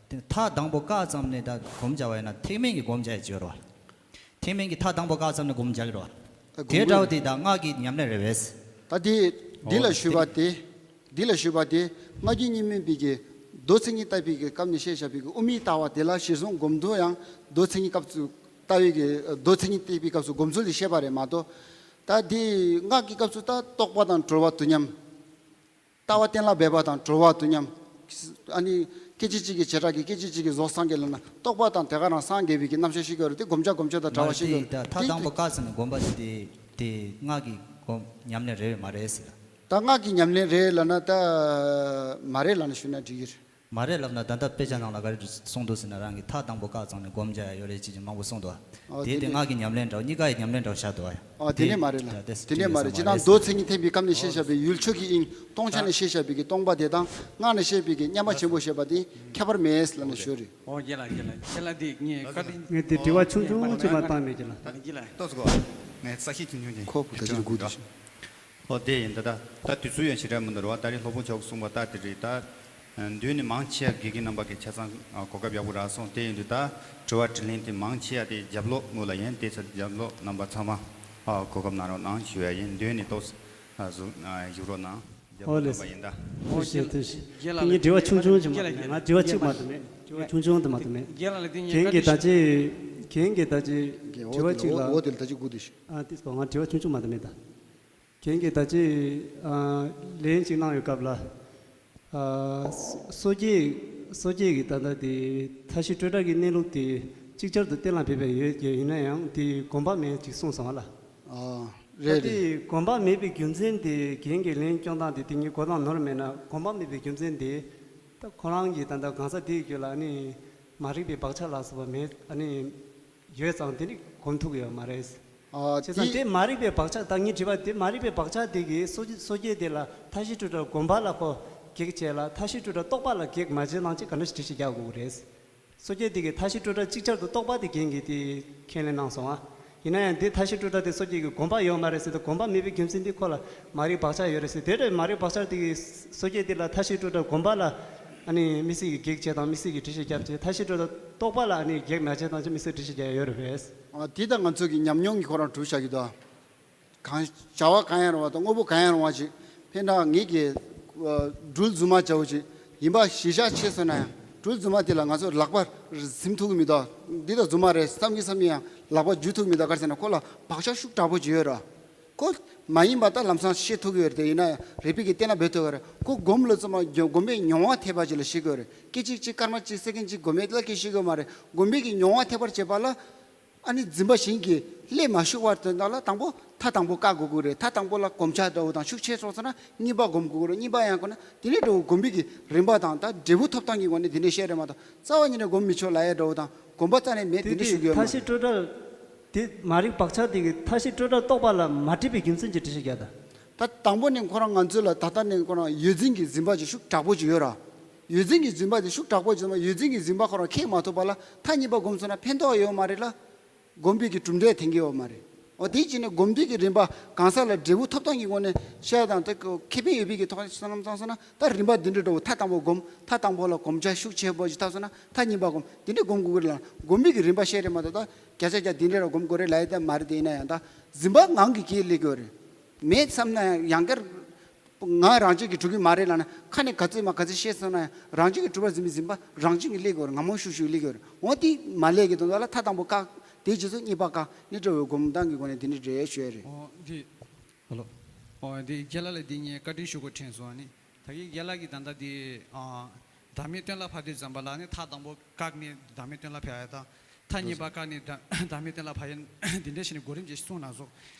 དེ་ཐག་དང་པོ་བཀག་ཙམ་ནས་ད་སྒོམ་བྱ་བ་ཡིན་ན་ཐེག་དམན་གྱི་སྒོམ་བྱ་ཡི་སྦྱོར་བ། ཐེག་དམན་གྱི་ཐག་དང་པོ་བཀག་ཙམ་ནས་སྒོམ་བྱ་གི་རེད་བ། ད་དེ་སྒོམ་འདྲ་བོ་དགོས། དེ་ད་སྔགས་ཀྱི་ཉམས་ལེན་རེད་བས། ད་དེ་འདི་ལ་ཞུས་པ་དེ། འདི་ལ་ཞུས་པ་དེ། སྔགས་རྒྱུད་གཉིས་སྨན་པའི་གི་མདོ་མཚན་ཉིད་བརྟག་པའི་གི་སྐབས་ནས་བཤད་བཞག་པའི་གི་དབུ་མའི་ལྟ་བ་དེ་ལ་གཞིར་བཟུང་སྒོམ་དུ་ཡང་མདོ་མཚན་ཉིད་སྐབས་སུ་ལྟ་བའི་གི་མདོ་མཚན་ཉིད་བརྟག་པའི་སྐབས་སུ་སྒོམ་ཚུལ་དེ་བཤད་པ་རེད་མ་གཏོགས། ད་དེ་སྔགས་ཀྱི་སྐབས་སུ་ད་རྟོག་པ་དང་གྲོལ་བ་དུ་མཉམ། ལྟ་བ་གཏན་ལ་འབེབས་པ་དང་གྲོལ་བ་དུ་མཉམ། ཨ་ནི་སྐད་ཅིག་གཅིག་གི་བྱེ་བྲག་གི་སྐད་ཅིག་གཅིག་གི་གཟུགས་སངས་རྒྱས་ལབ་ན་རྟོག་པ་དང་དེ་ག་རང་སངས་རྒྱས་པའི་གི་རྣམ་གཞག་ཤེས་དགོས་རེད་དེ་སྒོམ་བྱ་སྒོམ་བྱ་དང་བྲལ་བ་ཤེས་དགོས་རེད། མ་རེད་དེ་ད་ཐག་དེ་དང་པོ་བཀག་ཟིན་ནས་སྒོམ་པ་དེ་དེ་དེ་སྔགས་ཀྱི་སྒོམ་ཉམས་ལེན་རེད་མ་རེད་ཟེར། ད་སྔགས་ཀྱི་ཉམས་ལེན་རེད་ལབ་ན་ད་མ་རེད་ལབ་ན་ཞུ་ན་འགྲིག་གི་རེད། མ་རེད་ལབ་ན་ད་ལྟ་དཔེ་ཆ་ནང་ལ་ག་རེ་གསུངས་འདུག་ཟེར་ན་རང་གི་ཐག་དང་པོ་བཀག་ཙམ་ནས་སྒོམ་བྱ་ཡ་ཡོད་རེད་ཅེས་ཀྱི་མང་པོ་གསུངས་འདུག་ཨ། ཨོ་དེ་དེ་དེ་ནས་སྔགས་ཀྱི་ཉམས་ལེན་འདྲ་བོ་གཉིས་ཀ་ཡི་ཉམས་ལེན་འདྲ་བོ་བཞག་འདུག་ཨ། ཨོ་དེ་ནས་མ་རེད་ལ། དེ་དེ་དེ་ནས་མ་རེད། ཅི་ལྟར་མདོ་མཚན་ཉིད་ཐེག་པའི་སྐབས་ནས་བཤད་བཞག་པའི་ཡུལ་ཆོས་ཀྱི་དབྱིངས་སྟོང་ཆ་ནས་བཤད་བཞག་པའི་གི་སྟོང་པ་དེ་དང་སྔགས་ནས་བཤད་པའི་གི་མཉམ་པ་ཆེན་པོ་བཤད་པ་དེ་ཁྱད་པར་མེད་ལབ་ནས་ཞུ་རེད། ཨོ་རྒན་ལགས་རྒན་ལགས་རྒན་ལགས་འདི་ངས་བཀའ་དྲིན། ངས་དེ་དྲི་བ་ཆུང་ཆུང་ཅིག་མ་བཏང་མེད་ཀྱི་ལ། རྒན་ལགས། ཏོག་ཙམ་ངས་ས་ཞིག་ཆུང་ཆུང་ཅིག་ཁོ་བུ་ད་ཅིར་སྒུག་དུ་ཞུ། ཨོ་དེ་ཡིན་ད་ད་ད་དུས་ཚོད་ཡང་ཞེ་དྲག་མི་འདུག་རེད་བ། ད་རེས་སློབ་དཔོན་མཆོག་གསུངས་པ་ལྟར་དེ་རེད་ད། མདུན་ནས་མང་ཆེ་བ་དགེ་རྒན་རྣམ་པ་གི་ཆ་ཚང་གོ་སྐབས་ཡག་པོ་རག་སོང་། དེ་ཡིན་དུས་ད་དྲི་བ་དྲིས་ལན་དེ་མང་ཆེ་བ་དེ་རྒྱབ་ལོགས་ངོས་ལ་ཡིན། དེ་ཚོ་རྒྱབ་ལོགས་རྣམ་པ་ཚང་མ་གོ་སྐབས་གནང་རོགས་གནང་ཞུ་ཡ་ཡིན། མདུན་ནས་ཏོག་ཙམ་བཞུགས་རོགས་གནང་། རྒྱབ་ཨོ་ལོགས་ལེ། རྣམ་པ་ཡིན་ད། ཐུགས་རྗེ་ཆེ། ཐུགས་རྗེ་ཆེ། རྒན་ལགས་ངས་དྲི་བ་ཆུང་ཆུང་ཅིག་མ་རྒན་ལགས་གཏོང་ང་། དྲི་བ་གཅིག་མ་གཏོང་མེད། དྲི་བ་ཆུང་ཆུང་དུ་མ་གཏོང་མེད། རྒན་ལགས་ལ་དེ་ངས་རྒན་གྱིས་ད་ཅི། རྒན་གྱིས་ད་ཅི། དྲི་བ་གཅིག་ལ། འོ་དེ་ལ་ད་ཅི་སྒུག་དུ་ཞུ། ཨ་ཏིས་པ་ང་དྲི་བ་ཆུང་ཆུང་མ་གཏོང་མེད་ད། རྒན་གྱིས་ད་ཅི། ཨ་ལན་ཅིག་གནང་ཡོད་སྐབས་ལ། ཨ་སོ་སོ་སྐྱེ། སོ་སྐྱེ་གི་ད་ལྟ་དེ་མཐའ་བཞི་སྤྲོས་བྲལ་གྱི་གནས་ལུགས་དེ་ཅིག་ཅར་དུ་གཏན་ལ་འབེབས་པ་ཡོད་ཀྱི་ཡིན་ན་ཡང་དེ་གོམས་པ་མེད་ཅིག་གསུངས་སོང་བ་ལ། ཨ་རེད་ད་དེ་རེད། གོམས་པ་མེད་པའི་རྒྱུ་མཚན་དེ་རྒན་གྱི་ལན་སྐྱོང་སྟངས་དེ་དེ་ངས་གོ་སྟངས་ནོར་མེད་ན་གོམས་པ་མེད་པའི་རྒྱུ་མཚན་དེ་ད་ཁོ་རང་གི་ད་ལྟ་གང་ཟག་དེའི་རྒྱུད་ལ་ཨ་ནི་མ་རིག་པའི་བག་ཆགས་ལ་སོགས་པ་མེད་ཨ་ནི། ཡོད་ཙང་དེ་ནི་གོམས་ཐུབ་ཀྱི་ཡོད་མ་རེད། ཨ་བྱས་ཙང་དེ་དེ་མ་རིག་པའི་བག་ཆགས་ད་ངས་དྲིས་པ་དེ་མ་རིག་པའི་བག་ཆགས་དེ་གིས་སོ་སོ་སྐྱེ་དེ་ལ་མཐའ་བཞི་སྤྲོས་བྲལ་གོམས་པ་ལ་ཁོ་གེགས་བྱས་ལ་མཐའ་བཞི་སྤྲོས་བྲལ་རྟོག་པ་ལ་གེགས་མ་བྱས་ནང་ཅིག་ག་འདྲ་ཞིག་འགྲེལ་བཤད་རྒྱག་དགོས་ཀྱི་རེད། སོ་སྐྱེ་དེ་གིས་མཐའ་བཞི་སྤྲོས་བྲལ་ཅིག་ཅར་དུ་རྟོག་པ་དེ་རྒན་གྱིས་དེ་ཁས་ལེན་གནང་སོང་ཨ། ཡིན་ན་ཡང་དེ་མཐའ་བཞི་སྤྲོས་བྲལ་དེ་སོ་སྐྱེ་གིས་གོམས་པ་ཡོད་མ་རེད་ཟེར་དུས་གོམས་པ་མེད་པའི་རྒྱུ་མཚན་དེ་ཁོ་ལ་མ་རིག་བག་ཆགས་ཡོད་རེད་ཟེར་དེ་འདྲ་མ་རིག་བག་ཆགས་དེ་གིས་སོ་སྐྱེ་དེ་ལ་མཐའ་བཞི་སྤྲོས་བྲལ་གོམས་པ་ལ་ཨ་ནི་དམིགས་བསལ་གྱི་གེགས་བྱས་དང་དམིགས་བསལ་གྱི་འགྲེལ་བཤད་བརྒྱབ་བྱས་མཐའ་བཞི་སྤྲོས་བྲལ་རྟོག་པ་ལ་ཨ་ནི་གེགས་མ་བྱས་དང་ཅི་དམིགས་བསལ་འགྲེལ་བཤད་རྒྱག་ཡ་ཡོད་རེད་པས། ཨ་དེ་ད་ང་ཚོ་གི་ཉམས་མྱོང་གི་ཁོ་རང་གྲུབ་བཞག་གི་འདུག་གང་བྱ་བ་གང་ཡང་རུང་བ་དང་དངོས་པོ་གང་ཡང་རུང་བ་ཅིག་ཕན་ད་ངེད་ཀྱི་སྦྲུལ་རྫུན་མ་བྱ་བོ་ཅིག་ཡིན་པ་གཞི་བཞག་བྱས་སོང་ན་ཡང་སྦྲུལ་རྫུན་མ་དེ་ལ་ང་ཚོ་ལག་པ་ཟིན་ཐུབ་ཀྱི་མི་འདུག་འདི་ད་རྫུན་མ་རེད་བསམ་གྱིན་བསམ་གྱིན་ཡང་ལག་པ་འཇུ་ཐུབ་མི་འདུག་ག་རེ་ཟེར་ན་ཁོ་ལ་བག་ཆགས་ཤུགས་དྲག་པོ་ཅིག་ཡོད་ར། ཁོ་མ་ཡིན་པ་ད་ལམ་སང་ཤེས་ཐུབ་ཀྱི་ཡོད་རེད་དེ་ཡིན་ན་ཡང་རིག་པའི་གི་བསྟན་ན་འབད་ཐུབ་ཀྱི་རེད། ཁོ་སྒོམ་ལ་ཙམ་སྒོམ་པའི་མྱོང་བ་ཐེབས་པ་ཅིག་ལ་ཤེས་ཀྱི་ཡོད་རེད། སྐད་ཅིག་གཅིག་སྐར་མ་གཅིག་སེ་ཀན་གཅིག་སྒོམ་མེད་ལ་སྐད་ཤེས་ཀྱི་ཡོད་མ་རེད། སྒོམ་པའི་གི་མྱོང་བ་ཐེབས་པར་བྱེད་པ་ལ། ཨ་ནི་འཛིན་པ་གཞན་གྱིས་སླེབས་མ་ཤོག་པར་དོན་དག་ལ་དང་པོ་ཐག་དང་པོ་བཀག་དགོས་ཀྱི་རེད། ཐག་དང་པོ་ལ་གོམས་ཆགས་འདྲ་བོ་དང་ཤུགས་ཆེ་སོང་ཙང་ན་གཉིས་པ་སྒོམ་དགོས་ཀྱི་རེད། གཉིས་པ་ཡང་དགོས་ན་དེ་ནས་འདྲ་བོ་སྒོམ་པའི་གི་རིམ་པ་དང་ད་འབྲས་བུ་ཐོབ་སྟངས་ཀྱི་སྒོ་ནས་དེ་འདྲས་བཤད་རེད་མ་གཏོགས་རྩ་བ་ཉིད་ནས་སྒོམ་མི་ཆོག་ལབ་ཡ་འདྲ་བོ་དང་གོམས་པ་རྩ་ནས་མེད་དེ་དེ་འདྲས་དེ་ཞུ་གི་ཡོད་མ་མཐའ་རེད། བཞི་སྤྲོས་བྲལ་དེ་མ་རིག་བག་ཆགས་དེ་གི་མཐའ་བཞི་སྤྲོས་བྲལ་རྟོག་པ་ལ་མ་སྒྲིབ་པའི་རྒྱུ་མཚན་གྱི་འགྲེལ་བཤད་རྒྱག་ད། ད་དང་པོ་ནས་ཁོ་རང་ང་ཚོ་ལ་ད་ལྟ་ནས་ཁོ་རང་ཡོད་ཚད་ཀྱི་འཛིན་པ་ཅིག་ཤུགས་དྲག་པོ་ཅིག་ཡོད་ར། ཡོད་ཚད་ཀྱི་འཛིན་པ་དེ་ཤུགས་དྲག་པོ་ཅིག་ཡོད་ཚད་ཀྱི་འཛིན་པ་ཁོ་རང་ཁེགས་མ་ཐུབ་པ་ལ་མཐའ་གཉིས་པ་སྒོམ་སོང་ན་ཕན་ཐོགས་ཡོད་མ་རེད་ལ། སྒོམ་པའི་གི་གྲུབ་འབྲས་ཐོན་གྱི་ཡོད་མ་རེད། འོ་དེ་བྱས་ནས་སྒོམ་དུས་ཀྱི་རིམ་པ་གང་ཟག་ལ་འབྲས་བུ་ཐོབ་སྟངས་ཀྱི་སྒོ་ནས་བཤད་དང་དེ་ཁེ་ཕན་ཡོད་པའི་གི་ཐོག་ནས་བསམ་བློ་བཏང་སོང་ན་ད་རིམ་པ་འདི་འདྲ་འདྲ་བོ་ཐ་དང་པོ་སྒོམ། ཐ་དང་པོ་ལ་གོམས་ཆ་ཤུགས་ཆེ་པོ་ཅིག་བཏང་སོང་ན་ཐ་གཉིས་པ་སྒོམ། དེ་འདྲ་སྒོམ་དགོས་ཀྱི་རེད་ལ། སྒོམ་པའི་གི་རིམ་པ་བཤད་རེད་མ་གཏོགས་ད་བརྒྱ་ཆ་བརྒྱ་འདི་འདྲ་ར་སྒོམ་དགོས་རེད་ལབ་ཡ་ད་མ་རེད། དེ་ཡིན་ན་ཡང་ད་འཛིན་པ་ངང་གིས་སྐྱེས་སླེབས་ཀྱི་ཡོད་རེད། མེད་བསམ་ན་ཡང་ཡང་བསྐྱར་ང་རང་བྱས་ཀྱིས་གྲུབ་ཀྱི་མ་རེད་ལབ་ན་ཁ་ནས་ག་ཚོད་མ་ག་ཚོད་བཤད་སོང་ན་ཡང་རང་བྱས་ཀྱིས་གྲུབ་པར་འཛིན་པའི་འཛིན་པ་རང་བྱས་ཀྱིས་སླེབས་ཀྱི་ཡོད་རེད། ངང་མོ་ཤུགས་ཤུགས་སླེབས་ཀྱི་ཡོད་རེད། འོ་དེ་མ་སླེབས་ཀྱི་དོན་དག་ལ་ཐ་དང་པོ་བཀག་དེའི་རྗེས་སུ་གཉིས་པ་བཀག་ནི་འདྲ་བའི་སྒོམ་སྟངས་ཀྱི་སྒོ་ནས་དེ་འདྲ་རེད་ཞུ་ཡ་རེད། ཨོ་འདི། ཧ་ལོ། ཨོ་འདི་རྒན་ལགས་ལ་འདི་ངས་བཀའ་དྲིན་ཞུ་དགོས་དྲན་སོང་ཨ་ནི། ད་གིན་རྒན་ལགས་ཀྱིས་ད་ལྟ་འདི་ཨ། བདག་མེད་སྟོན་ལ་ཕབ་དུས་ཙམ་པ་ལ་ནི་ཐ་དང་པོ་བཀག་ནས་བདག་མེད་སྟོན་ལ་ཕབ་ཡ་དང་། ཐ་གཉིས་པ་བཀག་ནས་བདག་མེད་སྟོན་ལ་ཕབ་ཡ་འདི་འདྲ་བྱས་ནས་གོ་རིམ་ཅིག་གསུངས་གནང་སོང་།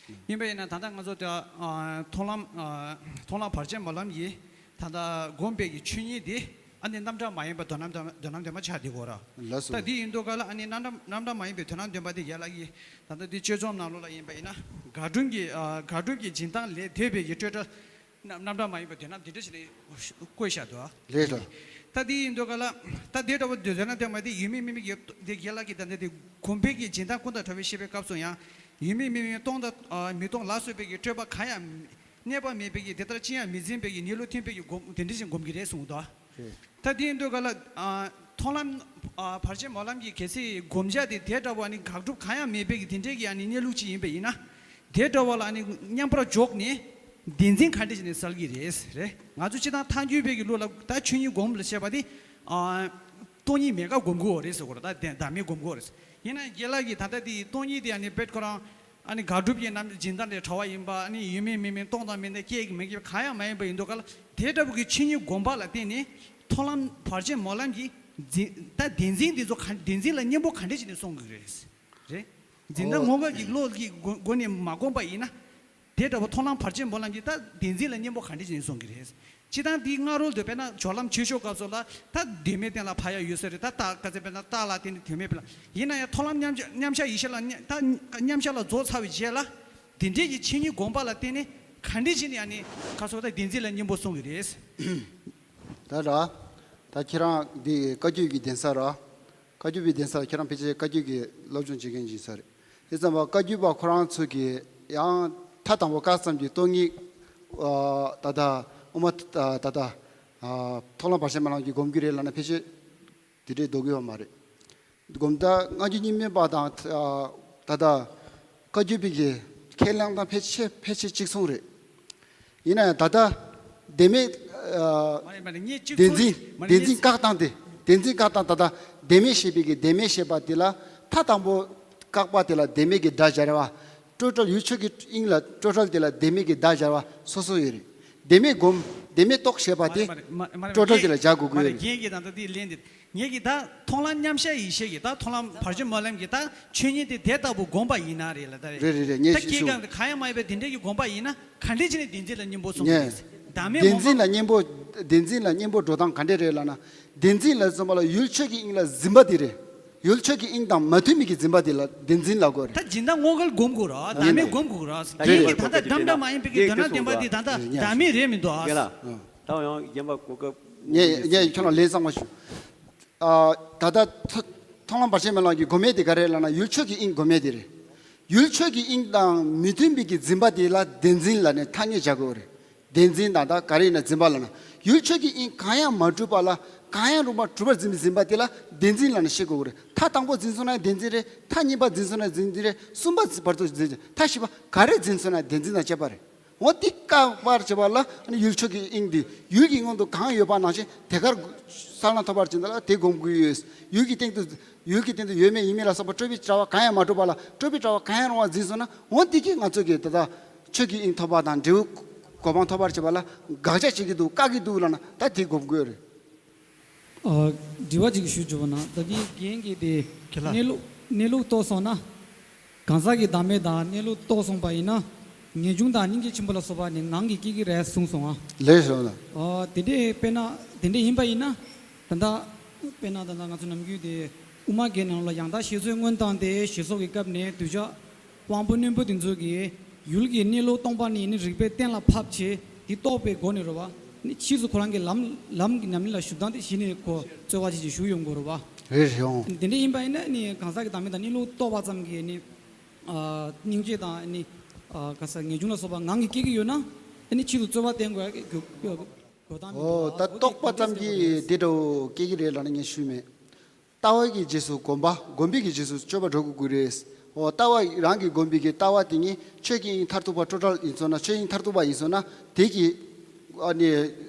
ཡིན་པ་ཡིན་ན་ད་ལྟ་ང་ཚོ་ད་ཨ། མཐོང་ལམ་ཨ། མཐོང་ལམ་བར་ཆད་སྨོན་ལམ་གྱི་ད་ལྟ་སྒོམ་པའི་གི་ཆོས་ཉིད་དེ་ཨ་ནི་རྣམ་གྲངས་མ་ཡིན་པ་དོན་ལམ་དོན་ལམ་བདེན་པ་ཆགས་བསྡད་ཀྱི་ཡོད་ར། ལགས་སོ། ད་འདི་ཡིན་དུས་ག་ལ་ཨ་ནི་རྣམ་གྲངས་རྣམ་གྲངས་མ་ཡིན་པའི་དོན་ལམ་བདེན་པ་དེ་རྒན་ལགས་ཀྱིས་ད་ལྟ་འདི་ཆོས་ཚོགས་ནང་ལོགས་ལ་ཡིན་པ་ཡིན་ན་དགག་སྒྲུབ་ཀྱི་ཨ། དགག་སྒྲུབ་ཀྱི་སྦྱིན་བདག་ལས་འདས་པའི་གི་སྤྲོས་བྲལ་རྣམ་རྣམ་གྲངས་མ་ཡིན་པའི་དོན་ལམ་འདི་འདྲ་ཞིག་ལ་བཀོད་བཞག་འདུག་ཨ། ལགས་སོ། ད་འདི་ཡིན་དུས་ག་ལ་ད་འདི་འདྲ་བོ་འདི་དོན་ལམ་བདེན་པ་དེ་ཡོད་མེད་མེད་མེད་ཀྱི་འདི་རྒན་ལགས་ཀྱིས་ད་ལྟ་འདི་སྒོམ་པའི་གི་སྦྱིན་བདག་ཀུན་དང་བྲལ་བའི་ཤེས་པའི་སྐབས་སུ་ཡང་ཡོད་མེད་མེད་མེད་སྟོང་དང་ཨ། མི་སྟོང་ལ་སོགས་པའི་གི་སྤྲོས་པ་གང་ཡང་། གནས་པ་མེད་པའི་གི་དེ་ལྟར་ཅི་ཡང་མི་འཛིན་པའི་གི་གནས་ལུགས་ཐིམ་པའི་གི་སྒོམ་དེ་འདྲ་ཞིག་སྒོམ་གྱི་རེད་གསུངས་འདུག་ད་དེ་ཡིན་དུས་ག་ལ་ཨ་མཐོང་ལམ་ཨ་བར་ཆད་སྨོན་ལམ་གྱི་གལ་སྲིད་སྒོམ་བྱ་དེ་དེ་འདྲ་བ་ནི་དགག་སྒྲུབ་གང་ཡང་མེད་པའི་གི་དེ་འདྲའི་གི་ཨ་ནི་གནས་ལུགས་ཅིག་ཡིན་པ་ཡིན་ན། དེ་འདྲ་བ་ལ་ཨ་ནི་མཉམ་པར་འཇོག་ནས་བདེན་འཛིན་ག་འདྲ་བྱས་ནས་སེལ་གི་རེད་རེད། ང་ཚོ་སྤྱི་བཏང་ཐལ་འགྱུར་བའི་གི་ལུགས་ལ་ད་ཆོས་ཉིད་སྒོམ་ལ་བཤད་པ་དེ་ཨ་སྟོང་ཉིད་མེད་དགག་སྒོམ་དགོས་རེད་ཟེར་གོ་ར། ད་བདེན་བདག་མེད་སྒོམ་དགོས་རེད། ཡིན་ན་རྒན་ལགས་ཀྱིས་ད་ལྟ་དེ་སྟོང་ཉིད་དེ་ཨ་ནི་དཔེ་ཁོ་རང་ཨ་ནི་དགག་སྒྲུབ་ཀྱི་རྣམ་སྦྱིན་བདག་ལས་གྲོལ་བ་ཡིན་པ། ཨ་ནི་ཡོད་མེད་མེད་མིན་སྟོང་དང་མི་ལྡན་སྐྱེ་གི་མི་སྐྱེ་གང་ཡང་མ་ཡིན་པ་ཡིན་དུས་ག་ལ་དེ་འདྲ་བོ་གི་ཆོས་ཉིད་སྒོམ་པ་ལ་བརྟེན་ནས་མཐོང་ལམ་བར་ཆད་སྨོན་ལམ་གྱི་འཛིན་ད་བདེན་འཛིན་འདི་ཚོ་ག་བདེན་འཛིན་ལ་གཉེན་པོ་ག་འདྲ་བྱས་ནས་སོང་གི་རེད། རེད། འཛིན་སྟངས་ངོ་འགལ་གྱི་བློ་གི་སྒོ་སྒོ་ནས་མ་བསྒོམས་པ་ཡིན་ན། དེ་འདྲ་བོ་མཐོང་ལམ་བར་ཆད་སྨོན་ལམ་གྱི་ད་བདེན་འཛིན་ལ་གཉེན་པོ་ག་འདྲ་བྱས་ནས་སོང་གི་རེད། སྤྱིར་བཏང་འདིའི་སྔ་རོལ་དུ་དཔེར་ན་སྦྱོར་ལམ་ཆོས་ཕྱོགས་སྐབས་སུ་ལ་ད་དོན་མེད་གཏན་ལ་ཕབ་ཡ་ཡོད་ས་རེད། ད་རྟགས་ག་ཚད་དཔེར་ན་རྟགས་ལ་བརྟེན་ནས་དོན་མེད་དཔེར་ན། ཡིན་ན་ཡང་མཐོང་ལམ་མཉམ་བཞག་མཉམ་བཞག་ཡེ་ཤེས་ལ་མཉམ་ད་མཉམ་བཞག་ལ་རྫོགས་ཚར་བའི་རྗེས་ལ་དེ་འདྲའི་གི་ཆོས་ཉིད་སྒོམ་པ་ལ་བརྟེན་ནས་ག་འདྲ་བྱས་ནས་ཨ་ནི་ག་སོགས་ད་བདེན་འཛིན་ལ་གཉེན་པོ་སོང་གི་རེད། ད་ར། ད་ཁྱེད་རང་འདི་བཀའ་བརྒྱུད་ཀྱི་གདན་ས་ར། བཀའ་བརྒྱུད་པའི་གདན་ས་ལ་ཁྱེད་རང་ཕལ་ཆེར་བཀའ་བརྒྱུད་ཀྱི་སློབ་སྦྱོང་བྱེད་མཁན་ཅིག་ཡིན་ས་རེད། དེ་ཙམ་པ་བཀའ་བརྒྱུད་པ་ཁོ་རང་ཚོ་གིས་ཡང་ཐ་དང་པོ་བཀག་ཙམ་གྱི་སྟོང་ཉིད་ཨ་ད་ལྟ་དབུ་མ་ད་ད་ཨ་མཐོང་ལམ་བར་ཆད་སྨོན་ལམ་གྱི་སྒོམ་རྒྱུ་རེད་ལབ་ན་ཕལ་ཆེར་དེ་འདྲའི་ལྡོག་གི་ཡོད་མ་རེད། སྒོམ་ད་སྔ་འགྱུར་རྙིང་མའི་པ་དང་ཨ་ད་ལྟ་བཀའ་བརྒྱུད་པའི་གི་ཁས་བླངས་དང་ཕལ་ཆེར་ཕལ་ཆེར་གཅིག་མཚུངས་རེད། ཡིན་ན་ཡང་ད་ལྟ་བདེན་མེད་ཨ་མ་རེད་མ་རེད། ངས་གཅིག་བདེན་མཚུངས་འཛིན་མ་རེད། བདེན་ངས་འཛིན་བཀག་སྟངས་དེ། བདེན་འཛིན་བཀག་སྟངས་ད་ལྟ་བདེན་མེད་བཤད་པའི་གི་བདེན་མེད་བཤད་པ་དེ་ལ་ཐ་དང་པོ་བཀག་པ་དེ་ལ་བདེན་མེད་ཀྱི་སྒྲ་སྦྱར་བ། སྤྲོས་བྲལ་ཡུལ་ཆོས་ཀྱི་དབྱིངས་ལ་སྤྲོས་བྲལ་དེ་ལ་བདེན་མེད་ཀྱི་བརྡ་སྦྱར་བ་སོ་སོ་ཡོད་རེད། བདེན་མེད་སྒོམ་བདེན་མེད་རྟོགས་ཞེས་པ་དེ་མ་རེད་མ་རེད་མ་རེད། སྤྲོས་བྲལ་དེ་ལ་སྦྱར་དགོས་ཀྱི་མ་ཡོད་རེད། རེད། རྒན་གྱིས་ད་ལྟ་དེ་ལན་དེ་ངེད་ཀྱི་ད་མཐོང་ལམ་མཉམ་བཞག་ཡེ་ཤེས་ཀྱི་ད་མཐོང་ལམ་བར་ཆད་སྨོན་ལམ་གྱི་ད་ཆོས་ཉིད་དེ་དེ་ལྟ་བུ་སྒོམ་པ་ཡིན་ན་རེད་ལ་ད་རེད། རེད་རེད་རེད། ངས་ད་ཞུ་སྐྱེ་ཞུ་གང་གི་གང་ཡང་མ་ཡིན་པའི་དེ་འདྲའི་གི་སྒོམ་པ་ཡིན་ན་ག་འདྲས་བྱས་ནས་བདེན་འཛིན་ལ་གཉེན་པོ་སོང་གི་ངས་རེད། བདག་མེད་བདེན་སྒོམ་འཛིན་པ་ལ་གཉེན་པོ་བདེན་འཛིན་ལ་གཉེན་པོ་འགྲོ་སྟངས་ག་འདྲས་རེད་ལབ་ན། བདེན་འཛིན་ལ་བརྩོན་པ་ལ་ཡུལ་ཆོས་ཀྱི་དབྱིངས་ལ་འཛིན་པ་དེ་རེད། ཡུལ་ཆོས་ཀྱི་དབྱིངས་དང་མ་མཐུན་པའི་གི་འཛིན་པ་དེ་ལ་བདེན་འཛིན་ལབ་དགོས་རེད། ད་སྦྱིན་བདག་ངོ་འགལ་སྒོམ་དགོས་ར། བདག་མེད་སྒོམ་དགོས་ར། རེད་རྒན་རེད། གྱིས་ད་ལྟ་གདམས་ངག་མ་ཡིན་པའི་གི་དོན་ན་བསྟན་པ་དེ་ད་ལྟ་བདག་མེད་རེད་མི་འདུག་ཨ། རྒན་ལགས། ད་ཡང་རྒན་པ་གོ་སྐབས་ངས་ངས་ཁྱོད་ལ་ལན་གཙང་མ་ཞུ། ཨ་ད་ལྟ་མཐོ་མཐོང་ལམ་བར་ཆད་སྨོན་ལམ་གྱི་སྒོམ་ཡས་དེ་ག་རེ་ལབ་ན་ཡུལ་ཆོས་ཀྱི་དབྱིངས་སྒོམ་ཡས་དེ་རེད། ཡུལ་ཆོས་ཀྱི་དབྱིངས་དང་མི་མཐུན་པའི་གི་འཛིན་པ་དེ་ལ་བདེན་འཛིན་ལབ་ནས་ཐ་སྙད་བྱ་དགོས་རེད། བདེན་འཛིན་དང་ད་ག་རེ་ཡིན་ན་འཛིན་པ་ལབ་ན་ཡུལ་ཆོས་ཀྱི་དབྱིངས་གང་ཡང་མ་གྲུབ་པ་ལ་གང་ཡང་རུང་བ་གྲུབ་པར་འཛིན་པའི་འཛིན་པ་དེ་ལ་བདེན་འཛིན་ལབ་ནས་བཤད་དགོས་རེད། ཐ་དང་པོ་འཛིན་སོང་ན་བདེན་འཛིན་རེད། ཐ་གཉིས་པ་འཛིན་སོང་ན་བདེན་འཛིན་རེད། གསུམ་པ་བར་དུ་འཛིན་ཐ་བཞི་པ་ག་རེ་འཛིན་སོང་ན་བདེན་འཛིན་དང་བཅས་པ་རེད། འོ་དེ་བཀག་པར་བྱེད་པ་ལ་ནི་ཡུལ་ཆོས་ཀྱི་དབྱིངས་འདི་ཡུལ་གྱི་སྔོན་དུ་གང་ཡོད་པ་ནང་བཞིན་དེ་གར་གསལ་སྣང་ཐོབ་པར་བྱེད་ལ་དེ་སྒོམ་དགོས་ཡོད། ཡུལ་གྱི་སྟེང་དུ་ཡུལ་གྱི་སྟེང་དུ་ཡོད་མེད་ཡིན་མིན་ལ་སོགས་པ་སྤྲོས་པའི་དྲ་བ་གང་ཡང་མ་གྲུབ་པ་ལ་སྤྲོས་པའི་དྲ་བ་གང་ཡང་རུང་བ་འཛིན་སོང་ན་འོ་དེ་གིས་ང་ཚོ་གིས་ད་ལྟ་ཆོས་ཀྱི་དབྱིངས་ཐོབ་པ་དང་འབྲས་བུ་གོ་འཕང་ཐོབ་པར་བྱེད་པ་ལ་དགག་བྱ་བྱེད་ཀྱི་འདུག་བཀག་གི་འདུག་ལབ་ན་ད་དེ་སྒོམ་དགོས་རེད། ཨ། དྲི་བ་གཅིག་ཞུ་བཅུག་པ་ན་ད་ལྟའི་རྒན་གྱིས་དེ་ཁྱེད་ལ་གནས་ལུགས་གནས་ལུགས་རྟོགས་སོང་ན། གང་ཟག་གི་བདག་མེད་དང་གནས་ལུགས་རྟོགས་སོང་པ་ཡིན་ན། ངེས་འབྱུང་དང་སྙིང་རྗེ་ཆེན་པོ་ལ་སོགས་པ་ནི་ངང་གིས་སྐྱེ་གི་རེད་གསུངས་སོང་ཨ། ལེགས་སོ་ན། ཨ། དེ་འདྲས་དཔེར་ན་དེ་འདྲས་ཡིན་པ་ཡིན་ན། ད་ལྟ་དཔེར་ན་ད་ལྟ་ང་ཚོ་ནམ་རྒྱུན་དེ་དབུ་མ་འགལ་ནང་ལ་ཡང་དག་བཤད་ཚོད་སྔོན་བཏང་སྟེ་ཞེས་སོགས་ཀྱི་སྐབས་ནས་གདུལ་བྱ། དབང་པོ་རྣོན་པོ་དེ་ཚོ་གིས་ཡུལ་གྱི་གནས་ལུགས་སྟོང་པ་ཉིད་ནི་རིགས་པས་གཏན་ལ་ཕབ་བྱས་དེ་རྟོགས་པའི་སྒོ་ནས་རེད་བ། ནི་ཕྱིས་སུ་ཁོ་རང་གི་ལམ་ལམ་གྱི་ཉམས་ལེན་ལ་ཞུགས་སྟངས་དེ་གཞི་ནས་ཁོ་རྩོལ་བ་ཅིག་ཅིག་ཞུགས་ཡོང་དགོས་རེད་བ། རེད་རེད་འོང་། དེ་འདྲ་ཡིན་པ་ཡིན་ན་ནི་གང་ཟག་གི་བདག་མེད་དང་གནས་ལུགས་རྟོགས་པ་ཙམ་གྱིས་ནི་ཨ་སྙིང་རྗེ་དང་ནི་ཨ་ག་ས་ངེས་འབྱུང་ལ་སོགས་པ་ངང་གིས་སྐྱེ་གི་ཡོད་ན་ནི་ཕྱིས་སུ་རྩོལ་བ་བསྟེན་དགོས་ཡ་གི་དགོས་དགོས་དགོས་དང་མི་འོ་འདུག་ད་བ། རྟོགས་པ་ཙམ་གྱིས་དེ་འདྲ་བོ་སྐྱེ་གི་རེད་ལབ་ན་ངས་ཞུས་མེད། ལྟ་བ་གི་རྗེས་སུ་གོམས་པ། གོམས་པའི་གི་རྗེས་སུ་སྤྱོད་པ་འགྲོ་དགོས་ཀྱི་རེད། འོ་ལྟ་བ་རང་གི་གོམས་པའི་གི་ལྟ་བ་དེ་ཉིད་ཆོས་ཀྱི་དབྱིངས་མཐར་ཐུག་པ་སྤྲོས་བྲལ་ཡིན་སོང་ན་ཆོས་དབྱིངས་མཐར་ཐུག་པ་ཡིན་སོང་ན་དེ་གི་ཨ་ནི་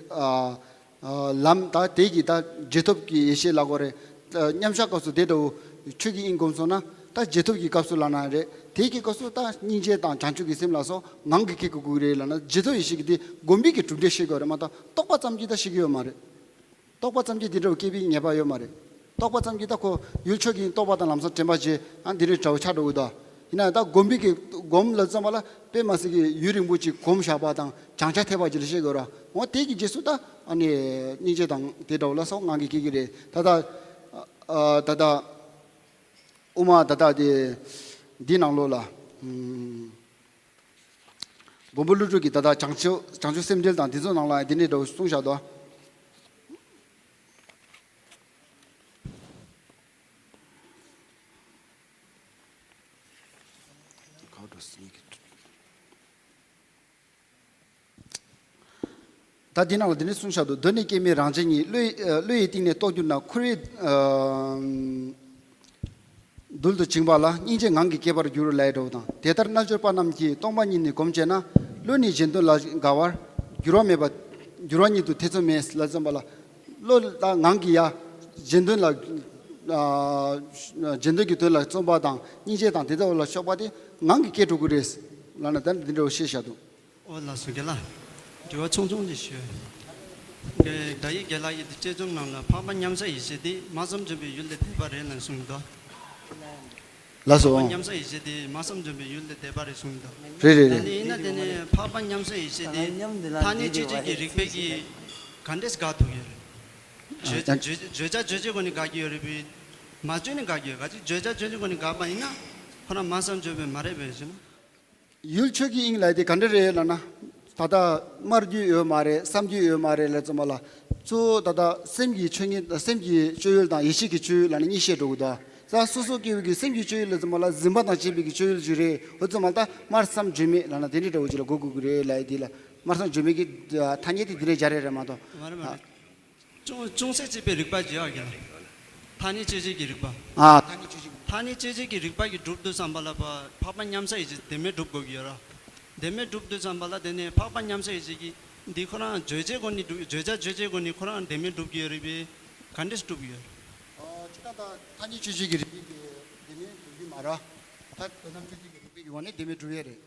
ཨ་ཨ་ལམ་ད་དེ་གི་ད་རྗེས་ཐོབ་ཀྱི་ཡེ་ཤེས་ལབ་དགོས་རེད། ཨ་མཉམ་བཞག་སྐབས་སུ་དེ་འདྲ་བོ་ཆོས་ཀྱི་དབྱིངས་གོམས་སོང་ན་ད་རྗེས་ཐོབ་ཀྱི་སྐབས་སུ་ལབ་ན་རེད། དེ་གི་སྐབས་སུ་ད་སྙིང་རྗེ་དང་བྱང་ཆུབ་ཀྱི་སེམས་ལ་སོགས་ངང་གིས་སྐྱེ་དགོས་ཀྱི་རེད་ལབ་ན་རྗེས་ཐོབ་ཡེ་ཤེས་ཀྱི་དེ་གོམས་པའི་གི་གྲུབ་འབྲས་ཤེས་དགོས་རེད་མ་གཏོགས་རྟོགས་པ་ཙམ་གྱིས་ད་ཤེས་ཀྱི་ཡོད་མ་རེད། རྟོགས་པ་ཙམ་གྱིས་དེ་འདྲ་བ་སྐྱེ་བའི་ངེས་པ་ཡོད་མ་རེད། རྟོགས་པ་ཙམ་གྱིས་ད་ཁོ་ཡུལ་ཆོས་ཀྱི་རྟོགས་པ་དང་ལམ་སང་དྲན་པ་བྱེད་ཨ་འདི་འདྲའི་འདྲ་བོ་ཆགས་འགྲོ་གི་འདུག་ཡིན་ན་ཡང་ད་སྒོམ་པའི་གི་སྒོམ་ལ་བརྩོན་པ་ལ་དཔེ་མ་སྲིད་ཀྱི་ཡུན་རིང་པོ་ཅིག་གོམས་བཞག་པ་དང་སྦྱང་ཆ་ཐེབས་པ་ཅིག་ལ་བཤད་དགོས་ར། འོ་དེ་གི་རྗེས་སུ་ད་ཨ་ནི་སྙིང་རྗེ་དང་དེ་འདྲ་བོ་ལ་སོགས་ངང་གིས་སྐྱེ་གི་རེད། ད་ལྟ་ཨ་ད་ལྟ་དབུ་མ་ད་ལྟ་དེ་འདི་ནང་ལོགས་ལ་ཨུམ། མགོན་པོ་ཀླུ་སྒྲུབ་ཀྱིས་ད་ལྟ་བྱང་ཆུབ་བྱང་ཆུབ་སེམས་འགྲེལ་དང་འདི་ཚོ་ནང་ལ་འདི་འདྲའི་འདྲ་བོ་གསུངས་བཞག་འདུག་ག་འགྲོ་སྲིད་ཀྱི། ད་ ད་འདི་ནང་ལ་འདི་ནས་གསུངས་བཞག་འདུག་གདོད་ནས་སྐྱེ་མེད་རང་བྱས་ཉིད། བློ་ཡི་ཨ་བློ་ཡི་གཏིང་ནས་རྟོགས་གྱུར་ན། འཁོར་བའི་ཨ་རྡུལ་དུ་བྱིང་བ་ལ། སྙིང་རྗེ་ངང་གིས་སྐྱེ་བར་འགྱུར་ལབ་ཡ་འདྲ་བོ་དང་། དེ་ལྟར་རྣལ་འབྱོར་པ་རྣམས་ཀྱིས་སྟོང་པ་ཉིད་ནི་སྒོམ་བྱས་ན། བློ་ནི་གཞན་དོན་ལ་དགའ་བར་འགྱུར་བ་མེད་པ། འགྱུར་བ་ཉིད་དུ་ཐེ་ཚོམ་མེད་ལབ་ཙམ་པ་ལ། བློ་ལ་ངང་གིས་ཡ་གཞན་དོན་ལ་ཨ་གཞན་དོན་གྱི་དོན་ལ་བརྩོན་པ་དང་སྙིང་རྗེ་དང་དེ་ལྟ་བུ་ལ་ཕྱོགས་པ་དེ་ངང་གིས་སྐྱེ་འགྲོ་གི་རེད་ལབ་ན། ད་འདི་འདྲ་བོ་བཤད་བཞག་འདུག་ཨོ་ལགས་སོ་རྒན་ལགས། དྲི་བ་ཆུང་ཆུང་ཅིག་ཞུ། རྒན་ཡིག་རྒན་ལགས་ཡིས་དེ་དཔྱད་རྩོམ་ནང་ལ་འཕགས་པ་མཉམ་གསལ་ཡེ་ཤེས་དེ་སྨྲ་བསམ་བརྗོད་པའི་ཡུལ་ལས་འདས་པ་རེད་ལབ་གསུངས་འདུག་ལགས་སོ། འཕགས་པ་མཉམ་གསལ་ཡེ་ཤེས་དེ་སྨྲ་བསམ་བརྗོད་པའི་ཡུལ་ལས་འདས་པ་རེད་གསུངས་འདུག་རེད་རེད་རེད། ད་ནི་ཡིན་ན་དེ་ནི་འཕགས་པ་མཉམ་གསལ་ཡེ་ཤེས་དེ་ཐ་སྙད་དཔྱོད་བྱེད་ཀྱི་རིགས་པས་ཀྱིས་ག་འདྲས་དགག་ཐུབ་ཡོད་རེད། བརྗོད་བྱ་བརྗོད་བྱ་བརྗོད་བྱའི་སྒོ་ནས་དགག་གི་ཡོད་རེད་པས། མ་བརྗོད་ནས་དགག་གི་ཡོད། ག་ཅིག་བརྗོད་བྱ་བརྗོད་བྱའི་སྒོ་ནས་དགག་པ་ཡིན་ན་ཁོ་རང་སྨྲ་བསམ་བརྗོད་པའི་མ་རེད་པས་ཟེར་ན། ཡུལ་ཆོས་ཀྱི་དབྱིངས་ལབ་དེ་ག་འདྲ་རེད་ལབ་ན། ད་ལྟ་སྨྲ་རྒྱུ་ཡོད་མ་རེད། བསམ་རྒྱུ་ཡོད་མ་རེད་ལབ་ཙམ་པ་ལ། གཙོ་བོ་ད་ལྟ་སེམས་ཀྱི་ཆོས་ཉིད། སེམས་ཀྱི་སྤྱོད་ཡུལ་དང་ཡེ་ཤེས་ཀྱི་སྤྱོད་ཡུལ་ལབ་ནས་གཉིས་བཤད་འགྲོ་གི་འདུག་ད་སོ་སོ་སྐྱེ་བོ་གི་སེམས་ཀྱི་སྤྱོད་ཡུལ་ལབ་ཙམ་པ་ལ་འཛིན་པ་དང་བཅས་པའི་གི་སྤྱོད་ཡུལ་ཞིག་རེད། འོ་ཙམ་མ་ལ་ད་སྨྲ་བསམ་བརྗོད་མེད་ལབ་ན་དེ་འདྲའི་འདྲ་བོ་ཅིག་ལ་གོ་དགོས་ཀྱི་རེད་ལབ་ཡ་དེ་ལ། སྨྲ་བསམ་བརྗོད་མེད་ཀྱི་ཐ་སྙད་དེ་དེ་འདྲའི་སྦྱར་ཡ་རེད་མ་གཏོགས། མ་རེད་མ་རེད། ཅུང་ཅུང་ཟད་ཅིག་པའི་རིགས་པ་བརྗོད་ཡག་གི་ལ། ཐ་སྙད་དཔྱོད་བྱེད་ཀྱི་རིགས་པ། ཨ། ཐ་སྙད་དཔྱོད་བྱེད་ཀྱི། ཐ་སྙད་དཔྱོད་བྱེད་ཀྱི་རིགས་པ་གིས་སྒྲུབ་དུས་ཙམ་པ་ལ་ཕ་འཕགས་པ་མཉམ་གསལ་ཡེ་ཤེས་དེ་མེད་སྒྲུབ་དགོས་ཀྱི་ཡོད་ར། དེ་མེད་སྒྲུབ་དུས་ཙམ་པ་ལ་དེ་ནས་འཕགས་པ་མཉམ་གསལ་ཡེ་ཤེས་ཀྱི་འདི་ཁོ་རང་བརྗོད་བྱའི་སྒོ་ནས་སྒྲུབ། བརྗོད་བྱ་བརྗོད་བྱའི་སྒོ་ནས་ཁོ་རང་དེ་མེད་སྒྲུབ་ཀྱི་ཡོད་རེད་པས། ག་འདྲས་སྒྲུབ་ཀྱི་ཡོད་རེད། ཨོ་ཅི་ད་ད་ཐ་སྙད་དཔྱོད་བྱེད་ཀྱི་རིགས་པས་ཀྱིས་དེ་མེད་སྒྲུབ་ཀྱི་མ་ར། ད་དོན་དམ་དཔྱོད་བྱེད་ཀྱི་རིགས་པའི་ངོས་ནས་དེ་མེད་སྒྲུབ་ཡས་རེད།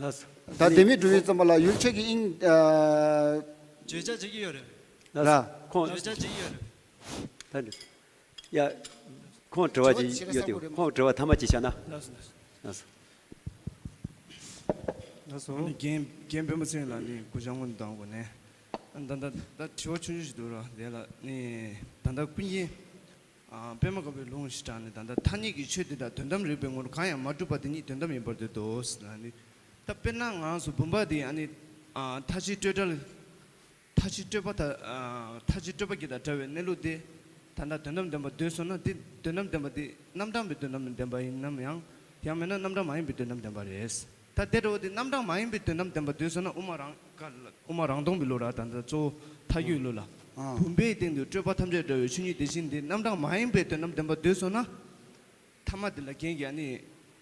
ལགས་སོ། ད་དེ་མེད་སྒྲུབ་ཡས་ཙམ་པ་ལ་ཡུལ་ཆོས་ཀྱི་དབྱིངས་ཨ། བརྗོད་བྱ་བྱེད་ཀྱི་ཡོད་རེད། ལགས་སོ། ལ། ཁོང་བརྗོད་བྱ་བྱེད་ཀྱི་ཡོད་རེད། ད་འདི། ཡ། ཁོང་དྲི་བ་ཅིག་ཡོད་དེ། ཁོང་དྲི་བ་ཐ་མ་ཅིག་བྱ་ན། ལགས་སོ་ལགས་སོ། ལགས་སོ། ལགས་སོ། ཨ་ནི་རྒན་རྒན་སྤེན་པ་ཚེ་རིང་ལགས་ནི་སྐུ་ཞབས་སྔོན་དུ་བཏང་དགོས་ནས། ཨ་ད་ད་ད་དྲི་བ་ཆུང་ཆུང་ཞིག་འདུག་ར་དེ་ལ་ནི་ད་ད་ཀུན་མཁྱེན། ཨ་པདྨ་དཀར་པོའི་ལུང་ཞེས་གྲགས་ནས་ད་ལྟ་ཐ་སྙད་ཀྱི་ཆོས་འདི་དག་དོན་དམ་རིགས་པའི་ངོར་གང་ཡང་མ་གྲུབ་པ་དེ་ཉིད་དོན་དམ་ཡིན་པར་འདོད་དོ་ཟེར་ན་ནི། ད་དཔེར་ན་ང་རང་ཚོ་བུམ་པ་འདི་ཨ་ནི་ཨ་མཐའ་བཞིའི་སྤྲོས་བྲལ། མཐའ་བཞིའི་སྤྲོས་པ་དང་ཨ་མཐའ་བཞིའི་སྤྲོས་པ་གི་དང་བྲལ་བའི་གནས་ལུགས་དེ་ད་ལྟ་དོན་དམ་བདེན་པར་འདོད་སོང་ན་དེ་དོན་དམ་བདེན་པ་དེ་རྣམ་གྲངས་པའི་དོན་དམ་བདེན་པ་ཡིན་ནམ་ཡང་ཡང་མིན་ན་རྣམ་གྲངས་མ་ཡིན་པའི་དོན་དམ་བདེན་པ་རེད། ད་དེ་འདྲ་བོ་དེ་རྣམ་གྲངས་མ་ཡིན་པའི་དོན་དམ་བདེན་པར་འདོད་སོང་ན་དབུ་མ་རང་དབུ་མ་རང་སྟོང་གི་ལུགས་ར། ད་ལྟ་གཙོ་བོ་མཐའ་དགུའི་ལུགས་ལ། ཨ། བུམ་པའི་སྟེང་དུ་སྤྲོས་པ་ཐམས་ཅད་བྲལ་བའི་ཆོས་ཉིད་དེ་བཞིན་དེ་རྣམ་གྲངས་མ་ཡིན་པའི་དོན་དམ་བདེན་པར་འདོད་སོང་ན། ཐ་མ་དེ་ལ་རྒན་གྱིས་ཨ་ནི།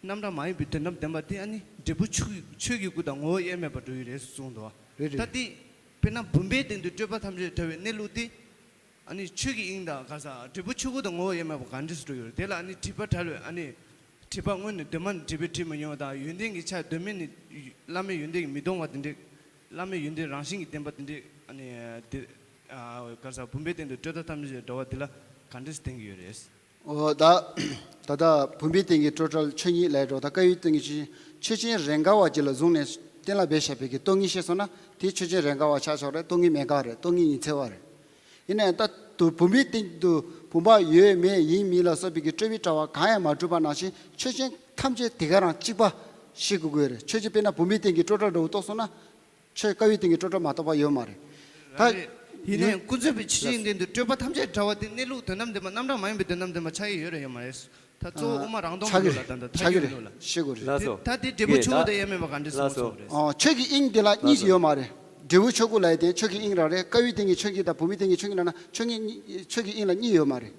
རྣམ་གྲངས་མ་ཡིན་པའི་དོན་དམ་བདེན་པ་དེ་ཨ་ནི་འབྲས་བུ་ཆོས་ཆོས་ཀྱི་སྐུ་དང་ངོ་བོ་དབྱེར་མེད་པར་འགྲོ་ཡི་རེད་གསུངས་འདུག་རེད་རེད། ད་དེ། དཔེར་ན་བུམ་པའི་སྟེང་དུ་སྤྲོས་པ་ཐམས་ཅད་བྲལ་བའི་གནས་ལུགས་དེ། ཨ་ནི་ཆོས་ཀྱི་དབྱིངས་དང་ག་ས་འབྲས་བུ་ཆོས་སྐུ་དང་ངོ་བོ་དབྱེར་མེད་པ་གང་འདྲས་སུ་འགྲོ་ཡོད་རེད། དེ་ལ་ཨ་ནི་སྒྲིབ་པ་བྲལ་བའི་ཨ་ནི། སྒྲིབ་པ་སྔོན་ནས་གདོད་མ་ནས་སྒྲིབ་པའི་དྲི་མ་མྱོང་བ་དང་ཡོན་ཏན་གྱི་ཆ་གདོད་མ་ནས་བླ་མེད་ཡོན་ཏན་གྱིས་མི་གཏོང་བ་དེ་འདྲས། བླ་མེད་ཡོན་ཏན་རང་བཞིན་གྱིས་ལྡན་པ་དེ་འདྲས་ཨ་ནི་དེ། ཨ་ག་ས་བུམ་པའི་སྟེང་དུ་སྤྲོས་བྲལ་ཐམས་ཅད་འགྲོ་བ་དེ་ལ་གང་འདྲས་སུ་བསྟན་གྱི་ཡོད་རེད། ཨོ་ད། ད་ལྟ་བུམ་པའི་སྟེང་གི་སྤྲོས་བྲལ་ཆོས་ཉིད་ལས་འགྲོ་ད་དཀའ་བའི་སྟེང་གི་ཆོས་ཆོས་ཅན་རེས་འགའ་བ་ཅིག་ལ་བཟུང་ནས་གཏན་ལ་འབེབས་བཞག་པའི་གི་སྟོང་ཉིད་བཤད་སོང་ན་དེ་ཆོས་ཅན་རེས་འགའ་བ་ཆགས་ཆོག་རེད། སྟོང་ཉིད་མེད་དགག་རེད། སྟོང་ཉིད་ཉི་ཚེ་བ་རེད། ཡིན་ནའང་ད་དུ་བུམ་པའི་སྟེང་དུ་བུམ་པ་ཡོད་མེད་ཡིན་མིན་ལ་སོགས་པའི་གི་སྤྲོས་པའི་དྲ་བ་གང་ཡང་མ་གྲུབ་པ་ནང་བཞིན་ཆོས་ཅན་ཐམས་ཅད་དེ་ག་རང་གཅིག་པ་ཤེས་དགོས་ཀྱི་ཡོད་རེད། ཆོས་ཅན་དཔེར་ན་བུམ་པའི་སྟེང་གི་སྤྲོས་བྲལ་འདྲ་བོ་རྟོགས་སོང་ན། ཆོས་དཀའ་བའི་སྟེང་གི་སྤྲོས་བྲལ་མ་གཏོགས་པ་ཡོད་མ་རེད། ད། རེད་རེད། ཡིན་ནའང་ཀུན་རྫོབ་པའི་ཆོས་ཅན་སྟེང་དུ་སྤྲོས་པ་ཐམས་ཅད་བྲལ་བ་དེ་གནས་ལུགས་དོན་དམ་བདེན་པ་རྣམ་གྲངས་མ་ཡིན་པའི་དོན་དམ་བདེན་པ་ཆགས་ཀྱི་ཡོད་རེད་ཡོད་མ་རེད། ད་གཙོ་བོ་དབུ་མ་རང་སྟོང་གི་ལུགས་ལ་ད་ད་ཆགས་ཀྱི་ལུགས་ལ་ཤེས་དགོས་རེད། ལགས་སོ། ད་དེ་འབྲས་བུ་ཆོས་སྐུ་དང་དབྱེར་མེད་པ་ག་འདྲས་སོང་ལགས་སོ། སོང་རེད། ཨོ་ཆོས་ཀྱི་དབྱིངས་དེ་ལ་གཉིས་ཡོད་མ་རེད། འབྲས་བུ་ཆོས་སྐུ་ལ་ཡི་དེ་ཆོས་ཀྱི་དབྱིངས་རང་རེད། དཀའ་བའི་སྟེང་གི་ཆོས་ཉིད་དང་བུམ་པའི་སྟེང་གི་ཆོས་ཉིད་ལ་ན་ཆོས་ཉིད་ཆོས་ཀྱི་དབྱིངས་ལ་གཉིས་ཡོད་མ་རེད།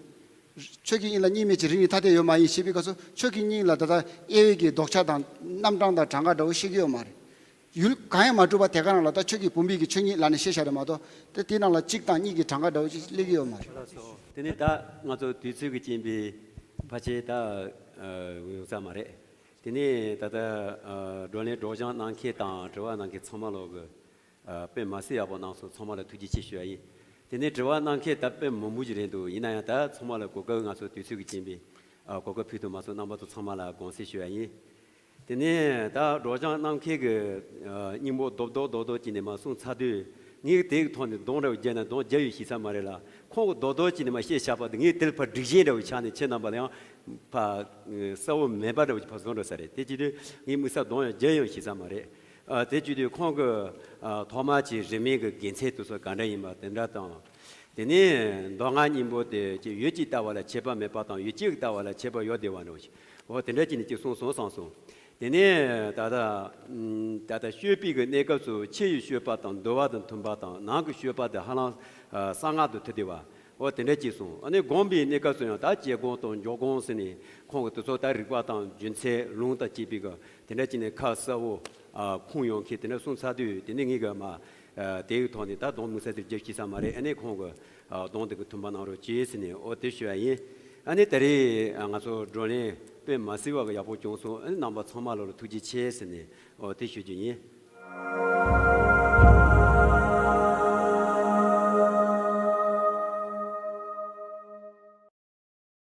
ཆོས་ཀྱི་དབྱིངས་ལ་གཉིས་མེད་ཅིང་རིགས་གཉིས་ཐ་དད་ཡོད་མ་ཡིན་ཞེས་པའི་སྐབས་སུ་ཆོས་ཀྱི་དབྱིངས་ལ་ད་ལྟ་དབྱེ་བའི་གི་ལྡོག་ཆ་དང་རྣམ་གྲངས་དང་གྲངས་ཀ་འདྲ་བོ་ཤེས་ཀྱི་ཡོད་མ་རེད། ཡུལ་གང་ཡང་མ་གྲུབ་པ་དེ་ག་རང་ལ་ད་ཆོས་ཀྱི་བུམ་པའི་གི་ཆོས་ཉིད་ལབ་ནས་བཤད་བཞག་རེད་མ་གཏོགས་དེ་དེ་ནང་ལ་གཅིག་དང་གཉིས་ཀྱི་གྲངས་ཀ་འདྲ་བོ་ཅིག་སླེབས་ཀྱི་ཡོད་མ་རེད། ལགས་སོ། དེ་ནས་ད་ང་ཚོ་དུས་ཚོད་ཀྱི་རྐྱེན་པས་ཕལ་ཆེར་ད་ཡོང་ས་མ་རེད། དེ་ནས་ད་ལྟ་བགྲོ་གླེང་སྒྲོག་སྦྱང་གནང་མཁན་དང་དྲི་བ་གནང་མཁན་ཚང་མ་ལོག་གི་དཔེ་མ་སྲིད་ཡག་པོ་གནང་སོང་། ཚང་མ་ལ་ཐུགས་རྗེ་ཆེ་ཞུ་ཡ་ཡིན། དེ་ནས་དྲི་བ་གནང་མཁན་ད་དཔེ་མང་པོ་ཞིག་རེད་འདུག་ཡིན་ན་ཡང་ད་ཚང་མ་ལ་གོ་སྐབས་ང་ཚོ་དུས་ཚོད་ཀྱི་རྐྱེན་པས་གོ་སྐབས་ཕུལ་ཐུབ་མ་སོང་། རྣམ་པ་ཚོ་ཚང་མ་ལ་དགོངས་སེལ་ཞུ་ཡ་ཡིན། དེ་ནས་ད་སྒྲོག་སྦྱང་གནང་མཁན་གྱི་སྙིང་པོ་རྡོག་རྡོག་རྡོག་རྡོག་ཅིག་ནས་མར་གསུངས་ཚར་དུས་ངས་དེའི་ཐོག་ནས་གདོང་འདྲ་བོ་བརྒྱབ་ན་གདོང་རྒྱག་ཡོད་ཤེས་ས་མ་རེད་ལ། ཁོང་གིས་རྡོག་རྡོག་ཅིག་ནས་མར་བཤད་བཞག་པ་དེ་ངས་དེ་ལ་ཕར་སྒྲིག་གཞི་འདྲ་བོ་ཆགས་ནས་ཁྱེད་རྣམ་པ་ལ་ཡང་ཕར་གསལ་བོ་མེད་པ་འདྲ་བོ་ཅིག་ཕར་བཟོ་འགྲོ་ས་རེད། དེ་བྱེད་དུས་ངས་དམིགས་བསལ་གདོང་ཡང་རྒྱག་ཡོད་ཤེས་ས་མ་རེད། ཨ་དེ་བྱེད་དུས་ཁོང་གི་ཨ་ཐོག་མ་གི་རིས་མེད་ཀྱི་དགེ་མཚན་དེ་ཚོ་ག་འདྲ་ཡིན་པ་དེ་འདྲ་དང་། དེ་ནས་མདོ་སྔགས་སྙིང་པོ་དེ་ཀྱི་ཡུལ་གྱིས་བལྟ་བ་ལ་ཁྱད་པར་མེད་པ་དང་ཡུལ་གཅིག་གིས་བལྟ་བ་ལ་ཁྱད་པར་ཡོད་བསྡད་པ་འདྲ་བོ་ཞིག་འོ་དེ་འདྲ་ཅིག་ནས་ཅིག་གསུངས་སོང་བསམ་སོང་ དེ་ནས་ད་ལྟ་ད་ལྟ་སྤྱོད་པའི་གི་གནས་སྐབས་སུ་ཕྱི་ཡི་སྤྱོད་པ་དང་འདུལ་བ་དང་མཐུན་པ་དང་ནང་གི་སྤྱོད་པ་དེ་ཧ་ལམ་གསང་སྔགས་དང་མཐུན་བསྡད་པ། འོ་དེ་འདྲ་ཅིག་གསུངས། ཨ་ནི་སྒོམ་པའི་གནས་སྐབས་སུ་ཡང་ད་བྱེད་སྒོམ་དང་འཇུག་སྒོམ་ཟེར་ནས་ཁོང་གི་དེ་ཚོ་ད་རིགས་པ་དང་རྒྱུ་མཚན་ལུང་དང་བཅས་པའི་གི་དེ་འདྲ་ཅིག་ནས་ཁ་གསལ་བོ་ཁུངས་ཡངས་མཁན་དེ་འདྲ་གསུངས་ཚར་དུས། དེ་ནས་ངས་གི་མ་དེའི་ཐོག་ནས་ད་གདོང་མུ་ས་དེར་རྒྱབ་ཤེས་ས་མ་རེད། ཨ་ནི་ཁོང་གི་གདོང་དེ་གི་མཐུན་པ་གནང་རོགས་གྱིས་ཟེར་ནས་འོ་དེ་ཞུ་བ་ཡིན། ཨ་ནི་ད་རེས་ང་ཚོ་བགྲོ་གླེང་དཔེ་མ་སྲིད་པ་གི་ཡག་པོ་བྱུང་སོང་། ཨ་ནི་རྣམ་པ་ཚང་མ་ལོ་ལ་ཐུགས་རྗེ་ཆེ་ཟེར་ནས་འོ་དེ་ཞུ་རྒྱུ་ཡིན།